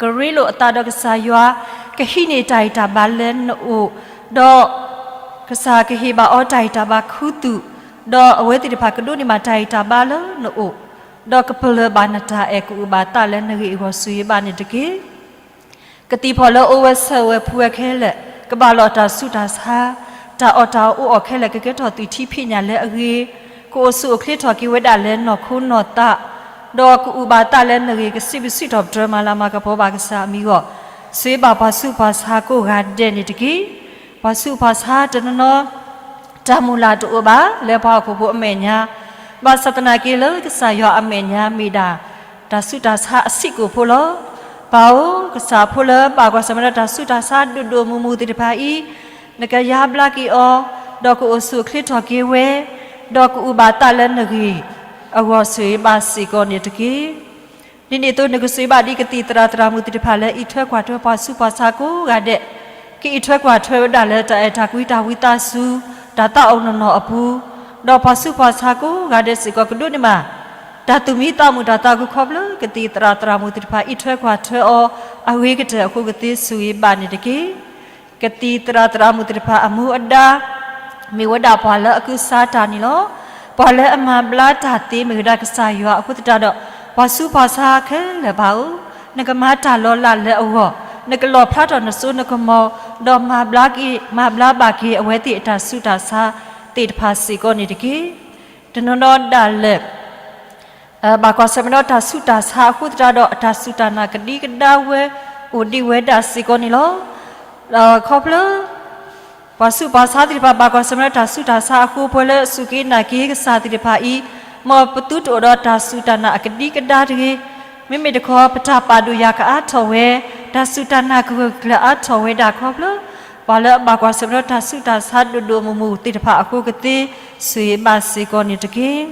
ကရ့လိာ်အသးဒီးကစၢ်ယွၤ, ကဟံးန့ၢ်တၢ်ဂံၢ်တၢ်ဘါလၢနအိၣ်, ဒီးကစၢ်ကဟ့ၣ်ဘၣ်အီၤတၢ်ဂံၢ်တၢ်ဘါခူသူၣ်, ဒီးအဝဲသ့ၣ်တဖၣ်ကဒိးန့ၢ်ဘၣ်တၢ်ဂံၢ်တၢ်ဘါလၢနအိၣ်, ဒီးကပလၢၢ်ဘၣ်နတၢ်အဲၣ် ကအုၣ်ဘၣ်သးလၢနဂ့ၢ်အဂီၢ် ဆိၣ်ဂ့ၤဘၣ်န့ၣ်တက့ၢ်. ကသံၣ်ဖီၣ်လၢအအိၣ်ဝဲဆၢဝဲဖှူဝဲခဲလၢာ် ကဘၣ်လီၤတၢ်ဆူးတၢ်ဆါ, တၢ်အီၣ်တၢ်အီအိၣ်အီၤခဲလၢာ် ကကဲထီၣ်သွံၣ်ထံဖံးညၣ်လၢအဂ့ၤ, ကအိၣ်ဆူၣ်အိၣ်ချ့ထီၣ်က့ၤဝဲဒၣ်လၢနီၢ်ခိနီၢ်သး, ဒီးကအုၣ်ဘၣ်သးလၢနဂ့ၢ် ကစံးဘျုးစံးထီၣ်ပတြၢၤမၤလၤမၤကပီၤဘၣ်ကစၢ်အမံၤအဂီၢ်, ဆိၣ်ဂ့ၤဘၣ်ပှၤဆူးပှၤဆါကိးဂၤဒဲးန့ၣ်တက့ၢ်. ပှၤဆူးပှၤဆါတနီၤနီၤ တၢ်မုၢ်လၢ်တအိၣ်ဘၣ် လၢပှၤဟီၣ်ခိၣ်ဖိအမဲာ်ညါ, ဘၣ်ဆၣ်သနာ်က့လၢကစၢ်ယွၤအမဲာ်ညါမ့ၢ်ဒၣ် တၢ်ဆူးတၢ်ဆါအဆံးကိာ်ဖိလီၤ. ပၢ်ဧၢ, ကစၢ်ဖိလၢဘၣ်ကွၢ်ဆၢၣ်မဲာ်ဒီးတၢ်ဆူးတၢ်ဆါဒိၣ်ဒိၣ်မုၢ်မုၢ်သ့ၣ်တဖၣ်အံၤ, နကယါဘျါက့ၤအီၤ, ဒီးကအိၣ်ဆူၣ်အိၣ်ချ့ထီၣ်က့ၤဝဲ, ဒီးကအုၣ်ဘၣ်သးလၢနဂ့ၢ်အဂီၢ် ဆိၣ်ဂ့ၤဘၣ်စ့ၢ်ကီးန့ၣ်တက့ၢ်. ဒ်န့ၣ်အသိး နကဆိၣ်ဂ့ၤဘၣ်ဒ်ကသံၣ်သရၣ်သရၣ်မုၣ်သ့ၣ်တဖၣ်လၢအံးထွဲကွၢ်ထွဲပှၤဆူးပှၤဆါကိးဂၤဒဲး, ကအံးထွဲကွၢ်ထွဲဝဲဒၣ်လၢတၢ်အဲၣ်တၢ်ကွံ တၢ်ဝံသးစူၤ, တၢ်သးအိၣ်နီၢ်နီၢ်အပူၤ, ဒီးပှၤဆူးပှၤဆါကိးဂၤဒဲးစ့ၢ်ကီး ကဒိးန့ၢ်ဘၣ် တၢ်သူၣ်မံသးမုာ်တၢ်သးခု ခီဖျိကသံၣ်သရၣ်သရၣ်မုၣ်သ့ၣ်တဖၣ် အံးထွဲကွၢ်ထွဲအီၤ အဂ့ၤကတၢၢ်အဃိကသ့ ဆိၣ်ဂ့ၤဘၣ်န့ၣ်တက့ၢ်. ကသံၣ်သရၣ်သရၣ်မုၣ်သ့ၣ်တဖၣ်အမူအဒါ မ့ၢ်ဝဲဒၣ်ပှၤလၢအကုၢ်စါတၢ်န့ၣ်လီၤ. ပှၤလၢအမၤဘျါတၢ်သ့မ့ၢ်ဝဲဒၣ်ကစၢ်ယွၤအဃိသတးဒီး, ပှၤဆူးပှၤဆါခဲလၢာ်ပၢ်ဧၢ, နကမၤတၢ်လီၤလးလၢအဂီၢ်, နကလီၣ်ဖျါထီၣ်နစိနကမီၤ, ဒီးမၤဘျါက့ၤ, မၤဘျါဘၣ်က့ၤအဝဲသ့ၣ်အတၢ်ဆူးတၢ်ဆါသ့ၣ်တဖၣ်စ့ၢ်ကီးန့ၣ်တက့ၢ်. တနီၤနီၤဒၣ်လဲာ် ဘၣ်ကွၢ်ဆၢၣ်မဲာ်ဒီးတၢ်ဆူးတၢ်ဆါအဃိသတးဒီး အတၢ်စူၢ်တၢ်နာ်ကဒံကဒါဝဲအိၣ်ဒံးဝဲဒၣ်စ့ၢ်ကီးန့ၣ်လီၤ. ခီဖျိ ပှၤဆူးပှၤဆါသ့ၣ်တဖၣ်ဘၣ်ကွၢ်ဆၢၣ်မဲာ်ဒီးတၢ်ဆူးတၢ်ဆါအဃိ ပှၤလၢအစူၢ်က့ၤနာ်က့ၤကစၢ်သ့ၣ်တဖၣ်အံၤ, မ်ပသုတအိၣ်ဒီးတၢ်စူၢ်တၢ်နာ်အကဒံကဒါတဂ့ၤ. မ့မ့ၢ်တခီ ပတၢ်ပာ်ဒိၣ်ယၤကအါထီၣ်ဝဲ, တၢ်စူၢ်တၢ်နာ်ကဂၢၢ်ကျၢၤအါထီၣ်ဝဲဒၣ်ခီဖျိ ပှၤလၢအဘၣ်ကွၢ်ဆၢၣ်မဲာ်ဒီးတၢ်ဆူးတၢ်ဆါဒိၣ်ဒိၣ်မုၢ်မုၢ်သ့ၣ်တဖၣ်အဃိကသ့ ဆိၣ်ဂ့ၤဘၣ်စ့ၢ်ကီးန့ၣ်တက့ၢ်.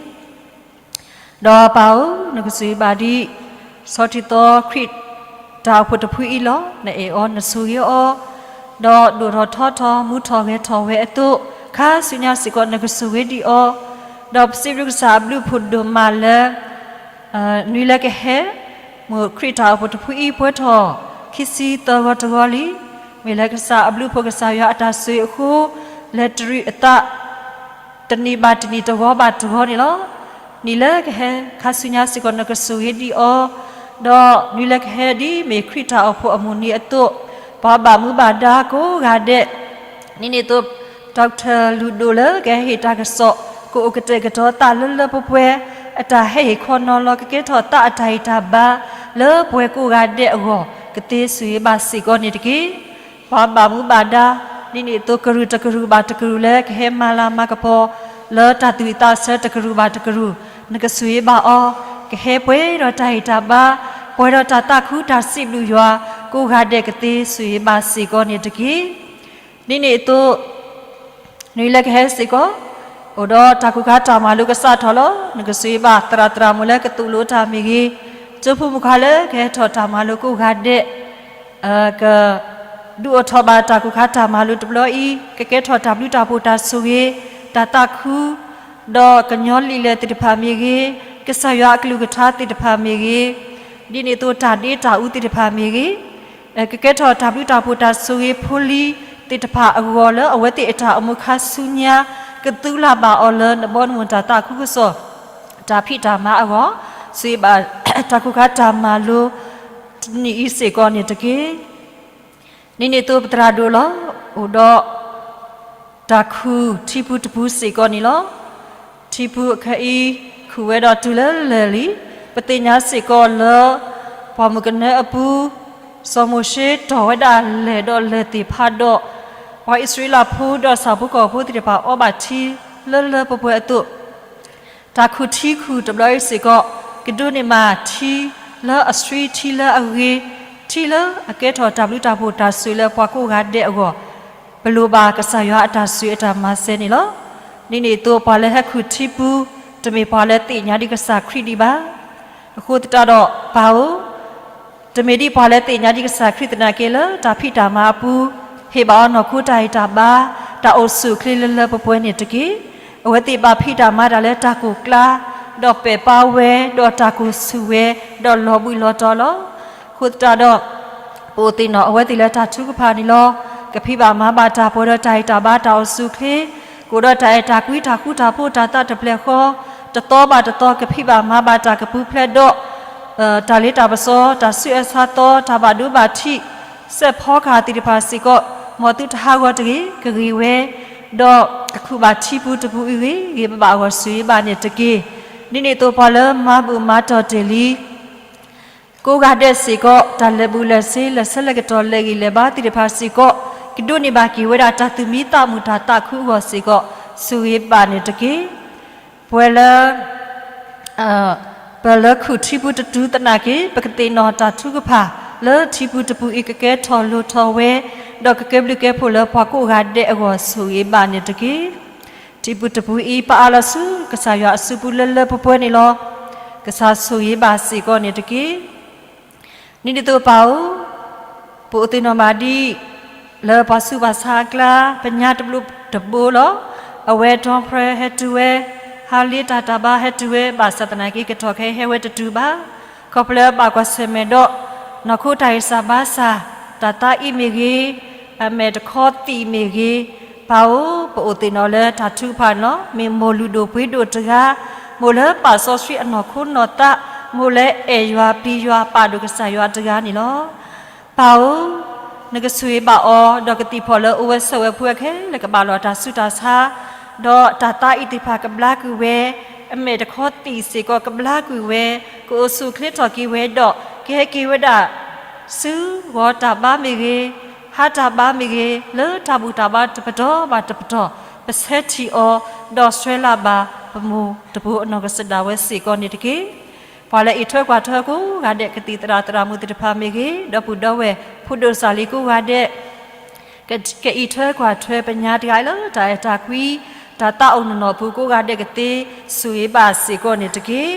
ဒီးပၢ်ဧၢ, နကဆိၣ်ဂ့ၤဘၣ်ဒ် ဆီထံသီခရံာ်တၢ်အိၣ်ဖှိၣ်တဖုအံၤလီၤ. နအဲၣ်အီၤ နဆိၣ်ဂ့ၤအီၤ, ဒီးဒိၣ်ထီၣ်ထီထီၣ်မူထီၣ်ဂဲၤထီၣ်ဝဲအသိး, ခါဆူညါစ့ၢ်ကီး နကဆိၣ်ဂ့ၤဒံးအီၤ, ဒီးပစံးဘျုးကစၢ်အဘျုးအဖှိၣ်ဒိၣ်မးလၢ နွံလၢကဟဲ မ့ၢ်ခရံာ်တၢ်အိၣ်ဖှိၣ်တဖုအံၤပှဲၤထီၣ် ခံဆံသၢဂီၤတဂီၤလံ. မ့ၢ်လၢကစၢ်အဘျုးအဖှိၣ် ကစၢ်ယွၤအတၢ်ဆိၣ်ဂ့ၤအဃိ လဲၤတရံးအသး တနံၤဘၣ်တနံၤ တဂီၤဘၣ်တဂီၤန့ၣ်လီၤ. နံၤလၢကဟဲ ခါဆူညါစ့ၢ်ကီး နကဆိၣ်ဂ့ၤဒံးအီၤ, ဒီးနွံလၢကဟဲဒ်မ့ၢ်ခရံာ်တၢ်အိၣ်ဖှိၣ်အမုၢ်နံၤအသိး ပှၤဘၣ်မူဘၣ်ဒါကိးဂၤဒဲး ဒ်န့ၣ်အသိး ဒီကထၢၣ်လုၢ်ဒိၣ်လၢကဟဲဟ့ၣ်တၢ်ကစီၣ် ကအိၣ်ကတဲာ်ကတီၤသးလၢလၢပှဲၤပှဲၤ အတၢ်ဟဲဟ့ၣ်ခီနီၤလီၤ ကကဲထီၣ်သးအတၢ်ဟ့ၣ်တၢ်ဘါ လၢပှၤကိးဂၤဒဲးအဂီၢ် ကသ့ဆိၣ်ဂ့ၤဘၣ်စ့ၢ်ကီးန့ၣ်တက့ၢ်. ပှၤဘၣ်မူဘၣ်ဒါ ဒ်န့ၣ်အသိး ကရူၢ်တကရူၢ်ဘၣ်တကရူၢ်လၢကဟဲမၤလၤမၤကပီၤ လၢတၢ်သူၣ်ဝံၣ်သးဆၢတကရူၢ်ဘၣ်တကရူၢ် နကဆိၣ်ဂ့ၤဘၣ်အီၤ ကဟဲပှဲၤဒီးတၢ်ဟ့ၣ်တၢ်ဘါ ပှဲၤဒီးတၢ်သးခုတၢ်စံးဘျုးယွၤ ကိးဂၤဒဲးကသ့ဆိၣ်ဂ့ၤဘၣ်စ့ၢ်ကီးန့ၣ်တက့ၢ်. ဒ်န့ၣ်အသိး နွံလၢကဟဲစ့ၢ်ကီး အိၣ်ဒီးတၢ်ကူၣ်ခါတၢ်မၤလိကစးထီၣ်လီၤ. နကဆိၣ်ဂ့ၤဘၣ်သရၣ်သရၣ်မုၣ်လၢကသိၣ်လိတၢ်မ့ၢ်ဂ့ၤ, ကၠိဖိမုၣ်ခွါလၢကဟဲထီၣ်တၢ်မၤလိကိးဂၤဒဲး ကဒုးအိၣ်ထီၣ်ဘၣ်တၢ်ကူၣ်ခါတၢ်မၤလိတဘျီအံၤ ကကဲထီၣ်တၢ်ဘျုးတၢ်ဖှိၣ်တၢ်ဆိၣ်ဂ့ၤ တၢ်သးခု ဒီးကညီလံာ်လဲၢ်သ့ၣ်တဖၣ်မ့ၢ်ဂ့ၤ, ကစၢ်ယွၤအကလုၢ်ကထါသ့ၣ်တဖၣ်မ့ၢ်ဂ့ၤ, ဒ်န့ၣ်အသိးတၢ်ဒ့တၢ်အူသ့ၣ်တဖၣ်မ့ၢ်ဂ့ၤ, ကကဲထီၣ်တၢ်ဘျုးတၢ်ဖှိၣ်တၢ်ဆိၣ်ဂ့ၤဖိလံၤသ့ၣ်တဖၣ်အဂီၢ်လၢအဝဲသ့ၣ်အတၢ်အိၣ်မူခါဆူညါ ကသူလၢ်ဘၣ်အီၤလၢနဘီနမုၢ်တၢ်သးခုကစီၣ် တၢ်ဖံးတၢ်မၤအဂီၢ်, ဆိၣ်ဂ့ၤဘၣ် တၢ်ကူၣ်ခါတၢ်မၤလိ တနံၤအံၤစ့ၢ်ကီးန့ၣ်တက့ၢ်. ဒ်န့ၣ်အသိးပသရၣ်ဒိၣ်လီၤ. အိၣ်ဒီး တၢ်ခူၣ်ထံပူၤတပူၤစ့ၢ်ကီးန့ၣ်လီၤ. ထံပူၤအခဲအံၤ ခူၣ်ဝဲဒီးတုၤလၢလၢာ်လံ. ပသ့ၣ်ညါစ့ၢ်ကီးလၢ ပှၢ်မုၢ်ကနၢအပူၤ စီၤမိၤၡ့တီၢ်ဝဲဒၣ်လဲၣ်ဒီးလဲၣ်သ့ၣ်ဖးဒီး ပှၤအံၣ်စရ့လးဖိဒီးဆၣ်ဖိကီၢ်ဖိသ့ၣ်တဖၣ်အီဘၣ်ထံလၢလၢပှဲၤပှဲၤအသိး တၢ်ခူၣ်ထံခူၣ်တဘျီအံၤစ့ၢ်ကီး ကဒိးန့ၢ်ဘၣ်ထံလၢအဆှံ ထံလၢအဂ့ၤ, ထံလၢအကဲထီၣ်တၢ်ဘျုးတၢ်ဖှိၣ်တၢ်ဆိၣ်ဂ့ၤလၢပှၤကိးဂၤဒဲးအဂီၢ်, ပလိၣ်ဘၣ်ကစၢ်ယွၤအတၢ်ဆိၣ်ဂ့ၤအတၢ်မၤစၢၤန့ၣ်လီၤ. ဒ်န့ၣ်အသိးပှၤလၢဟဲခူၣ်ထံပူၤ တမ့ၢ်ပှၤလၢသ့ၣ်ညါဒံးကစၢ်ခရံာ်ဒံးဘၣ်. အဃိသတးဒီးပၢ်ဧၢ, တမ့ၢ်ဒ်ပှၤလၢသ့ၣ်ညါဒံးကစၢ်ခရံာ်သနာ်က့လၢတၢ်ဖံးတၢ်မၤအပူၤ, ဟ့ၣ်ဘၣ်အီၤနီၢ်ခိတၢ်ဟ့ၣ်တၢ်ဘါ, တၢ်အိၣ်ဆူၣ်အိၣ်ချ့လၢလၢပှဲၤပှဲၤန့ၣ်တက့ၢ်. အဝဲသ့ၣ်ဘၣ်ဖံးတၢ်မၤတၢ်လၢတၢ်ကိၢ်ကျါ, ဒီးပဲာ်ပာ်ဝဲ, ဒီးတၢ်ကိၢ်ဆူၣ်ဝဲ, ဒီးလီၤဘှံးလီၤတီၤလီၤ. အဃိသတးဒီး ပအိၣ်သ့ၣ်နီၣ်အဝဲသ့ၣ်လၢတၢ်ထုကဖၣ်န့ၣ်လီၤ. ကဖံးဘၣ်မၤဘၣ်တၢ်ပှဲၤဒီးတၢ်ဟ့ၣ်တၢ်ဘါတၢ်အိၣ်ဆူၣ်အိၣ်ချ့, ကအိၣ်ဒီးတၢ်အဲၣ်တၢ်ကွံတၢ်ဃူတၢ်ဖိးတၢ်သးတဖျၢၣ်ဃီ, တသီဘၣ်တသီကဖံးဘၣ်မၤဘၣ်တၢ်ကပူၤဖျဲးဒီး တၢ်လ့တၢ်ပစီ တၢ်ဆူးအၢဆါသီ တၢ်ဘၣ်ဒိဘၣ်ထံး စဲးဖီကဟၣ်သ့ၣ်တဖၣ်စ့ၢ်ကီး မ်သုတဟးဂီၤတဂ့ၤ ကဂ့ၤဝဲ, ဒီးကခူၣ်ဘၣ်ထံပူၤတပူၤအံၤဂ့ၤဂ့ၤဘၣ်ဘၣ် အဂီၢ်ဆိၣ်ဂ့ၤဘၣ်န့ၣ်တက့ၢ်. ဒ်န့ၣ်အသိးပှၤလၢမၤဘူၣ်မၤတီၢ်တ့ၢ်လံ ကိးဂၤဒဲးစ့ၢ်ကီး တၢ်လဲၤဘူၣ်လဲၤဆ့ လဲၤဆၢလဲၤကတီၢ် လဲၤဂံၢ်လဲၤဘါသ့ၣ်တဖၣ်စ့ၢ်ကီး ကဒိးန့ၢ်ဘၣ်က့ၤဝဲဒၣ်တၢ်သူၣ်မံသးမုာ်တၢ်သးခုအဂီၢ်စ့ၢ်ကီး ဆိၣ်ဂ့ၤဘၣ်န့ၣ်တက့ၢ်. ပဝဲလၢ ပလၢခူၣ်ထံပူၤတတုၤသနာ်က့ ပကသ့ၣ်နီၣ်တၢ်ထုကဖၣ် လၢထံပူၤတပူၤအံၤကကဲထီၣ်လိၣ်ထီၣ်ဝဲ, ဒီးကကဲဘျုးကဲဖှိၣ်လၢပှၤကိးဂၤဒဲးအဂီၢ် ဆိၣ်ဂ့ၤဘၣ်န့ၣ်တက့ၢ်. ထံပူၤတပူၤအံၤ ပအါလီၤဆူကစၢ်ယွၤအစုပူၤလၢလၢပှဲၤပှဲၤန့ၣ်လီၤ. ကစၢ်ဆိၣ်ဂ့ၤဘၣ်စ့ၢ်ကီးန့ၣ်တက့ၢ်. ဒ်န့ၣ်အသိးပၢ်ဧၢ, ပအိၣ်သ့ၣ်နီၣ်ဘၣ်ဒ် လၢပှၤဆူးပှၤဆါအကျါ ပညါတဘျီတဘျီလီၤ. အဝဲတီဖရဲဟဲတုၤဝဲ, ဟါလ့တၢ်တၢ်ဘါဟဲတုၤဝဲ, ဘၣ်ဆၣ်သနာ်က့ ကတီၢ်ခဲအံၤဟဲဝဲတတုၤဘၣ်. ခီဖျိလၢဘၣ်ကွၢ်ဆၢၣ်မဲာ်ဒီး နီၢ်ခိတၢ်ဂံၢ်စၢ်ဘါစၢ်, တၢ်သးအံၤမ့ၢ်ဂ့ၤ, အမဲာ်တခီသံးမ့ၢ်ဂ့ၤ, ပၢ်ဧၢ, ပအိၣ်သ့ၣ်နီၣ်လၢတၢ်ထုကဖၣ်န့ၣ်လီၤ. မ့ၢ်မိၢ်လုၢ်ဒိၣ်ပှ့ၤဒိၣ်တဂၤ, မိၢ်လၢပာ်စီဆှံအနီၢ်ခိနီၢ်သး, မိၢ်လၢအဲၣ်ယွၤပျံၤယွၤပာ်ဒိၣ်ကစၢ်ယွၤတဂၤန့ၣ်လီၤ. ပၢ်ဧၢ, နကဆိၣ်ဂ့ၤဘၣ်အီၤ, ဒီးကသံၣ်ဖီၣ်လၢအိၣ်ဝဲဆိးဝဲအဖုအခဲလၢာ်ကဘၣ်လီၤတၢ်ဆူးတၢ်ဆါ, ဒီးတၢ်သးအံၤသ့ၣ်တဖၣ်ကဘျါကွံာ်ဝဲ, အမဲာ်တခီသ့ၣ်စ့ၢ်ကီးကဘျါကွံာ်ဝဲ, ကအိၣ်ဆူၣ်အိၣ်ချ့ထီၣ်က့ၤဝဲဒီး ကဟဲက့ၤဝဲဒၣ် ဆူဂီၤတၢ်ဘါမ့ၢ်ဂ့ၤ, ဟါတၢ်ဘါမ့ၢ်ဂ့ၤ, လၢတၢ်ဘူၣ်တၢ်ဘါတပတီၢ်ဘၣ်တပတီၢ်, ပဆၢထံၣ်အီၤ, ဒီးဆှၢလၢ်ဘၣ်ပမိၢ်တဘိအနီၢ်ကစၢ်ဒၣ်ဝဲစ့ၢ်ကီးန့ၣ်တက့ၢ်. ပှၤလၢအံးထွဲကွၢ်ထွဲကိးဂၤဒဲး ကသံၣ်သရၣ်သရၣ်မုၣ်သ့ၣ်တဖၣ်မ့ၢ်ဂ့ၤ, ဒီပုၢ်ဒီဝဲၢ် ဖိဒိၣ်စၢ်လံၤကိးဂၤဒဲး ကအံးထွဲကွၢ်ထွဲပညါတဂၤအံၤလၢတၢ်အဲၣ်တၢ်ကွံ, တၢ်သးအိၣ်နီၢ်နီၢ်အပူၤကိးဂၤဒဲးကသ့ ဆိၣ်ဂ့ၤဘၣ်စ့ၢ်ကီးန့ၣ်တက့ၢ်.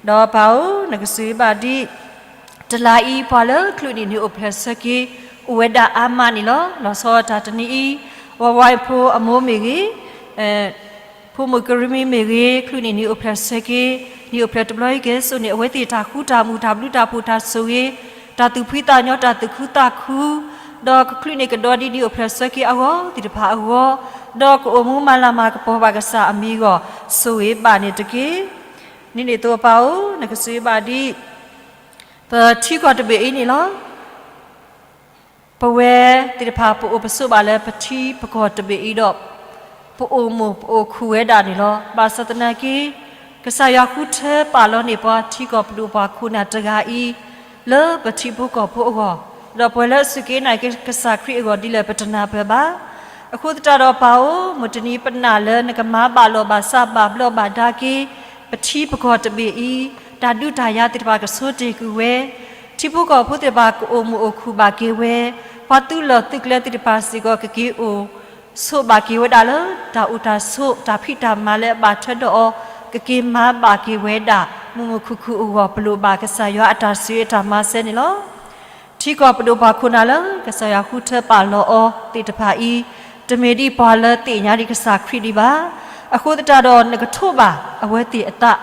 ဒီးပၢ်ဧၢ, နကဆိၣ်ဂ့ၤဘၣ်ဒ် တလါအံၤ ပှၤလၢချုးနံၣ်နံၣ်အိၣ်ဖျဲၣ်ဆၢက့ၤ အိၣ်ဝဲဒၣ်အါမးန့ၣ်လီၤ. လီၤဆီဒၣ်တၢ်တနံၤအံၤ, ဝါဝါအဖိအမိၢ်မ့ၢ်ဂ့ၤ, ဖိမုၣ်ကရံမံမ့ၢ်ဂ့ၤ, ချုးနံၣ်နံၣ်အိၣ်ဖျဲၣ်ဆၢက့ၤ, နံၣ်အိၣ်ဖျဲၣ်တဘျီအံၤကဲဆိၣ်န့ၣ် အဝဲသ့ၣ်တၢ်ဃူတၢ်မုာ် တၢ်ဘျုးတၢ်ဖှိၣ်တၢ်ဆိၣ်ဂ့ၤ, တၢ်သူၣ်ဖှံသးညီ တၢ်သူၣ်ခုသးခု, ဒီးကချုးန့ၢ်ကဒီးဒ်နံၣ်အိၣ်ဖျဲၣ်ဆၢက့ၤအဂီၢ်သ့ၣ်တဖၣ်အဂီၢ်, ဒီးကအိၣ်မူမၤလၤမၤကပီၤဘၣ်ကစၢ်အမံၤအဂီၢ် ဆိၣ်ဂ့ၤဘၣ်န့ၣ်တက့ၢ်. ဒ်န့ၣ်အသိးပၢ်ဧၢ, နကဆိၣ်ဂ့ၤဘၣ်ဒ် ပထံကီၢ်တဘ့ၣ်အံၤန့ၣ်လီၤ. ပဝဲသ့ၣ်တဖၣ် ပအိၣ်ပဆိးဘၣ်လၢပထံပကီၢ်တဘ့ၣ်အံၤဒီး ပအိၣ်မူပအိၣ်ခူၣ်ဝဲဒၣ်န့ၣ်လီၤ. ဘၣ်ဆၣ်သနာ်က့ ကစၢ်ယွၤဃုထၢပာ်လီၤန့ၢ်ပှၤထံကီၢ်ပဒိၣ်ပှၤခိၣ်နၢ်တဂၤအံၤ လၢပထံဖိကီၢ်ဖိအဂီၢ်, ဒီးပှၤလၢအစူၢ်က့ၤနာ်က့ၤကစၢ်ခရံာ်အဂီၢ်ဒ်လဲၣ်ပတနၢ်ပၢၢ်ဘၣ်. အဃိသတးဒီးပၢ်ဧၢ, မုၢ်တနံၤပနာ်လၢနကမၤဘၣ်လီၢ်ဘၣ်စးဘၣ်ဘျီးဘၣ်ဒါက့ၤ ပထံပကီၢ်တဘ့ၣ်အံၤ, တၢ်ဒုးတၢ်ယၤသ့ၣ်တဖၣ်ကဆိတ့ၢ်ကွံာ်ဝဲ, ထံဖိကီၢ်ဖိသ့ၣ်တဖၣ်ကအိၣ်မူအိၣ်ခူၣ်ဘၣ်က့ၤဝဲ, ပှၤသုးလီၢ်သုးကျဲသ့ၣ်တဖၣ်စ့ၢ်ကီး ကက့ၤအိၣ်ဆိးဘၣ်က့ၤဝဲဒၣ်လၢ တၢ်အိၣ်တၢ်ဆိး တၢ်ဖံးတၢ်မၤလၢအဘၣ်ထွဲဒီးအီၤ, ကက့ၤမၤဘၣ်က့ၤဝဲဒၣ် မုာ်မုာ်ခုၣ်ခုၣ်အဂီၢ် ပလိၣ်ဘၣ်ကစၢ်ယွၤအတၢ်ဆိၣ်ဂ့ၤအတၢ်မၤစၢၤန့ၣ်လီၤ. ထံကီၢ်ပဒိၣ်ပှၤခိၣ်နၢ်လၢ ကစၢ်ယွၤဃုထၢပာ်လီၤအီၤသ့ၣ်တဖၣ်အံၤ, တမ့ၢ်ဒ်ပှၤလၢသ့ၣ်ညါဒံးကစၢ်ခရံာ်ဒံးဘၣ်. အဃိသတးဒီး နကထိးဘၣ်အဝဲသ့ၣ်အသး,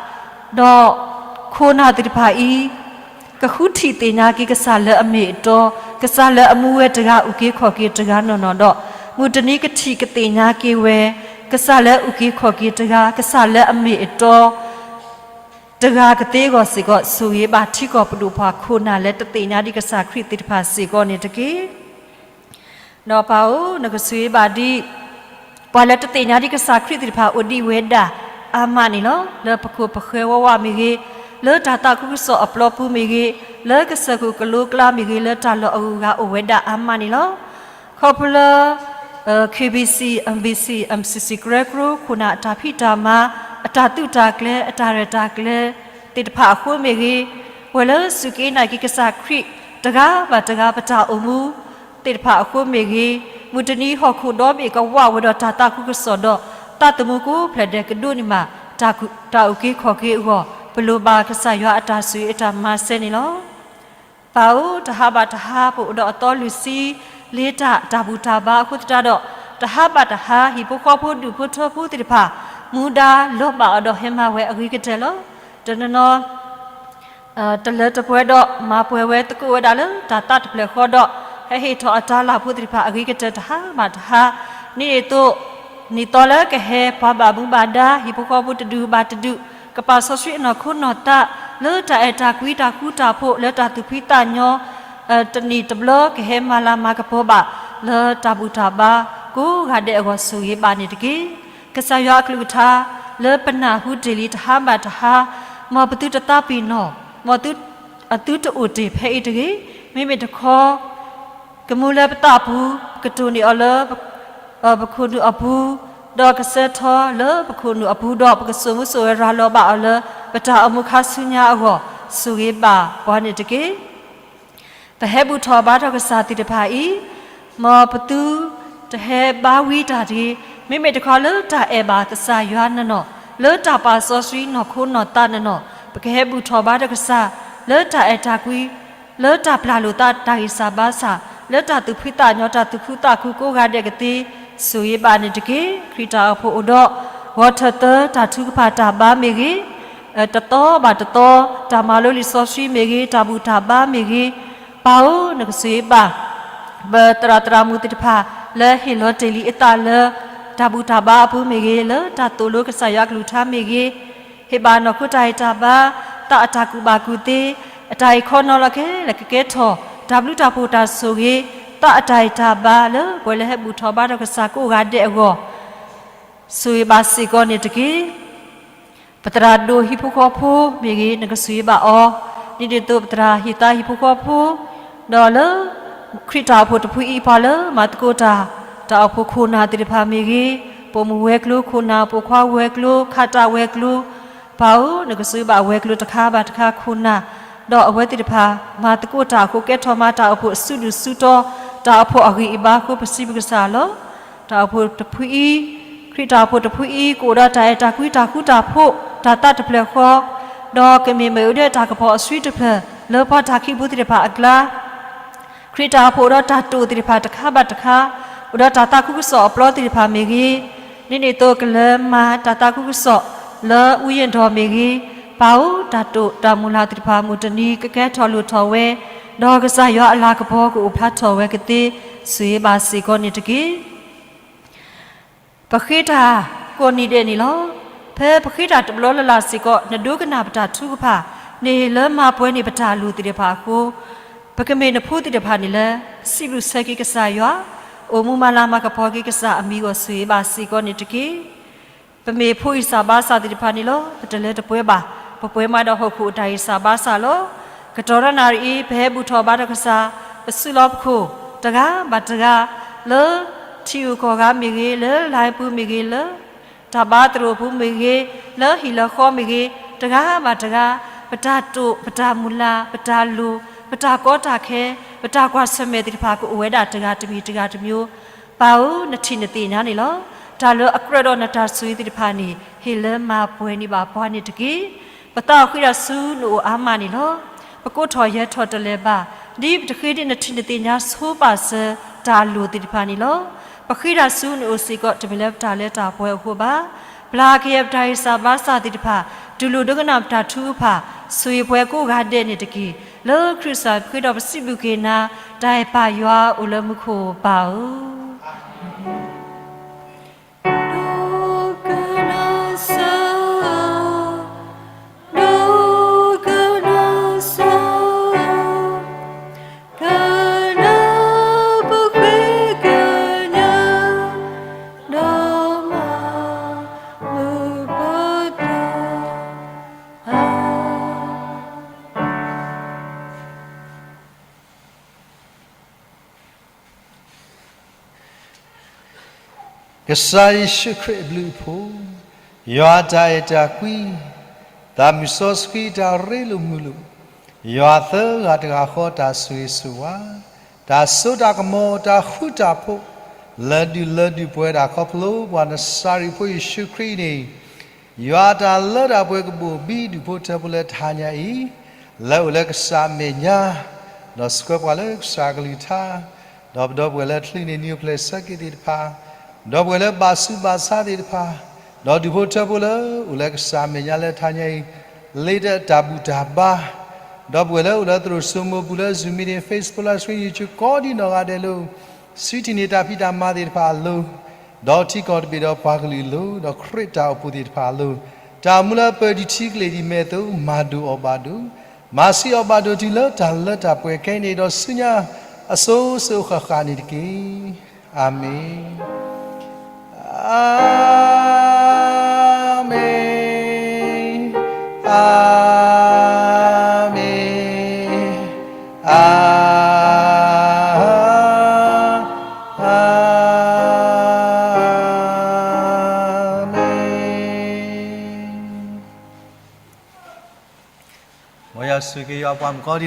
ဒီးခိၣ်နၢ်သ့ၣ်တဖၣ်အံၤ ကဃုထံၣ်သ့ၣ်ညါက့ၤကစၢ်လၢအမ့ၢ်အတီ, ကစၢ်လၢအမူဝဲတဂၤ အုၣ်က့ၤခီၣ်က့ၤတဂၤနီၢ်နီၢ်ဒီး, မုၢ်တနံၤကထံၣ်ကသ့ၣ်ညါက့ၤဝဲ, ကစၢ်လၢအုၣ်က့ၤခီၣ်က့ၤတဂၤ, ကစၢ်လၢအမ့ၢ်အတီ တဂၤကသ့အဂီၢ်စ့ၢ်ကီး ဆိၣ်ဂ့ၤဘၣ်ထံကီၢ်ပဒိၣ်ပှၤခိၣ်နၢ်လၢတသ့ၣ်ညါဒံးကစၢ်ခရံာ်သ့ၣ်တဖၣ်စ့ၢ်ကီးန့ၣ်တက့ၢ်. ဒီးပၢ်ဧၢ, နကဆိၣ်ဂ့ၤဘၣ်ဒ် ပှၤလၢတသ့ၣ်ညါဒံးကစၢ်ခရံာ်သ့ၣ်တဖၣ်အိၣ်ဒံးဝဲဒၣ်အါမးန့ၣ်လီၤ. လၢပခိၣ်ပဃၢၤဝးဝးမ့ၢ်ဂ့ၤ, လၢတၢ်သးခုကစီၣ်အပျီပူၤမ့ၢ်ဂ့ၤ, လၢကစၢၢ်ခိၣ်ကလိကျါမ့ၢ်ဂ့ၤ, လၢတၢ်လီၢ်အဂုၤအဂၤအိၣ်ဝဲဒၣ်အါမးန့ၣ်လီၤ. ခီဖျိ KBC, MBC, MCC ကရၢကရိခိၣ်နၢ်အတၢ်ဖံးတၢ်မၤ, အတၢ်သုးတၢ်ကျဲၤ, အတၢ်ရဲၣ်တၢ်ကျဲၤသ့ၣ်တဖၣ်အဃိမ့ၢ်ဂ့ၤ, ပှၤလၢစူၢ်က့ၤနာ်က့ၤကစၢ်ခရံာ်တဂၤဘၣ်တဂၤ ပတၢ်အိၣ်မူသ့ၣ်တဖၣ်အဃိမ့ၢ်ဂ့ၤ, မုၢ်တနံၤဟီၣ်ခိၣ်ဒီဘ့ၣ်ကဝးဝဲဒီးတၢ်သးခုကစီၣ်ဒီး သးသမူကိးဖျၢၣ်ဒဲးကဒိးန့ၢ်မး တၢ်အုၣ်က့ၤခီၣ်က့ၤအဂီၢ် ပလိၣ်ဘၣ်ကစၢ်ယွၤအတၢ်ဆိၣ်ဂ့ၤအတၢ်မၤစၢၤန့ၣ်လီၤ. ပၢ်ဧၢ, တဟါဘၣ်တဟါ ပအိၣ်ဒီးအသီလွံၢ်ဆံလ့တၢ်တၢ်ဘူၣ်တၢ်ဘါအဃိသတးဒီး, တဟါဘၣ်တဟါ ဟံၣ်ဖိဃီဖိဒူၣ်ဖိထၢဖိသ့ၣ်တဖၣ် မူဒါလီၤဘၣ်အီၤဒီးဟဲမၤဝဲအဂ့ၤကတၢၢ်လီၤ. တနီၤနီၤ တလၢတပှဲၤဒီး မၤပှဲၤဝဲသကိးဝဲဒၣ်လၢတၢ်သးတဖျၢၣ်ဃီဒီး ဟဲဟ့ၣ်ထီၣ်အတၢ်လၢ်ဖိသ့ၣ်တဖၣ်အဂ့ၤကတၢၢ်တဟါဘၣ်တဟါ, ဒ်န့ၣ်အသိး နံၣ်သီလၢကဟဲ ပှၤဘၣ်မူဘၣ်ဒါ ဟံၣ်ဖိဃီဖိတဒူၣ်ဘၣ်တဒူၣ် ကပာ်စီဆှံအနီၢ်ခိနီၢ်သး လၢတၢ်အဲၣ်တၢ်ကွံတၢ်ဃူတၢ်ဖိး လၢတၢ်သူၣ်ဖှံသးညီ တနံၣ်တဘျီ ကဟဲမၤလၤမၤကပီၤဘၣ် လၢတၢ်ဘူၣ်တၢ်ဘါ ကိးဂၤဒဲးအဂီၢ်ဆိၣ်ဂ့ၤဘၣ်န့ၣ်တက့ၢ်. ကစၢ်ယွၤအကလုၢ်ကထါ လၢပနၢ်ဟူတ့ၢ်လံတဟါဘၣ်တဟါ, မ်ပသုတသးပ့ၤနီၣ်, မ်အသုတအိၣ်တ့ၢ်ဖဲအံၤတဂ့ၤ. မ့မ့ၢ်တခီ ကမူလၢပသးပူၤ ပကတိၢ်န့ၢ်အီၤလၢ ပခိၣ်နူာ်အပူၤ, ဒီးကစၢထီလၢပခိၣ်နူာ်အပူၤဒီး ပကစိာ်မူစိာ်ဝဲရၤလီၤဘၣ်အီၤလၢ ပတၢ်အိၣ်မူခါဆူညါအဂီၢ် ဆိၣ်ဂ့ၤဘၣ်ပှၤန့ၣ်တက့ၢ်. ပဟဲဘူၣ်ထီၣ်ဘါထီၣ်ကစၢ်သ့ၣ်တဖၣ်အံၤ, မ်ပသုတဟဲဘါဝံတၢ်တဂ့ၤ. မ့မ့ၢ်တခီလၢတၢ်အဲၣ်ဘၣ်ကစၢ်ယွၤနီၢ်နီၢ်, လၢတၢ်ပာ်စီဆှံနီၢ်ခိနီၢ်သးနီၢ်နီၢ်, ပကဟဲဘူၣ်ထီၣ်ဘါထီၣ်ကစၢ် လၢတၢ်အဲၣ်တၢ်ကွံ, လၢတၢ်ပျၢ်လိာ်သးတၢ်ဂံၢ်စၢ်ဘါစၢ်, လၢတၢ်သူၣ်ဖှံသးညီတၢ်သူၣ်ခုသးခုကိးဂၤဒဲးကသ့ ဆိၣ်ဂ့ၤဘၣ်န့ၣ်တက့ၢ်. ခရံာ်တၢ်အိၣ်ဖှိၣ်အိၣ်ဒီး ဂီၤထၢၣ်သၢ တၢ်ထုကဖၣ်တၢ်ဘါမ့ၢ်ဂ့ၤ, တသီဘၣ်တသီ တၢ်မၤလိလံာ်စီဆှံမ့ၢ်ဂ့ၤ, တၢ်ဘူၣ်တၢ်ဘါမ့ၢ်ဂ့ၤ, ပၢ်ဧၢ, နကဆိၣ်ဂ့ၤဘၣ် ပသရၣ်သရၣ်မုၣ်သ့ၣ်တဖၣ် လၢဟ့ၣ်လီၤတ့ၢ်လံအသးလၢ တၢ်ဘူၣ်တၢ်ဘါအပူၤမ့ၢ်ဂ့ၤ, လၢတၢ်သိၣ်လိကစၢ်ယွၤအကလုၢ်ကထါမ့ၢ်ဂ့ၤ, ဟ့ၣ်ဘၣ်နီၢ်ခိတၢ်ဟ့ၣ်တၢ်ဘါ, သးအတၢ်ကူၣ်ဘၣ်ကူၣ်သ့, အတၢ်အံၤခီနီၤလီၤခဲလၢာ် ကကဲထီၣ် တၢ်ဘျုးတၢ်ဖှိၣ်တၢ်ဆိၣ်ဂ့ၤ, သးအတၢ်ဟ့ၣ်တၢ်ဘါလၢ ပှၤလၢဟဲဘူၣ်ထီၣ်ဘါထီၣ်ကစၢ်ကိးဂၤဒဲးအဂီၢ် ဆိၣ်ဂ့ၤဘၣ်စ့ၢ်ကီးန့ၣ်တက့ၢ်. ပသရၣ်ဒိၣ်ဟံၣ်ဖိဃီဖိမ့ၢ်ဂ့ၤ နကဆိၣ်ဂ့ၤဘၣ်အီၤ, ဒ်န့ၣ်အသိးပသရၣ်ဟ့ၣ်သါဟံၣ်ဖိဃီဖိ, ဒီးလၢ ခရံာ်တၢ်အိၣ်ဖှိၣ်တဖုအံၤ ပှၤလၢမၤသကိးတၢ်, တၢ်အိၣ်ဖှိၣ်ခိၣ်နၢ်သ့ၣ်တဖၣ်မ့ၢ်ဂ့ၤ, ပိာ်မုၣ်ဝဲၤကျိၤခိၣ်နၢ်, ပိာ်ခွါဝဲၤကျိၤ, ခးတၢ်ဝဲၤကျိၤ, ပၢ်ဧၢ, နကဆိၣ်ဂ့ၤဘၣ်ဝဲၤကျိၤတခါဘၣ်တခါခိၣ်နၢ်, ဒီးအဝဲသ့ၣ်တဖၣ် မၤသကိးတၢ်အဃိ ကဲထီၣ်မးတၢ်အိၣ်ဖှိၣ်အစုဒုၣ်စုတီ, တၢ်အိၣ်ဖှိၣ်အဂံၢ်အဘါအဃိ ပစံးဘျုးကစၢ်လီၤ. တၢ်အိၣ်ဖှိၣ်တဖုအံၤ, ခရံာ်တၢ်အိၣ်ဖှိၣ်တဖုအံၤ ကအိၣ်ဒီးတၢ်အဲၣ်တၢ်ကွံတၢ်ဃူတၢ်ဖိး တၢ်သးတဖျၢၣ်ဃီ, ဒီးကမ့ၢ်မ့ၢ်အိၣ်ဒီးတၢ်ကပီၤအဆှံတဖျၢၣ် လၢပှၤတၢ်ခံးပူၤသ့ၣ်တဖၣ်အကျါ ခရံာ်တၢ်အိၣ်ဖှိၣ်အိၣ်ဒီးတၢ်တိာ်သ့ၣ်တဖၣ်တခါဘၣ်တခါ, အိၣ်ဒီးတၢ်သးခုကစီၣ်အပျီသ့ၣ်တဖၣ်မ့ၢ်ဂ့ၤ, ဒ်န့ၣ်အသိးကလၢၤမၤတၢ်သးခုကစီၣ်လၢအူယ့ၣ်ဒီးမ့ၢ်ဂ့ၤ, ပၢ်ဧၢ, တၢ်တိာ်တၢ်မုၢ်လၢ်သ့ၣ်တဖၣ် မုၢ်တနံၤကကဲထီၣ်လိၣ်ထီၣ်ဝဲ, ဒီးကစၢ်ယွၤအလၤကပီၤကအိၣ်ဖျါထီၣ်ဝဲကသ့, ဆိၣ်ဂ့ၤဘၣ်စ့ၢ်ကီးန့ၣ်တက့ၢ်. ပဃ့တၢ်ကိးနံၤဒဲးန့ၣ်လီၤ. ဖဲပဃ့တၢ်တဘျီလၢ်လၢ်စ့ၢ်ကီး နဒိကနၣ်ပတၢ်ထုကဖၣ်န့ၣ် လၢမၤပှဲၤန့ၢ်ပတၢ်လိၣ်သ့ၣ်တဖၣ်အဃိ, ပကမ့ၢ်နဖိသ့ၣ်တဖၣ်န့ၣ်လၢ စံးဘျုးဆၢက့ၤကစၢ်ယွၤ, အိၣ်မူမၤလၤမၤကပီၤက့ၤကစၢ်အမံၤအဂီၢ် ဆိၣ်ဂ့ၤဘၣ်စ့ၢ်ကီးန့ၣ်တက့ၢ်. ပမ့ၢ်ဖိအံၣ်စၢ်ဘါစၢ်သ့ၣ်တဖၣ်န့ၣ်လီၤ. ပတလၢတပှဲၤဘၣ်. ပပှဲၤမးဒီးဟီၣ်ခိၣ်အတၢ်အံၣ်စၢ်ဘါစၢ်လီၤ. ကတီၢ်ဒီးနၣ်ရံၣ်အံၤ ပဟဲဘူၣ်ထီၣ်ဘါထီၣ်ကစၢ်, ပစုလီၤပခိၣ် တဂၤဘၣ်တဂၤ, လၢထံဂုၤကီၢ်ဂၤမ့ၢ်ဂ့ၤ, လၢလါပူၤမ့ၢ်ဂ့ၤ, လၢတၢ်ဘါသရိာ်ပူၤမ့ၢ်ဂ့ၤ, လၢဟံၣ်လၢဃီမ့ၢ်ဂ့ၤ, တဂၤဘၣ်တဂၤ, ပတၢ်တိာ်, ပတၢ်မုၢ်လၢ်, ပတၢ်လိၣ်, ပတၢ်ကီတၢ်ခဲ, ပတၢ်ကွၢ်ဆၢၣ်မဲာ်သ့ၣ်တဖၣ် ကအိၣ်ဝဲဒၣ်တဂၤတမံၤတဂၤတမျိုး ပၢ်ဧၢ, နထံၣ်နသ့ၣ်ညါန့ၣ်လီၤ. တၢ်လၢအကြၢးဒီးနတၢ်ဆိၣ်ဂ့ၤသ့ၣ်တဖၣ်န့ၣ် ဟ့ၣ်လၢမၤပှဲၤန့ၢ်ဘၣ်ပှၤန့ၣ်တက့ၢ်. ပသးအိၣ်ဃ့တၢ်ဆူနအိၣ်အါမးန့ၣ်လီၤ. ပကိးထီၣ်ယဲၤထီၣ်တလဲၤဘၣ်, ဒ်ပတဃ့ဒ်နထံၣ်နသ့ၣ်ညါဆိပာ်စၢၤတၢ်လိၣ်သ့ၣ်တဖၣ်န့ၣ်လီၤ. ပဃ့တၢ်ဆူနအိၣ်စ့ၢ်ကီး တမ့ၢ်လၢပတၢ်လၢတၢ်ပှဲၤအဃိဘၣ်. ပျၢ်က့ၤပတၢ်အံၣ်စၢ်ဘါစၢ်သ့ၣ်တဖၣ်, တူၢ်လိာ်ဒိကနၣ်ပတၢ်ထုကဖၣ်, ဆိၣ်ဂ့ၤပှၤကိးဂၤဒဲးန့ၣ်တက့ၢ်. လၢခရံာ်စၢ်ပဃ့ဒီးပစံးဘျုးက့ၤနၤ, တၢ်အဲၣ်ပၢ်ယွၤအိၣ်လၢမူခိၣ်ပၢ်ဧၢ. ကစၢ်ယ့ၣ်ၡူးခရံာ်အဘျုးအဖှိၣ်, ယွၤအတၢ်အဲၣ်တၢ်ကွံ, သးမုၢ်စီဆှံတၢ်ရ့လိာ်မုာ်လိာ်, ယွၤသၢဂၤတဂၤဃီတၢ်ဆိၣ်ဂ့ၤဆိၣ်ဝါ, တၢ်စိတၢ်ကမီၤတၢ်ဃူတၢ်ဖိး, လၢဒုၣ်လၢဒုၣ်ပဝဲဒၣ်ခီဖျိပှၤနစၤရ့းဖိယ့ၣ်ၡူးခရံာ်န့ၣ် ယွၤအတၢ်လၢတၢ်ပှဲၤကဘိၣ်ဘံဒုးဖိထၢဖိလၢတဟါညါအံၤ, လၢအိၣ်လၢကစၢ်အမဲာ်ညါ, ဒီးဆှၢပှၤလၢကစၢ်အကလုၢ်ကထါ, ဒီးပဒီပုၢ်ဝဲၢ်လၢချံးန့ၢ်နံၤအိၣ်ဖျဲၣ်ဆၢက့ၤသ့ၣ်တဖၣ်, ဒီပုၢ်ဝဲၢ်လၢဘၣ်ဆူးဘၣ်ဆါသ့ၣ်တဖၣ်, ဒီးဒုးဖိထၢဖိလၢအိၣ်လၢကစၢ်အမဲာ်ညါလၢတဟါညါအံၤ, လ့တၢ်ဘူၣ်တၢ်ဘါ, ဒီပုၢ်ဝဲၢ်လၢအိၣ်လၢသရိာ်စိမိၤပူၤလၢ Zoom meeting, Facebook live stream, YouTube ကိးဒံနီၢ်ဂၤဒဲးလၢ စုထံၣ်န့ၢ်တၢ်ဖံးတၢ်မၤသ့ၣ်တဖၣ်အလိၤ, ဒီးထံကီၢ်တဘ့ၣ်ဒီးပှၤကလုာ်အလိၤ, ဒီးခရံာ်တၢ်အိၣ်ဖှိၣ်သ့ၣ်တဖၣ်အလိၤ, တၢ်မူလၢပၢၤဒံးထံကလ့ၢ်ဒံးမဲာ်သိး မၤဒိၣ်အီၤဘၣ်ဒိး, မၤဆံးအီၤဘၣ်ဒိးတုၤလၢတၢ်လၢတၢ်ပှဲၤခဲအံၤန့ၣ်ဒီးဆူညါ အစိၤစိၤဃၣ်ဃၣ်န့ၣ်တက့ၢ်. အၤမ့ၣ်. အၤမ့ၣ်, အၤမ့ၣ်, အၤမ့ၣ်. မ်ယွၤဆိၣ်ဂ့ၤက့ၤယွၤပှၤမုၣ်ကီၤ